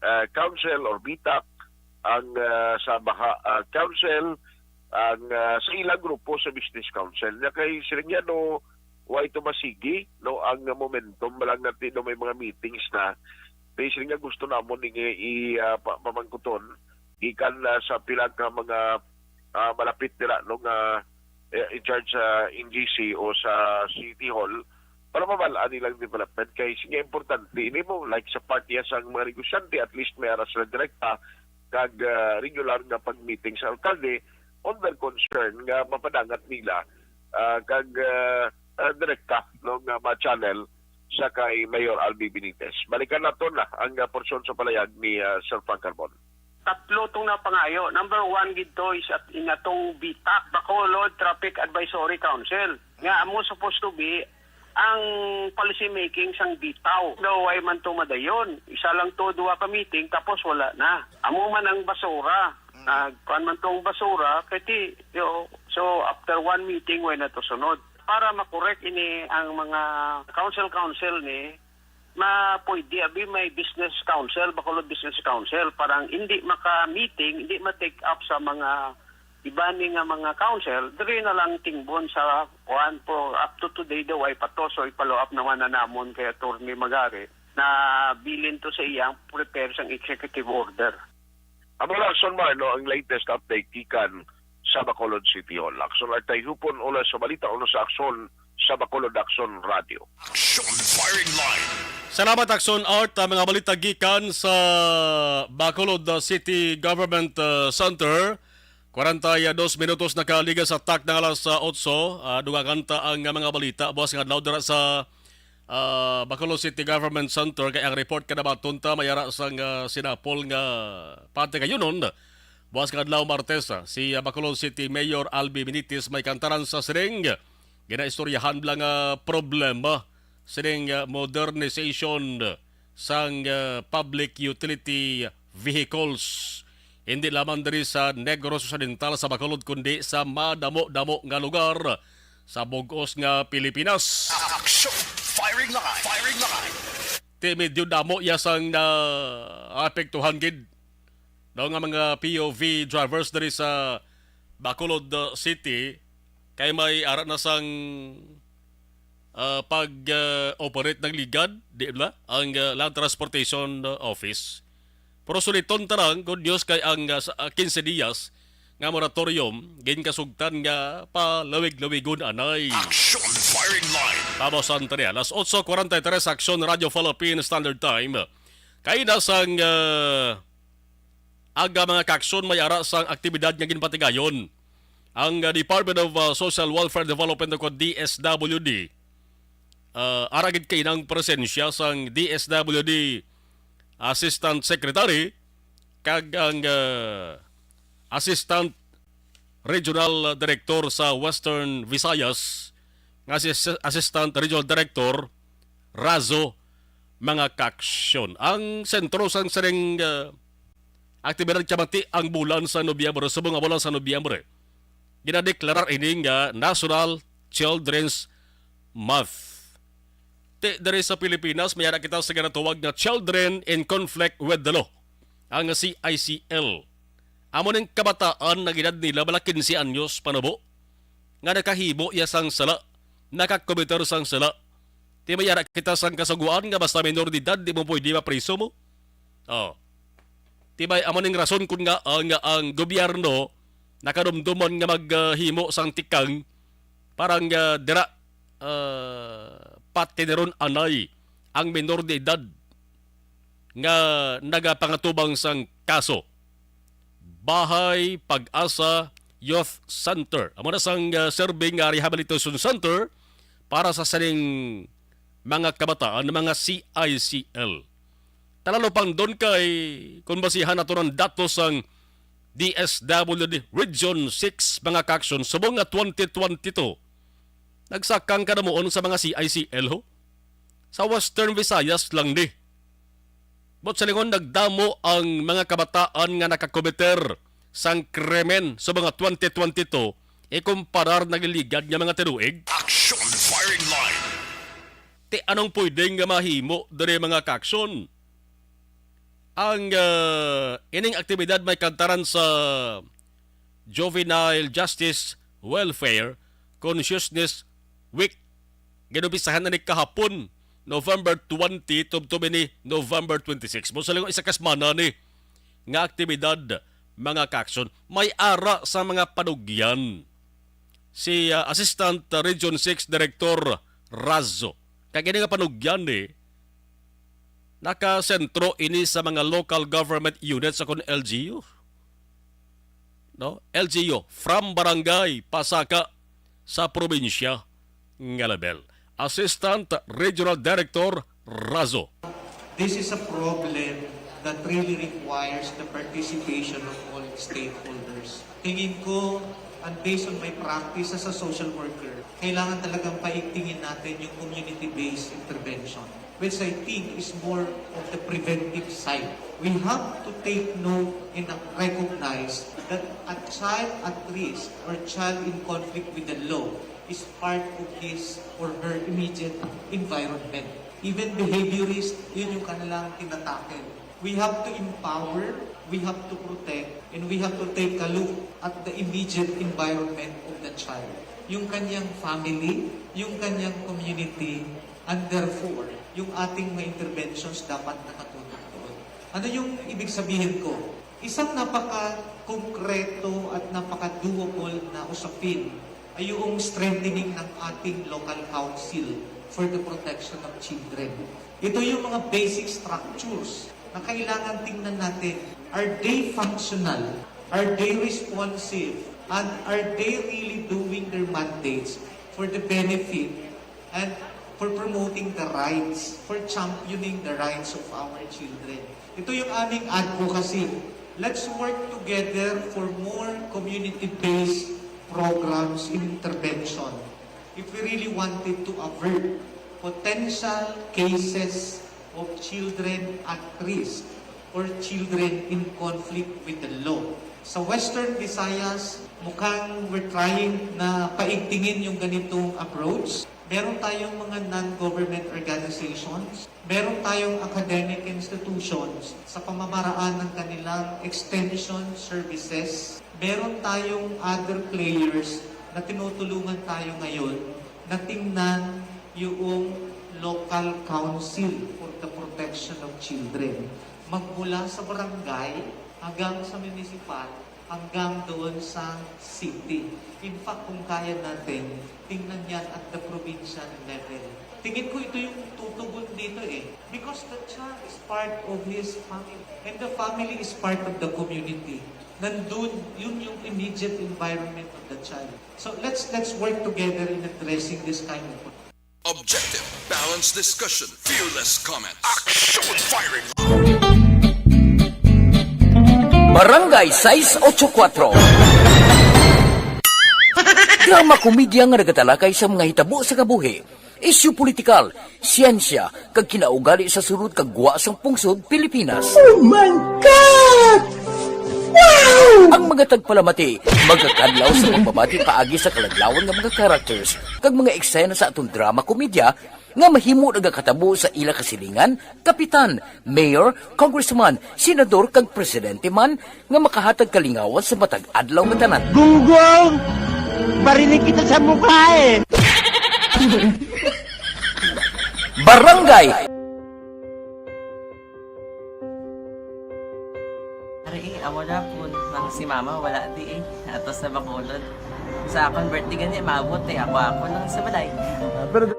ah, Council or BTAC, ang, ah, sa Baha, ah, Council, ang, ah, sa ilang grupo sa Business Council. Nya kay sila niya, no, way to masigi, no, ang momentum, balang nga ti-, no, may mga meetings na. Kay sila nga gusto namon ni i, ah, pa-, pamangkuton gikan, ah, sa pila ka mga, ah, malapit dira, no, nga, eh, in charge sa N G C o sa City Hall para mabal-an nilang development. Kay sige, importante ini mo, like sa part niya sang mga negosyante, at least may ara sila direkta kag, ah, regular nga pag-meeting sa alkalde on their concern nga mapadangat nila, ah, kag, ah, ah, direkta, no, nga ma-channel sa kay Mayor Albi Benitez. Balikan nato na ang, ah, porsyon sa palayag ni, ah, Sir Frank Carbon. Tatlo tong napangayo. Number one gid to is at inatong BTAC, Bacolod Traffic Advisory Council. Nga amo supposed to be ang policy making sang BTAW. Daw way man to madayon. Isa lang to, duha ka meeting, tapos wala na. Amo man ang basura. Mm. Nagkuan man tong basura, kay ti, yo, so after one meeting, way na to sunod. Para makorek ini ang mga council-council ni, ma-, pwede abi may business council, Bacolod Business Council, parang hindi maka-meeting, hindi ma-take up sa mga iba ni nga mga council, diri na lang tingbon sa kuan po, up to today daw ay pa to, so i-follow up naman na namon kay Attorney Magari na bilin to sa iyang prepare sang executive order. Amo lang, Aksyon Mar, no, ang latest update gikan sa Bacolod City Hall. Aksyon Artay Hupon, una sa balita, una sa aksyon sa Bacolod Aksyon Radio. Aksyon Firing Line. Salamat, Aksyon Art. Ang mga balita gikan sa Bacolod, uh, City Government, uh, Center. Kwarenta y dos minutos nakaligas sa tak ng alas, uh, otso. Uh, dugangan ta ang, uh, mga balita buwas nga adlaw dira sa, uh, Bacolod City Government Center. Kay ang report kadabaton ta may ara sang, uh, sinapol nga patigayunon. Buwas nga adlaw, Martes, ah, si, ah, Bacolod City Mayor Albi Benitez may kantaran sa siring. Ginaistoryahan bala nga problema sining, ah, modernization sang, ah, public utility vehicles. Hindi lamang diri sa Negros Occidental sa Bacolod, kundi sa madamo-damo nga lugar sa bug-os nga Pilipinas. Action! Firing line! Firing line! Ti medyo damo ya sang naapektuhan gid daw nga mga P U V drivers diri sa Bacolod, uh, City, kay may ara na sang, uh, pag, uh, operate ng ligad, di ba? Ang, uh, Land Transportation, uh, Office. Pero suliton ta lang, good news kay ang, uh, sa, uh, quince dias nga moratorium, ginkasugtan nga palawig-lawigon anay. Action Firing Line. Tabasan ta niya. Alas otso kwarenta y tres, Action Radio Philippine Standard Time. Kay na sang, uh, aga mga kaaksyon, may ara sang aktibidad nga ginpatigayon ang, uh, Department of, uh, Social Welfare Development o D S W D. Uh, ara gid kay nang presensya sang D S W D Assistant Secretary kag ang, uh, Assistant Regional Director sa Western Visayas, nga si Assi-, Assistant Regional Director Razo, mga kaaksyon. Ang sentro sang sining, uh, aktibidad kamati ang bulan sa Nobyembre, subong nga bulan sa Nobyembre. Ginadeklarar ini nga National Children's Month. Ti diri sa Pilipinas, may ara kita sa ginatawag nga Children in Conflict with the Law, ang C I C L. Amo ning kabataan nga edad nila bala quince anyos panubo, nga nakahimo iya sang sala, nakakometer sang sala. Ti may ara kita sang kasugoan nga basta minor de edad, di mo pwede mapriso mo. Oh. Ti may amo ning rason kun nga, ah, nga ang gobyerno nakadumduman nga maghimo sang tikang para nga dira, ah, patineron anay ang minor de edad nga nagapangatubang sang kaso. Bahay Pag-asa Youth Center. Amo na sang, ah, serbing nga rehabilitation center para sa sining mga kabataan, mga C I C L. Talalupang doon kay, kung basihan nato ng datos sang D S W D Region six, mga ka-aksyon, subong nga twenty twenty-two, nagsakang kadamuon sa mga C I C L ho. Sa Western Visayas lang ni. But sa lingon, nagdamo ang mga kabataan nga nakakometer sang krimen sa mga twenty twenty-two ikumparar nagiligad nga mga tinuig. Action Firing Line. Ti anong pwede nga mahimo diri, mga ka-aksyon? Ang, ah, ining aktibidad may kantaran sa Juvenile Justice Welfare Consciousness Week. Ginumpisahan na ni kahapon, November twenty, tubtob ini November twenty-six. Mo sa lingon, isa ka semana ni nga aktibidad, mga ka-aksyon. May ara sa mga panugyan si, ah, Assistant Region six Director Razo. Kag ini nga panugyan ni nakasentro ini sa mga local government units, akon L G U. No? L G U, from barangay pasaka sa probinsya nga level. Assistant Regional Director Razo. This is a problem that really requires the participation of all stakeholders. Tingin ko, and based on my practice as a social worker, kailangan talagang paigtingin natin yung community-based intervention, which I think is more of the preventive side. We have to take note and recognize that a child at risk or child in conflict with the law is part of his or her immediate environment. Even behaviorist, yun yung kanilang tinatackle. We have to empower, we have to protect, and we have to take a look at the immediate environment of the child. Yung kanyang family, yung kanyang community, and therefore, yung ating mga interventions dapat nakatutok doon. Ano yung ibig sabihin ko? Isang napaka-konkreto at napaka-doable na usapin ay yung strengthening ng ating local council for the protection of children. Ito yung mga basic structures na kailangan tingnan natin. Are they functional? Are they responsive? And are they really doing their mandates for the benefit and for promoting the rights, for championing the rights of our children? Ito yung aming advocacy. Let's work together for more community-based programs and intervention if we really wanted to avert potential cases of children at risk or children in conflict with the law. Sa Western Visayas, mukhang we're trying na paigtingin yung ganitong approach. Meron tayong mga non-government organizations, meron tayong academic institutions sa pamamaraan ng kanilang extension services, meron tayong other players na tinutulungan tayo ngayon na tingnan yung local council for the protection of children. Magmula sa barangay hanggang sa municipal, hanggang doon sa city. In fact, kung kaya natin, tingnan yan at the provincial level. Tingin ko ito yung tutugon dito eh. Because the child is part of his family. And the family is part of the community. Nandun, yun yung immediate environment of the child. So let's let's work together in addressing this kind of Objective, balanced discussion, fearless comment. Action firing! Barangay sais ocho kuatro. Drama komedya nga nagatalakay sa mga hitabo sa kabuhi, isyu politikal, siyensya, kag kinaugali sa sulod kag gwa sang pungsod Pilipinas. Oh my God! Wow! Ang mga tagpalamati magakadlaw sa pagbabati paagi sa kaladlawan nga mga characters kag mga eksena sa aton drama komedya nga mahimo nagakatabo sa ila kasilingan, kapitan, mayor, congressman, senador, kag presidente man nga makahatag kalingawan sa matag adlaw nga tanan. Gunggong! Barinig kita sa mukha eh! Barangay Ari, eh, amo na po nang si mama wala di eh. Ato sa Bacolod. Sa akong birthday gani, maabot eh. Ako-ako lang sa balay. Ah, pero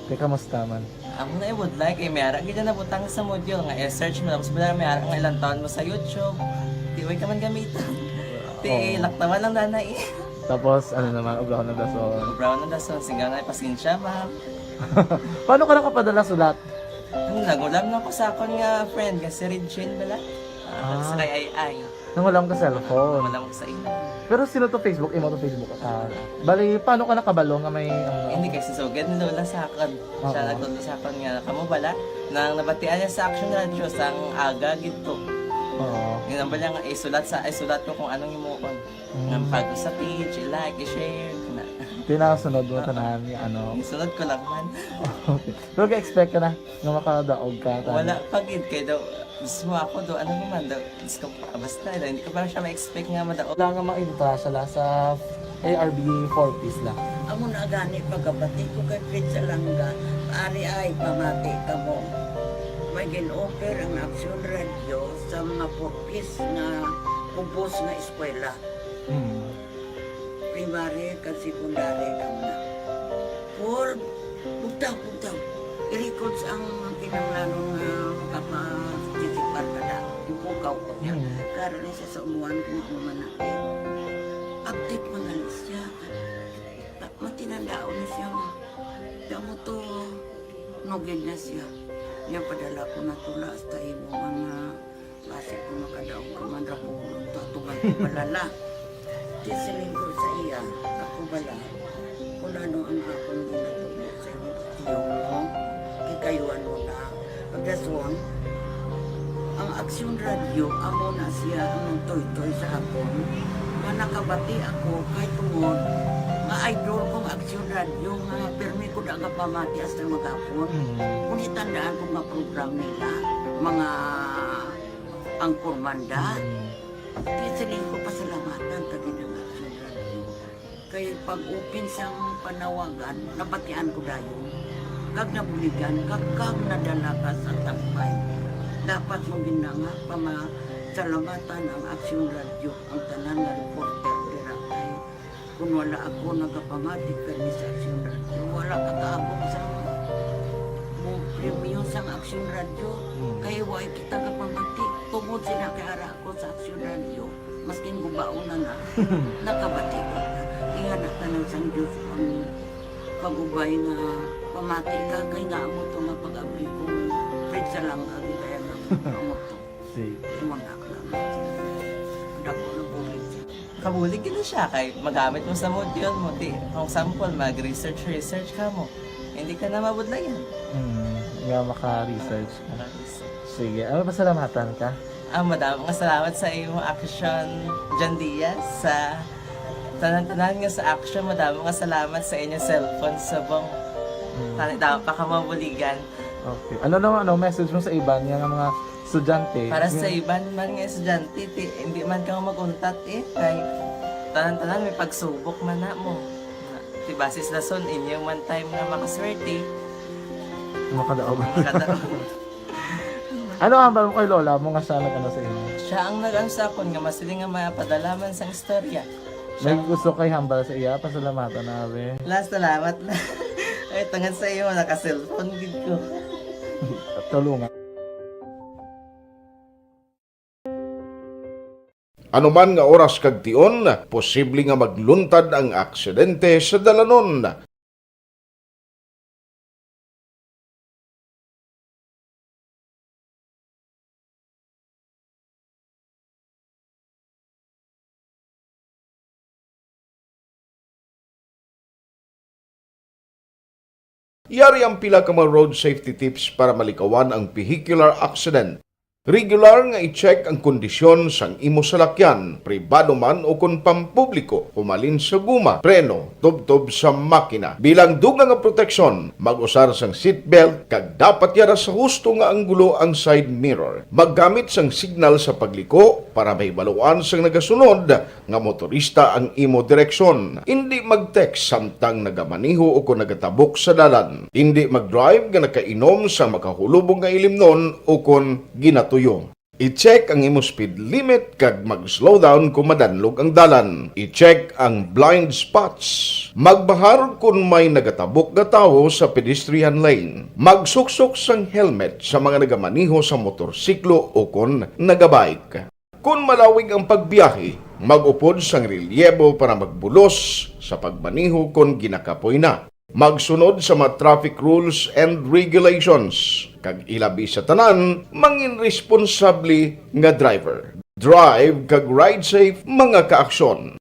Teka, kamusta man? Amo na ibudlay kay may ara gid na nabutang sa module nga i-search mo, tapos bala may ara nga ilang taon mo sa YouTube. Di way ka man gamiton. Ti Oo. Laktawan lang dana eh. Tapos, ano naman, ubrahon ng dason. Ubrahon ng dason, sigaw na pasensya, ma'am. Paano ka nakapadala sulat? Ano, nagulam na ko sa akon nga friend nga si Regine bala. Ah, Ah. Sa kay Ay Ay. Nangulam ka cellphone. Wala mo sa imo. Pero sino to Facebook? Imo to Facebook? Ah, bali, paano ka nakabalo nga may, ano? Hindi kay si Sugad ni Lola sa akon. Siya Oo. Nagtudlo sa akon nga, kamo bala, nang nabatian niya sa Action Radio, sang aga gid to. Oo. Yun ang bala nga, isulat sa, isulat ko kung anong imuon. Mm. Nga pag sa page, i-like, i-share, na. Tinasunod mo Oo. Tanan nga, ano? Isunod ko lang man. Okay. Pero ga-expect ka na nga makadaog ka, tanan? Wala pa gid, kay daw, mismo ako daw, ano naman daw, Diyos ko, ah, basta, hindi ko pa siya ma-expect nga madaog. Wala nga maintra siya la sa A R B four Ps la. Amo na gani pagkabati ko kay Fred Salanga, ari ay pamati kamo. May gin-offer ang Action Radio sa mga four Ps nga ubos nga eskwela. Hmm. Primary kag secondary kamo na. Paul, bugtaw, bugtaw. I-records ang kinahanglanon nga makaparticipar ka na. Ipukaw ko niya. Mm. Karon ni sa umuan kung ano man na. Update man gali siya. Ta-, matinandaon na siya nga. Kaya mo to, nugid na siya. Niya padala ko na tula hasta imo mga Basi kung makadaog ka man ra po, tatuman ko balala. Di siling ko sa iya, ako bala, kung ano ang akong ginatubo sa iyo, iyo mo, ikayuan mo na. Pagkaswang, ang Aksyon Radio, amo na siya ang nagtoytoy sa akon. Nga nakabati ako, kay tungod, nga idol kong Aksyon Radio, nga pirmi ko da nga pamati hasta maghapon. Mm. Kung itandaan ko nga program nila, mga Ang Kurmanda, Mm. Kaya siling ko pasalamatan ta gid ang Action Radio. Kay pag-open sang panawagan, nabatian ko dayon. Kag nabuligan, kag, kag nadala ka sa tampay. Dapat mo gid na nga pamasalamatan ang Action Radio, ang tanan nga reporter dira kay Kung wala ako nagapamati kay Miss Action Radio, wala ka kaabot sa mo premyo sang Action Radio. Hmm. Kay wa kita kapamati. Tungod sila kay ara ako sa Action Radio, maskin gubaon na na, nakabati ko. Ingana tanan sang Diyos ang pag-ubay nga pamati ka kay nga amo to nga pag-abli ko. Pwede sa lang ang ibaya nga amo to. Sige. Imo na lang. Dako na bulig. Kabulig gid na siya kay magamit mo sa module mo. Di, for example, mag-research, research ka mo. Hindi ka na mabudlayan. Mm, nga maka-research ka. Maka-research. Sige, ano, pasalamatan ka? Ah, madamo nga salamat sa imo Action, John Diaz, sa tanan-tanan nga sa Action. Madamo nga salamat sa inyo cellphone subong. Mm. Tani, damo pa ka mabuligan. Okay. Ano naman, ano, message mo sa iban nga mga estudyante? Para sa Yung iban man nga estudyante, ti, hindi man ka mag-untat eh. Kay tanan-tanan may pagsubok man na mo. Ti basis lason, inyo man time nga makaswerte. Makadaog. Makadaog. Ano ang hambal mo kay lola mo nga siya nag-ano sa inyo? Siya ang nag-ano sa akon nga masiling nga mapadala man sang istorya. May gusto kay hambal sa iya, pasalamatan na, abi. La, salamat, La. Ay, tungod sa imo, naka-cellphone gid ko. Tulungan. Anuman nga oras kag tion, posible nga magluntad ang aksidente sa dalanon. Yari ang pila ka mga road safety tips para malikawan ang vehicular accident. Regular nga i-check ang kondisyon sang imo salakyan, pribado man o kon pampubliko, humalin sa guma, preno, tubtob sa makina. Bilang dugang nga proteksyon, mag-usar sang seatbelt kag dapat yara sa husto nga anggulo ang side mirror. Maggamit sang signal sa pagliko para mahibaluan sang nagasunod nga motorista ang imo direksyon. Indi mag-text samtang nagamaneho o kon nagatabok sa dalan. Indi mag-drive nga nakainom sa makahulubong nga ilimnon o kon ginatuyo. I-check ang imo speed limit kag mag-slow down kon madanlog ang dalan. I-check ang blind spots. Magbahar kon may nagatabok nga tawo sa pedestrian lane. Magsuksok sang helmet sa mga nagamaneho sa motorsiklo o kon nagabike. Kon malawig ang pagbiyahe, mag-upod sang relyebo para magbulos sa pagmaneho kon ginakapoy na. Magsunod sa mga traffic rules and regulations, kag ilabi sa tanan, mangin responsable nga driver. Drive kag ride safe, mga kaaksyon.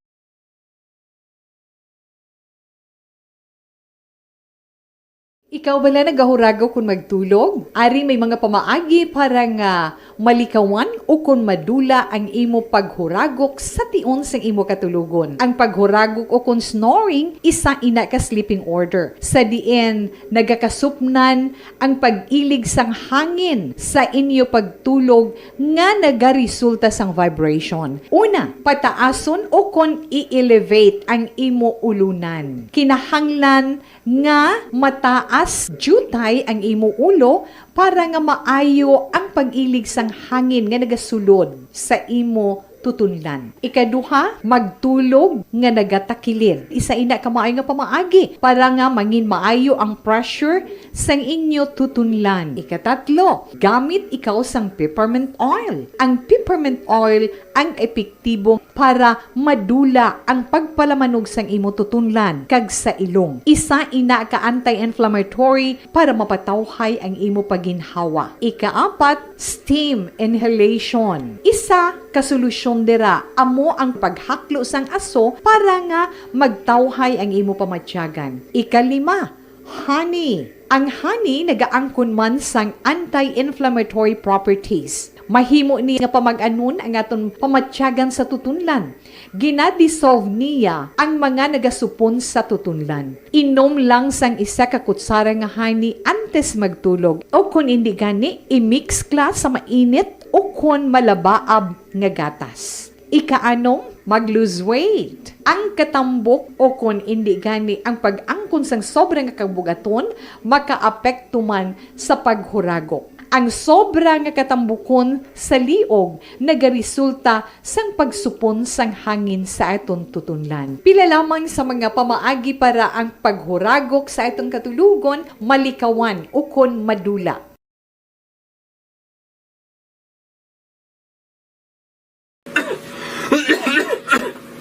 Ikaw bala nagahuragok kon magtulog? Ari may mga pamaagi para nga malikawan o kon madula ang imo paghuragok sa tion sang imo katulogon. Ang paghuragok o kon snoring, isa ina ka sleeping order, sa diin nagakasupnan ang pag-ilig sang hangin sa inyo pagtulog nga nagaresulta sang vibration. Una, pataason o kon i-elevate ang imo ulunan. Kinahanglan nga mataas diutay ang imo ulo para nga maayo ang pag-ilig sang hangin nga nagasulod sa imo tutunlan. Ikaduha, magtulog nga nagatakilid. Isa ina ka maayo nga pamaagi para nga mangin maayo ang pressure sang inyo tutunlan. Ikatatlo, gamit ikaw sang peppermint oil. Ang peppermint oil ang epektibo para madula ang pagpalamanog sang imo tutunlan kag sa ilong. Isa ina ka anti-inflammatory para mapatawhay ang imo pagginhawa. Ikaapat, steam inhalation. Isa ka solusyon dira amo ang paghaklo sang aso para nga magtawhay ang imo pamatyagan. Ikalima, honey. Ang honey nagaangkon man sang anti-inflammatory properties. Mahimo ni nga pamag-anon ang aton pamatyagan sa tutunlan. Gina-dissolve niya ang mga nagasupon sa tutunlan. Inom lang sang isa ka kutsara nga honey antes magtulog, o kon indi gani, i-mix kla sa mainit o kon malabaab nga gatas. Ikaanom, mag-lose weight. Ang katambok o kon indi gani ang pag-angkon sang sobra nga kabugaton makaapekto man sa paghuragok. Ang sobra nga katambukon sa liog nagaresulta sang pagsupon sang hangin sa aton tutunlan. Pila lamang sa mga pamaagi para ang paghuragok sa aton katulogon malikawan ukon madula.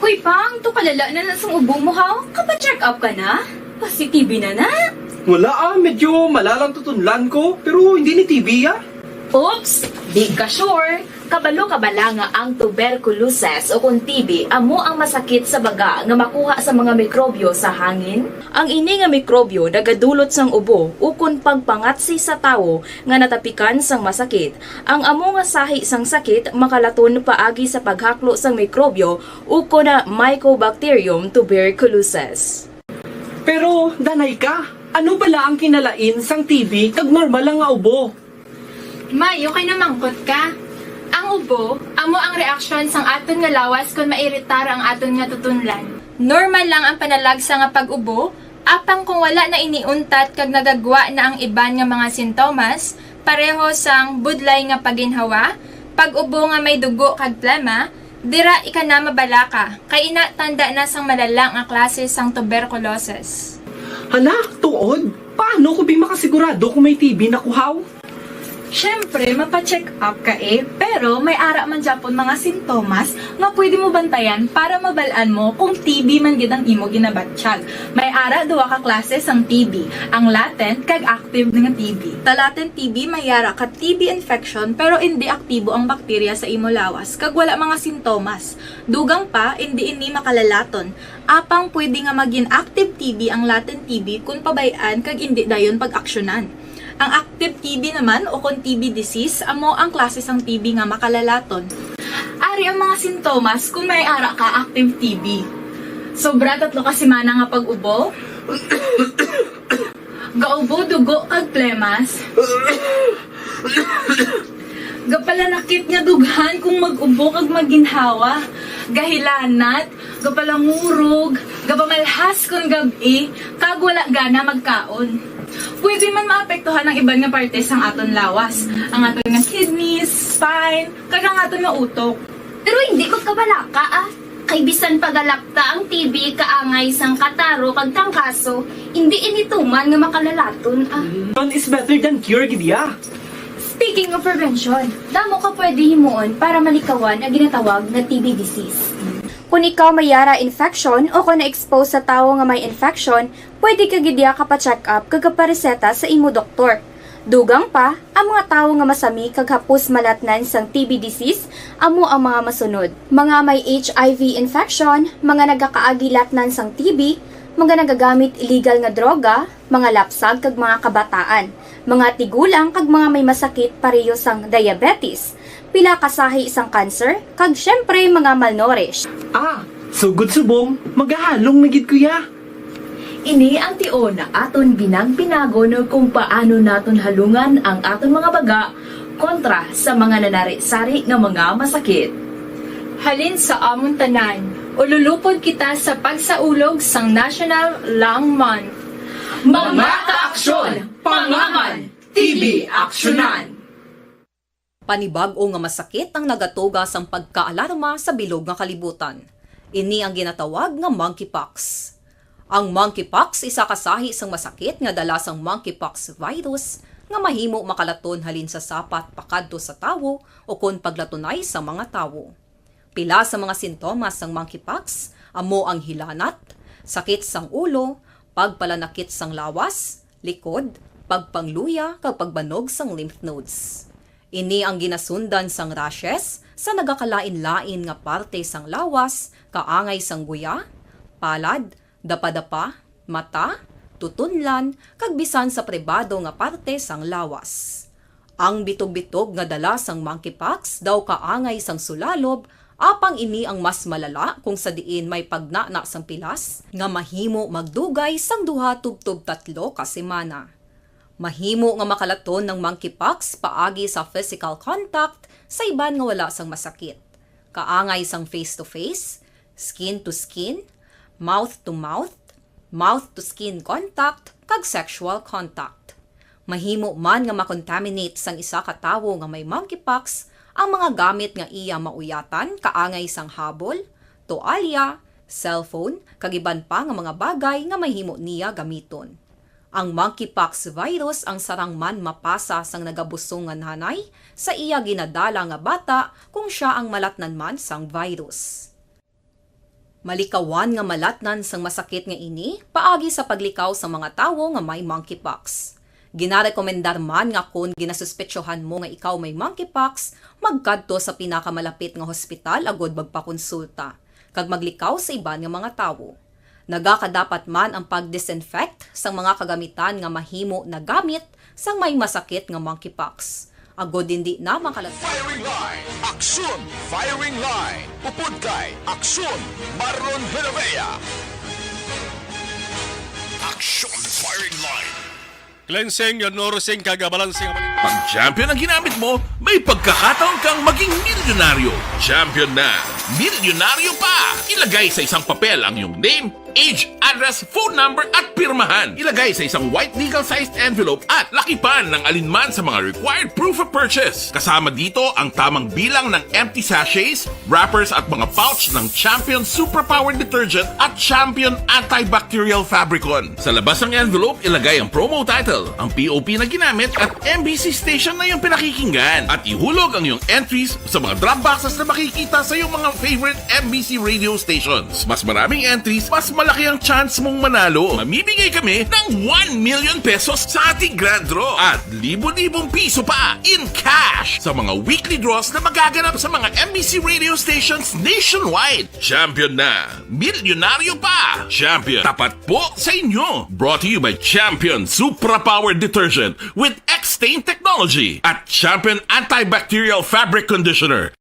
Hoy, Pang, to kalala na na sang ubo mo, ha? Kapa-check up ka na? Pasi-T B na na? Wala, ah, medyo malalang tutunlan ko, pero hindi ni T B, ah. Oops! Di ka sure? Kabalo ka bala nga ang tuberculosis o kon T B amo ang masakit sa baga nga makuha sa mga mikrobyo sa hangin? Ang ini nga mikrobyo nagadulot sang ubo ukon pagpangatsi sa tawo nga natapikan sang masakit. Ang amo nga sahi sang sakit makalaton paagi sa paghaklo sang mikrobyo ukon na Mycobacterium tuberculosis. Pero, danay ka, ano bala ang kinalain sang T B kag normal lang nga ubo? May, okay na mangkot ka. Ang ubo, amo ang reaksyon sang aton nga lawas kon mairitar ang aton nga tutunlan. Normal lang ang panalagsa nga pag-ubo, apang kung wala na ini untat kag nagagwa na ang iban nga mga sintomas, pareho sang budlay nga paginhawa, pag-ubo nga may dugo kag plema, Dira ika na mabalaka, kay ina tanda na sang malala nga klase sang tuberculosis. Hala, tuod? Paano ko bi makasigurado kung may T B na kuhaw? Siyempre, mapa-check up ka eh, pero may ara man gyapon mga sintomas nga pwede mo bantayan para mabal-an mo kung T B man gid ang imo ginabatyag. May ara duha ka klase sang T B, ang latent kag active nga T B. Sa latent T B may ara ka T B infection pero indi aktibo ang bakterya sa imo lawas kag wala mga sintomas. Dugang pa, indi ini makalalaton. Apang pwede nga magin active T B ang latent T B kon pabay-an kag indi dayon pag-aksyonan. Ang active T B naman o kon T B disease amo ang klase sang T B nga makalalaton. Ari ang mga sintomas kon may ara ka active T B. Sobra tatlo ka semana nga pag-ubo. Gaubo dugo kag plemas. Gapalanakit nga dughan kung mag-ubo kag maginhawa. Gahilanat, gapalangurog, gapamalhas kon gab-i, kag wala gana magkaon. Pwede man maapektuhan ang iban nga parte sang aton lawas, ang aton nga kidneys, spine, kag ang aton nga utok. Pero hindi magkabalaka, ah. Kay bisan pagalapta ang T B kaangay sang kataro kag tangkaso, hindi ini tuman nga makalalaton, ah. Prevention is better than cure, gid ya. Speaking of prevention, damo ka pwede himuon para malikawan ang ginatawag nga T B disease. Kung ikaw may yara infection o kung na-expose sa tawo nga may infection, pwede ka gid ya kapa-check up kag kapareseta sa imo doktor. Dugang pa, ang mga tawo nga masami kag hapos malatnan sang T B disease amo ang mga masunod: mga may H I V infection, mga nagakaagi latnan sang T B, mga nagagamit illegal nga droga, mga lapsag kag mga kabataan, mga tigulang kag mga may masakit pareho sang diabetes, pila ka sahi sang cancer, kag syempre mga malnourished. Ah, sugod subong, magahalong na gid ko ya. Ini ang tion nga aton binang-binagon kung paano naton halungan ang aton mga baga kontra sa mga nanari-sari nga mga masakit. Halin sa amon tanan, ululupod kita sa pagsaulog sang National Lung Month. Mga kaaksyon, pangaman, T B aksyonan! Panibag-o nga masakit ang nagatuga sang pagkaalarma sa bilog nga kalibutan. Ini ang ginatawag nga monkeypox. Ang monkeypox isa ka sahi sang masakit nga dala sang monkeypox virus nga mahimo makalaton halin sa sapat pakadto sa tawo ukon paglatunay sa mga tawo. Pila sa mga sintomas sang monkeypox amo ang hilanat, sakit sang ulo, pagpalanakit sang lawas, likod, pagpangluya kag pagbanog sang lymph nodes. Ini ang ginasundan sang rashes sa nagakalain-lain nga parte sang lawas, kaangay sang guya, palad, dapadapa, mata, tutunlan, kag bisan sa pribado nga parte sang lawas. Ang bitog-bitog nga dala sang monkeypox daw kaangay sang sulalob, apang ini ang mas malala kung sa diin may pagnana sang pilas nga mahimo magdugay sang duha tubtob tatlo ka semana. Mahimo nga makalaton ang monkeypox paagi sa physical contact sa iban nga wala sang masakit, kaangay sang face-to-face, skin-to-skin, mouth-to-mouth, mouth-to-skin contact, kag sexual contact. Mahimo man nga makontaminate sang isa ka tawo nga may monkeypox ang mga gamit nga iya mauyatan, kaangay sang habol, toalya, cellphone, kag iban pa nga mga bagay nga mahimo niya gamiton. Ang monkeypox virus ang sarang man mapasa sang nagabusong nga nanay sa iya ginadala nga bata kung sia ang malatnan man sang virus. Malikawan nga malatnan sang masakit nga ini paagi sa paglikaw sang mga tawo nga may monkeypox. Ginarekomendar man nga kon ginasuspetsohan mo nga ikaw may monkeypox, magkadto sa pinakamalapit nga hospital agud magpakonsulta kag maglikaw sa iban nga mga tawo. Nagakadapat man ang pag-disinfect sang mga kagamitan nga mahimo nagamit sang may masakit nga monkeypox, agud indi na makalat- Firing Line! Aksyon! Firing Line! Upod kay Aksyon! Marlon Villavea! Aksyon! Firing Line! Cleansing, nourishing, kag balancing. Pag champion ang ginamit mo, may pagkakataon kang maging milyonaryo. Champion na, milyonaryo pa! Ilagay sa isang papel ang iyong name, age, address, phone number at pirmahan. Ilagay sa isang white legal-sized envelope at lakipan ng alinman sa mga required proof of purchase. Kasama dito ang tamang bilang ng empty sachets, wrappers at mga pouch ng Champion Superpower Detergent at Champion Antibacterial Fabricon. Sa labas ng envelope, ilagay ang promo title, ang P O P na ginamit at M B C station na iyong pinakikinggan. At ihulog ang iyong entries sa mga drop boxes na makikita sa iyong mga favorite M B C radio stations. Mas maraming entries, mas malaki ang chance mong manalo. Mamimigay kami ng one million pesos sa ating grand draw at libo-libong piso pa in cash sa mga weekly draws na magaganap sa mga M B C radio stations nationwide. Champion na! Milyonaryo pa! Champion, tapat po sa inyo! Brought to you by Champion Supra Power Detergent with X-Stain Technology at Champion Antibacterial Fabric Conditioner.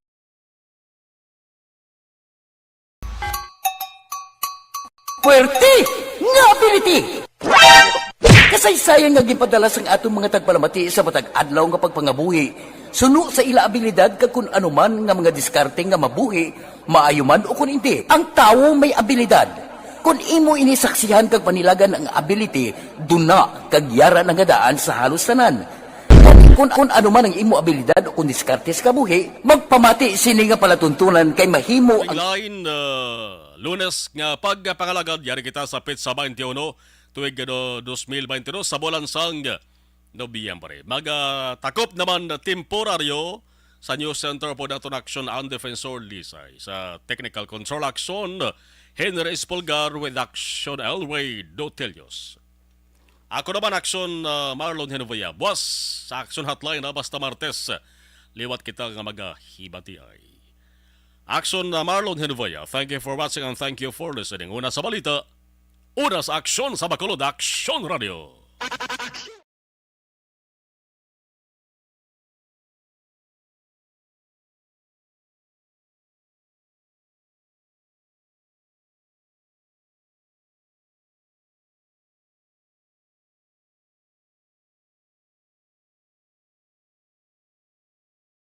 Puwerte nga ability! Kasaysayan nga ginpadala sang aton mga tagpalamati sa matag adlaw nga pagpangabuhi suno sa ila abilidad kag kun ano man nga mga diskarte nga mabuhi, maayo man o kun indi. Ang tawo may abilidad. Kun imo ini saksihan kag panilagan ang ability, duna kag yara na nga daan sa halos tanan. Kun, kun ano man ang imo abilidad o kun diskarte sa kabuhi, magpamati sini nga palatuntunan kay mahimo ang Line, uh, Lunes nga pagpangalagad, yari kita sa petsa twenty-one, tuig, ano, dos mil bente dos, sa bulan sang Nobyembre. Magatakop naman na temporaryo sa News Center po naton action ang Defensor Lisay. Sa technical control action, Henry Espolgar with action, Elway Dotelios. Ako naman action, uh, Marlon Henovia. Buwas sa action hotline na basta Martes, liwat kita nga magahibatiay. Action, uh, Marlon Henovia. Thank you for watching and thank you for listening. Una sa balita, una sa aksyon sa Bacolod Action Radio.